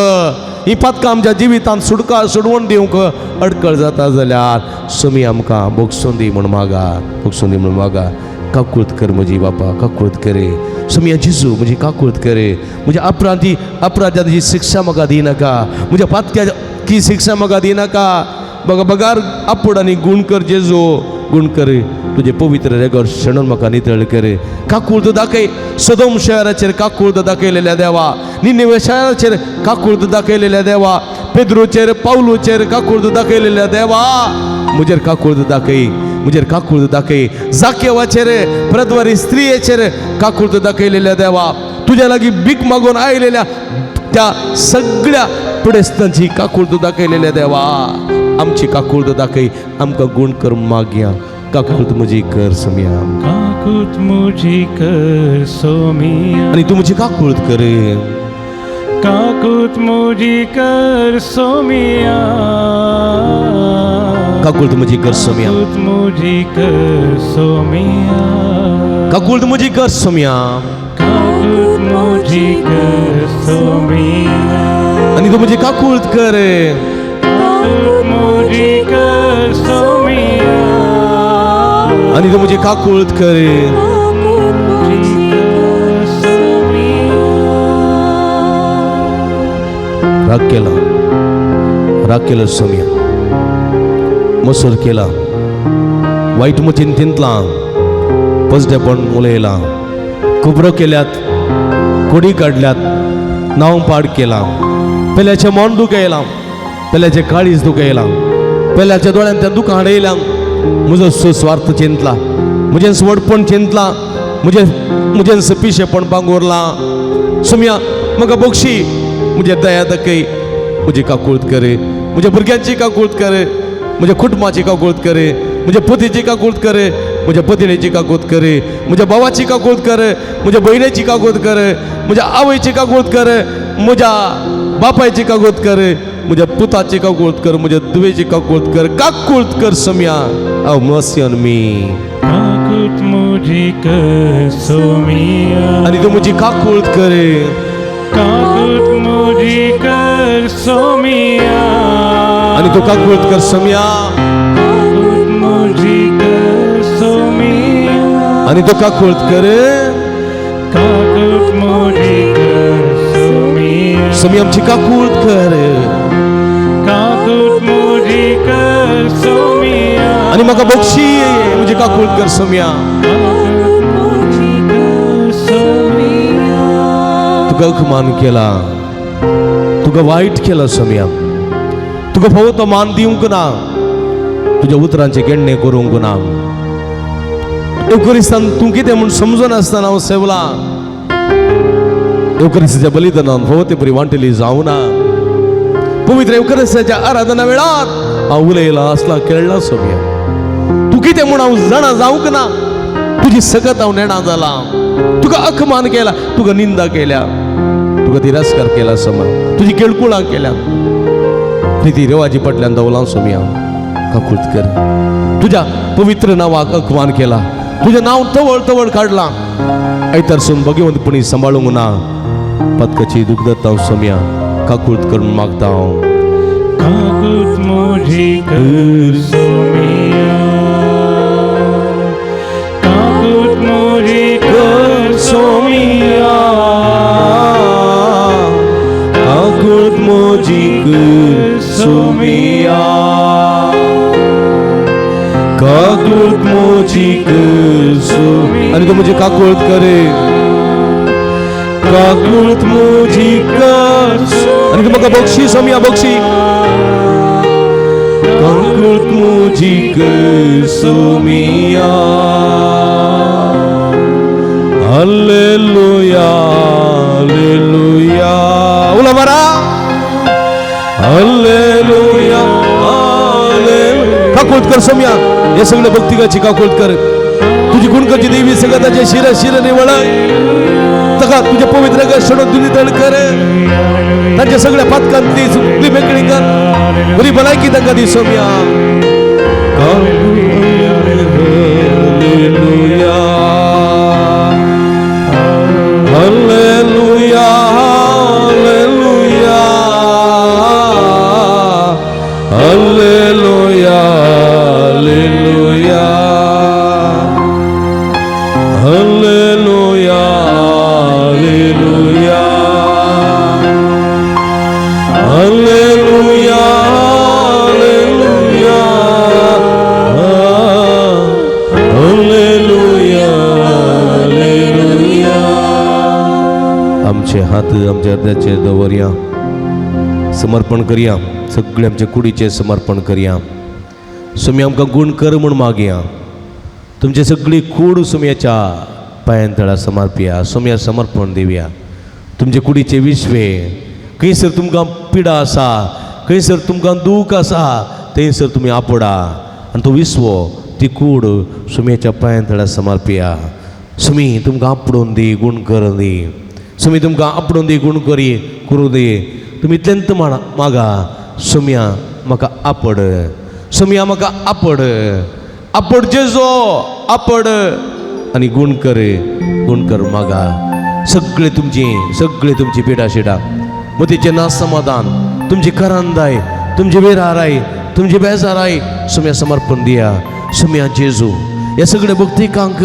ही पातकां आमच्या जिवितांत सुटका सोडवण दिवंक अडकळ जाता जाल्यार सोमी आमकां बोगसून दी म्हूण मागा, बोगसून दी म्हूण मागा. काकूळत कर म्हजी बापा, काकूळत करे सोमया जेजू, म्हजी काकूळत करे. म्हज्या अपराधी अपराधाची शिक्षा म्हाका दिनाका, म्हज्या पातक्याची शिक्षा म्हाका दिनाका. बघा बगार आपूड आनी गुण कर जेजू, गुण कर. तुजें पवित्र रेगोर शेणून म्हाका नितळ कर. काकूळत दाखय सदोम शहराचेर, काकूळत दाखयलेल्या देवा, निनेवे शहराचेर काकूळत दाखयलेल्या देवा, पेद्रोचेर पावलूचेर काकूळत दाखयलेल्या देवा, म्हजेर काकूळत दाखय, म्हजेर काकूळत दाखय. जाकेवाचेर प्रद्वारी स्त्रियेचेर काकूळत दाखयलेल्या देवा, तुज्या लागीं भीक मागून आयलेल्या त्या सगळ्या पिडेस्तांची काकूळत दाखयलेल्या देवा, आमची काकूळत दाखय. आमकां गुण कर मागया, काकूळत म्हजी कर सोमया. काकूत मुझी कर सोमिया, आनी तूं म्हजी काकूळत कर. काकूत मुझी कर सोमिया, काकूळत म्हजी कर सोमया, काकूत मुझी कर सोमिया, काकूळत म्हजी कर सोमया. काकूत मुझी कर सोमिया, आनी तूं म्हजी काकूळत कर. काकूत मुझी कर सोमिया, आनी तूं म्हजी काकूळत कर. राग केला, राग केलो सोमया, मसूर केला, वायट मतीन चिंतलां, पजडेपण उलयलां, खबरो केल्यात, कोडी काडल्यात, नांव पाड केलां, पेल्याचें मन दुखयलां, पेल्याचें काळीज दुखयलां, पेल्याच्या दोळ्यान त्या दुखां हाडयलां. म्हजो सुस्वार्थ चिंतला, म्हजें व्हडपण चिंतलां, म्हजें म्हजें पिशेपण पांगुरलां. सोमया म्हाका बक्षी, म्हजें दया दाखय, म्हजी काकूळत करे, म्हज्या भुरग्यांची काकूळत करे, म्हज्या कुटुंबाची काकूळत करे, म्हज्या पतीची काकूळत करे, म्हज्या पतिणेची काकूळत करे, म्हज्या भावाची काकूळत करे, म्हज्या भयणीची काकूळत करे, म्हज्या आवयची काकूळत करे, म्हज्या बापायची काकूळत करे, म्हज्या पुताची काकूळत कर, म्हज्या धुवेची काकूळत कर. काकूळत कर सोमया, हांव मर्सी ऑन मी. काकूत मुझी कर सोमिया, आनी तूं म्हजी काकूळत करे. काकूत मुझी कर सोमिया, आनी तूं काकूळत कर सोमया. काकूत मुझी कर सोमिया, आनी तूं काकूळत कर. काकूत मुझी कर सोमिया, सोमया आमची काकूळत कर. काकूत मुझी कर सोमिया, आनी म्हाका बक्षी, म्हजी काकूळत कर सोमया. काकूत मुझी कर सोमिया. तुका अखमान केला, तुका वायट केला सोम्या, तुका फावो तो मान दिवंक ना, तुज्या उतरांचें गेणणें करूंक ना. येवकरिस्तान तूं कितें म्हूण समजनासतना हांव सेवलां. येवकरिस्ताच्या बलिदानान फावो ते बरी वांटेली जावं ना. पवित्र येवकरिस्ताच्या आराधना वेळार हांव उलयलां, आसलां, खेळ्ळां सोम्या. तूं कितें म्हूण हांव जाणा जावंक ना. तुजी सकत हांव नेणा जालां. तुका अखमान केला, तुका निंदा केल्या, तुका तिरस्कार केला समा, तुजी केळकुळां केल्या, रिती रिवाजी फाटल्यान दवलां सोम्या. काकूत कर, तुज्या पवित्र नांवाक अखमान केला, तुजें नांव तवळ तवळ काडलां. आयतारसून भगवंतपणी सांबाळूंक ना. पदकाची दुखदत्ता हांव सोम्या, काकूत करून मागता हांव. काकूत म्हजी कर सोमिया, काकूत म्हजी कर सोमिया, काकूत म्हजी कर सोमिया, काकूत म्हजी कर सोमिया. आनी तूं म्हजी काकूत करे, काकूत म्हजी कर. आनी तूं म्हाका बक्षी सोमिया, बक्षी. काकूत म्हजी कर सोमिया. Hallelujah, hallelujah. उलो मारा, हालेलुया, हालेलुया. काकूत कर सोम्या, हे सगळे भक्तिकाची काकूत कर. तुझी गुणकाची देवी सगळ्याचे शिर शिर निवळय. ताका तुझ्या पवित्र सोडून तुझी तळ कर. तांच्या सगळ्या पातकांतली सुकली मेकळी कर. बरी भलायकी तांकां दी सोम्या. Hallelujah, hallelujah, hallelujah, hallelujah, hallelujah, hallelujah, hallelujah, hallelujah, hallelujah, hallelujah, hallelujah. आमचे हात आमच्या हृदयाचेर दवरया, समर्पण करया, सगळे आमचे कुडीचेर समर्पण करया. सुमी आमकां गूण कर म्हूण मागया. तुमची सगळी कूड सुमयाच्या पांयां तळा समर्पया. सुमया समर्पण दिवया. तुमचे कुडीचे विश्वे खंयसर तुमकां पिडा आसा, खंयसर तुमकां दूख आसा, थंयसर तुमी आपोडा आनी तो विस्वो ती कूड सुमयाच्या पांयां तळा समर्पया. सुमी तुमकां आपडून दी, गूण करून दी. सुमी तुमकां आपडून दी, गूण करी करूं दी. तुमी इतलेंत मागा, सुमया म्हाका आपड, सुमया म्हाका आपड, आपड जेजो, आपड आनी गूण कर, गूण कर मागा. सगळे तुमची, सगळे तुमची पिडा शिडा, मतीचें ना समाधान, तुमची करांदाय, तुमची वेराराय, तुमची बेजाराय सुमया समर्पण दिया. सुमया जेजू ह्या सगळ्या भक्तिकांक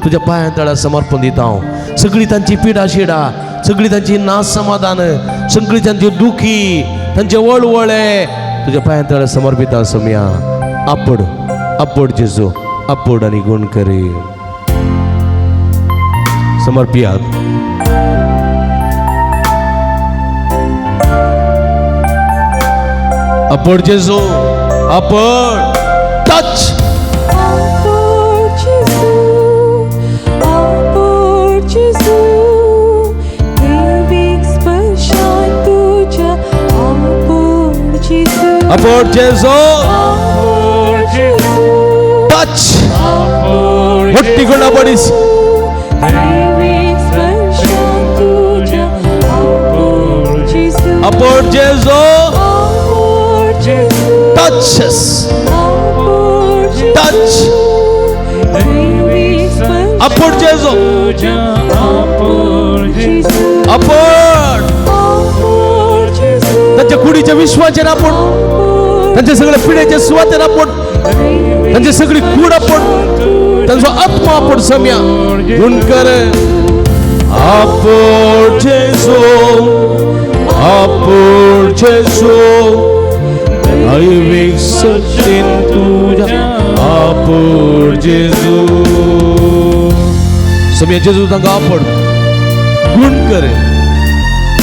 तुज्या पांयां तळा समर्पण दिता हांव. सगळी तांची पिडा शिडा, सगळी तांची ना समाधान, सगळी तांची दुखी, तांचे वळवळे तुज्या पांयां तळा समर्पिता सुमया. आपड, आपड जेजू, आपड आनी गूण करी समर्पियात. आपड जेजू, आपड. टच. आपड जेजू, टच. मोठी गुणा पडीस. आपड जेजू, टच, टच. आपड जेजू, आपड. त्यांच्या कुडीच्या विश्वाचेर आपण, त्यांच्या सगळ्या पिढ्याच्या सुवातेर आपण, त्यांची सगळी कूड आपण, त्यांचा आत्मा आपण सम्या गुण कर. आपड जेजू, आपड जेजू, दैवीक सत्तेन तुझ्या आपड जेजू. सम्या जेजू तांकां आपड, गुण कर.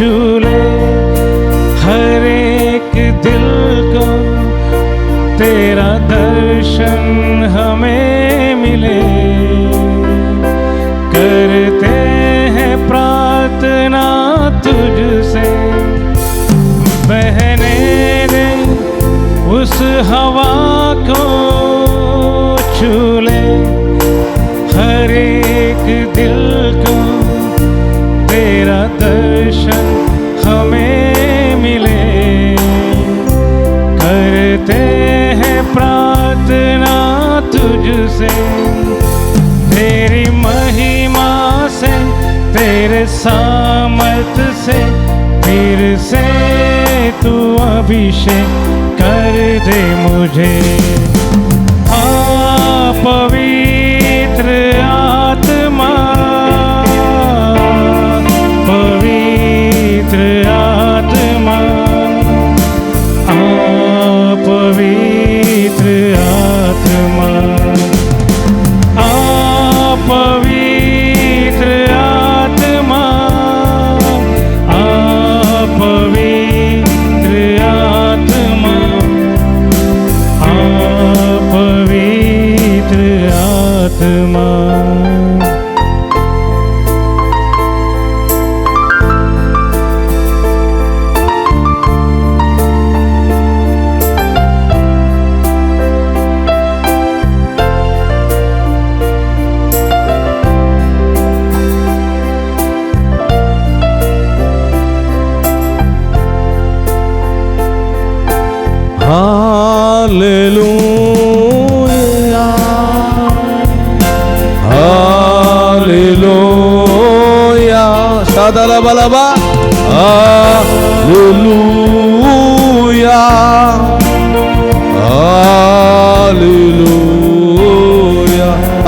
छू ले हर एक दिल को, तेरा दर्शन हमें मिले। करते हैं प्रार्थना तुझसे, बहने दे उस हवा को, छू ले हर एक दिल को, तेरा दर्शन हमें मिले। करते हैं प्रार्थना तुझसे, तेरी महिमा से तेरे सामर्थ से, फिर से तू अभिषेक कर दे मुझे। आ पवित्र आत्मा, पवित्र आत्मा, आ पवित्र आत्मा, आ पवित्र आत्मा, आ पवित्र आत्मा, आ पवित्र आत्मा। Hallelujah, hallelujah. Shadalabalaba, hallelujah, hallelujah.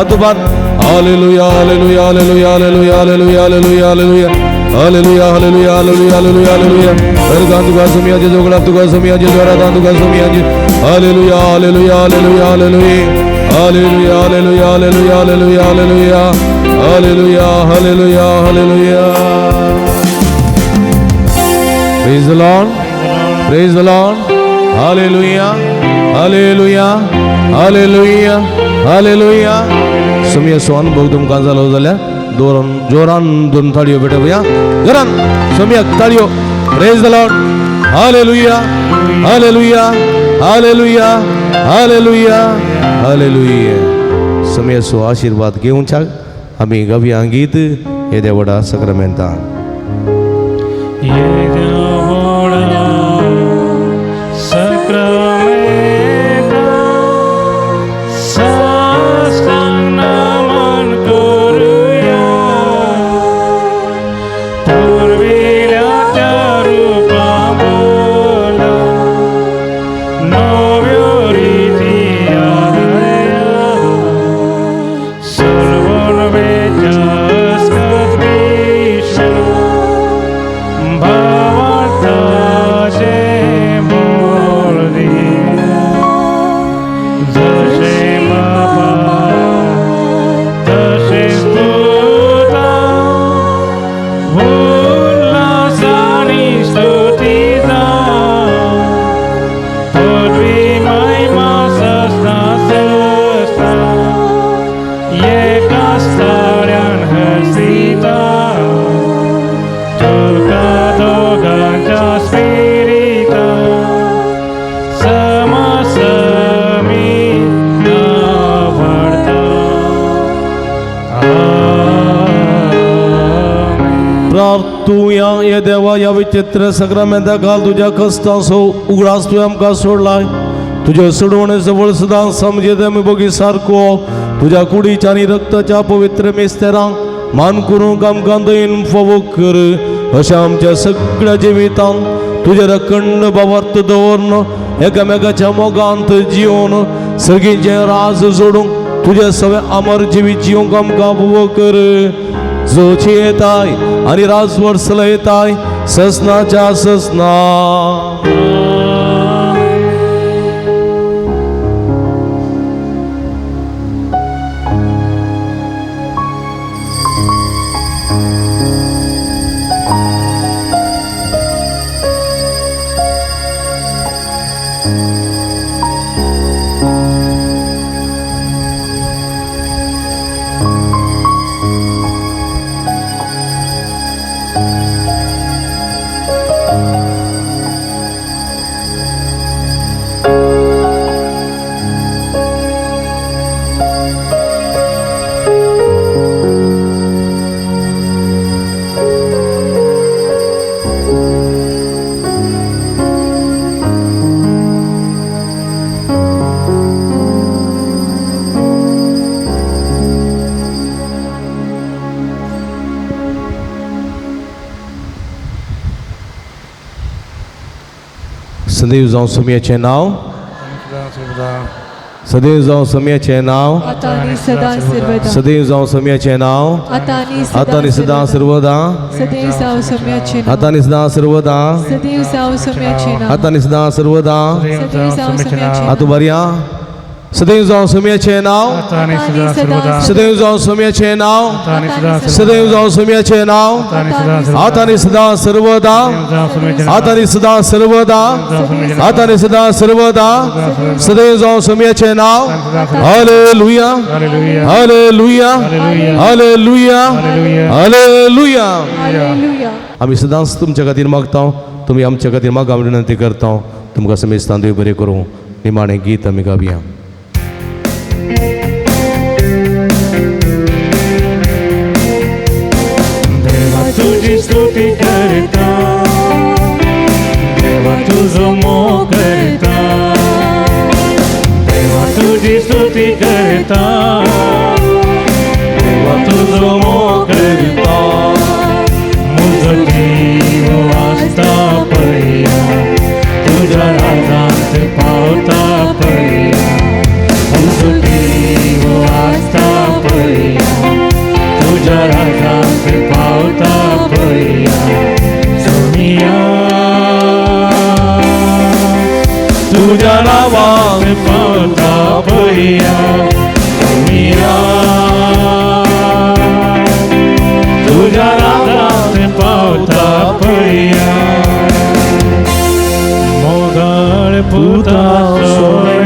Atubat, hallelujah, hallelujah, hallelujah, hallelujah, hallelujah, hallelujah, hallelujah, hallelujah, hallelujah, hallelujah, hallelujah, hallelujah. Ergan tuga sumiya je jogla tuga sumiya je dwara tuga sumiya je. Hallelujah, hallelujah, hallelujah, hallelujah, hallelujah, hallelujah, hallelujah, hallelujah, hallelujah, hallelujah, hallelujah, hallelujah. Praise the Lord, praise the Lord. Hallelujah, hallelujah, hallelujah, hallelujah. सुमिया सोन बोगदुम कांजा लो जाल्या दोरन जोरान दोन ताळयो भेटोवया जोरान सुमिया ताळयो. Praise the Lord. Hallelujah, hallelujah, hallelujah, hallelujah, hallelujah. सुमियाचो आशीर्वाद घेवच्याक आमी गावया गीत येद्या व्हडा सक्रामेंतान. तूं या देवा ह्या विचित्र सक्रामेंता घाल तुज्या कश्टांचो उगडास तुवें आमकां सोडलाय. तुज्या सोडवणे जवळ सदां समजेत आमी बगी सारको तुज्या कुडीच्या आनी रक्ताच्या पवित्र मिस्तेरांक मान करूंक आमकां दयेन फावो कर. अशें आमच्या सगळ्या जिवितांत तुजें अखंड भावार्थ दवरून एकामेकाच्या मोगांत जिवन सगळींचें राज जोडूंक तुजें सगळें अमर जिवीत जिवंक आमकां फावो कर. जोची येताय आनी राजवट चलयताय ससनाच्या ससना. सदैव जावं सोमयाचें नांव, सदैव जावं सोमयाचें नांव, आता आनी सदां सर्वदा, सदैव जावं सोमयाचें नांव, आता आनी आतां आनी सदां सर्वदा, सदैव जावं सोम्याचें नांव, आतां आनी सदां सर्वदा, सदैव जावं सोम्याचें नांव, आतां आनी सदां सर्वदा. सदैव जावं सोम्याचें आतां बरया, सदैव जावं सोमयाचें नांव, सदैव जावं सोमयाचें नांव, सदैव जावं सोमयाचें नांव, आतां आनी सदां सर्वदा, आतां आनी सदां सर्वदा, आतां आनी सदां सर्वदा, सदैव जावं सोमयाचें नांव. Hallelujah, hallelujah, hallelujah, hallelujah. Hallelujah. आमी सदांच तुमच्या खातीर मागता, तुमी आमच्या खातीर मागा विनंती करता. तुमकां समेस्तान देव बरें करूं. निमाणें गीत आमी गावया. देवा तुजी स्तुती करता, देवा तुजो मोग करता, देवा तुजी स्तुती करता, देवा तुजो मोग करता. म्हजो जीव आसता पळया, तुज्या राजांत पावता पळया, म्हजो जीव आसता पळया, तुज्या राजांत पावता पळया. सोनिया तुज्या नांवांत पावता पळया, सोनिया तुज्या नांवांत पावता पळया. मोगाळ पुता सोळे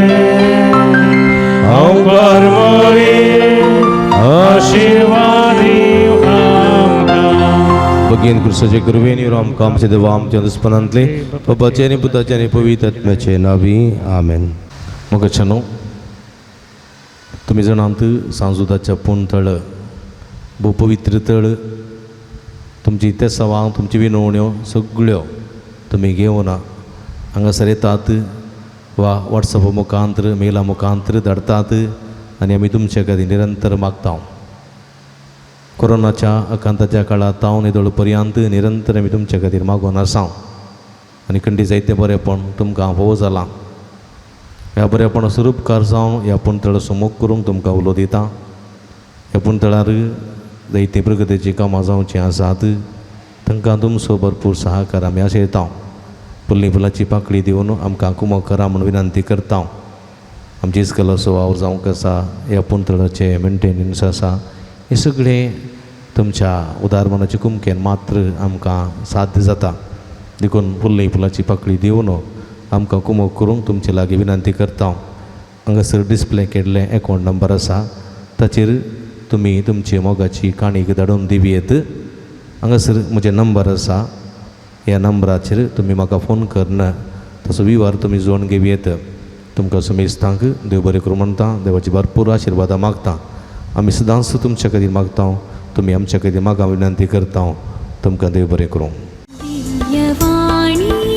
हांव करमरी आशिर्वादी आमकां. भगीन क्रिस्ताचे कृपेन आमकां आमचे देवा आमच्या दुस्पनांतले बापाचे आनी पुताचे आनी पवित्र आत्म्याचे नावी आमेन. मोगाच्यानो, तुमी जाणात सांजुदाच्या पूण तळ भोव पवित्र तळ. तुमची तेसावां, तुमची विनवण्यो सगळ्यो तुमी घेवन हांगासर येतात वा वॉट्सॅप मुखांत्र मेला मुखांत्र धाडटात आनी आमी तुमचे खातीर निरंतर मागता. कोरोनाच्या आकांताच्या काळांत हांव निदळ पर्यंत निरंतर आमी तुमच्या खातीर मागून आसा आनी खंडी जायते बरेपण तुमकां भोव जालां. ह्या बरेपणाचो उपकार जावन ह्या पुणतळाचो मोग करूंक तुमकां उलो दिता. ह्या पुणतळार जायतीं प्रगतीचीं कामां जावचीं आसात, तांकां तुमचो भरपूर सहकार आमी आशयता. फुल्ली फुलाची पाकळी दिवन आमकां कुमक करा म्हूण विनंती करता. आमची इस्कलाचो वावर जावंक आसा, ह्या पुणतळाचें मेंटेनन्स आसा, हें सगळें तुमच्या उदार मनाचे कुमकेन मात्र आमकां साध्य जाता. देखून फुल्ली फुलाची पाकळी दिवन आमकां कुमक करूंक तुमचे लागीं विनंती करता. हांगासर डिस्प्ले केल्लें एकावंट नंबर आसा, ताचेर तुमी तुमची मोगाची काणीक धाडून दिवयेत. हांगासर म्हजें नंबर आसा, ह्या नंबराचेर तुमी म्हाका फोन करून ताचो विवर तुमी जोडून घेवयेत. तुमकां समेस्तांक देव बरें करूं म्हणटा, देवाची भरपूर आशिर्वादां मागता. आमी सदांच तुमच्या खातीर मागता, तुमी आमच्या खातीर मागा विनंती करता. तुमकां देव बरें करूं. दिव्यवाणी.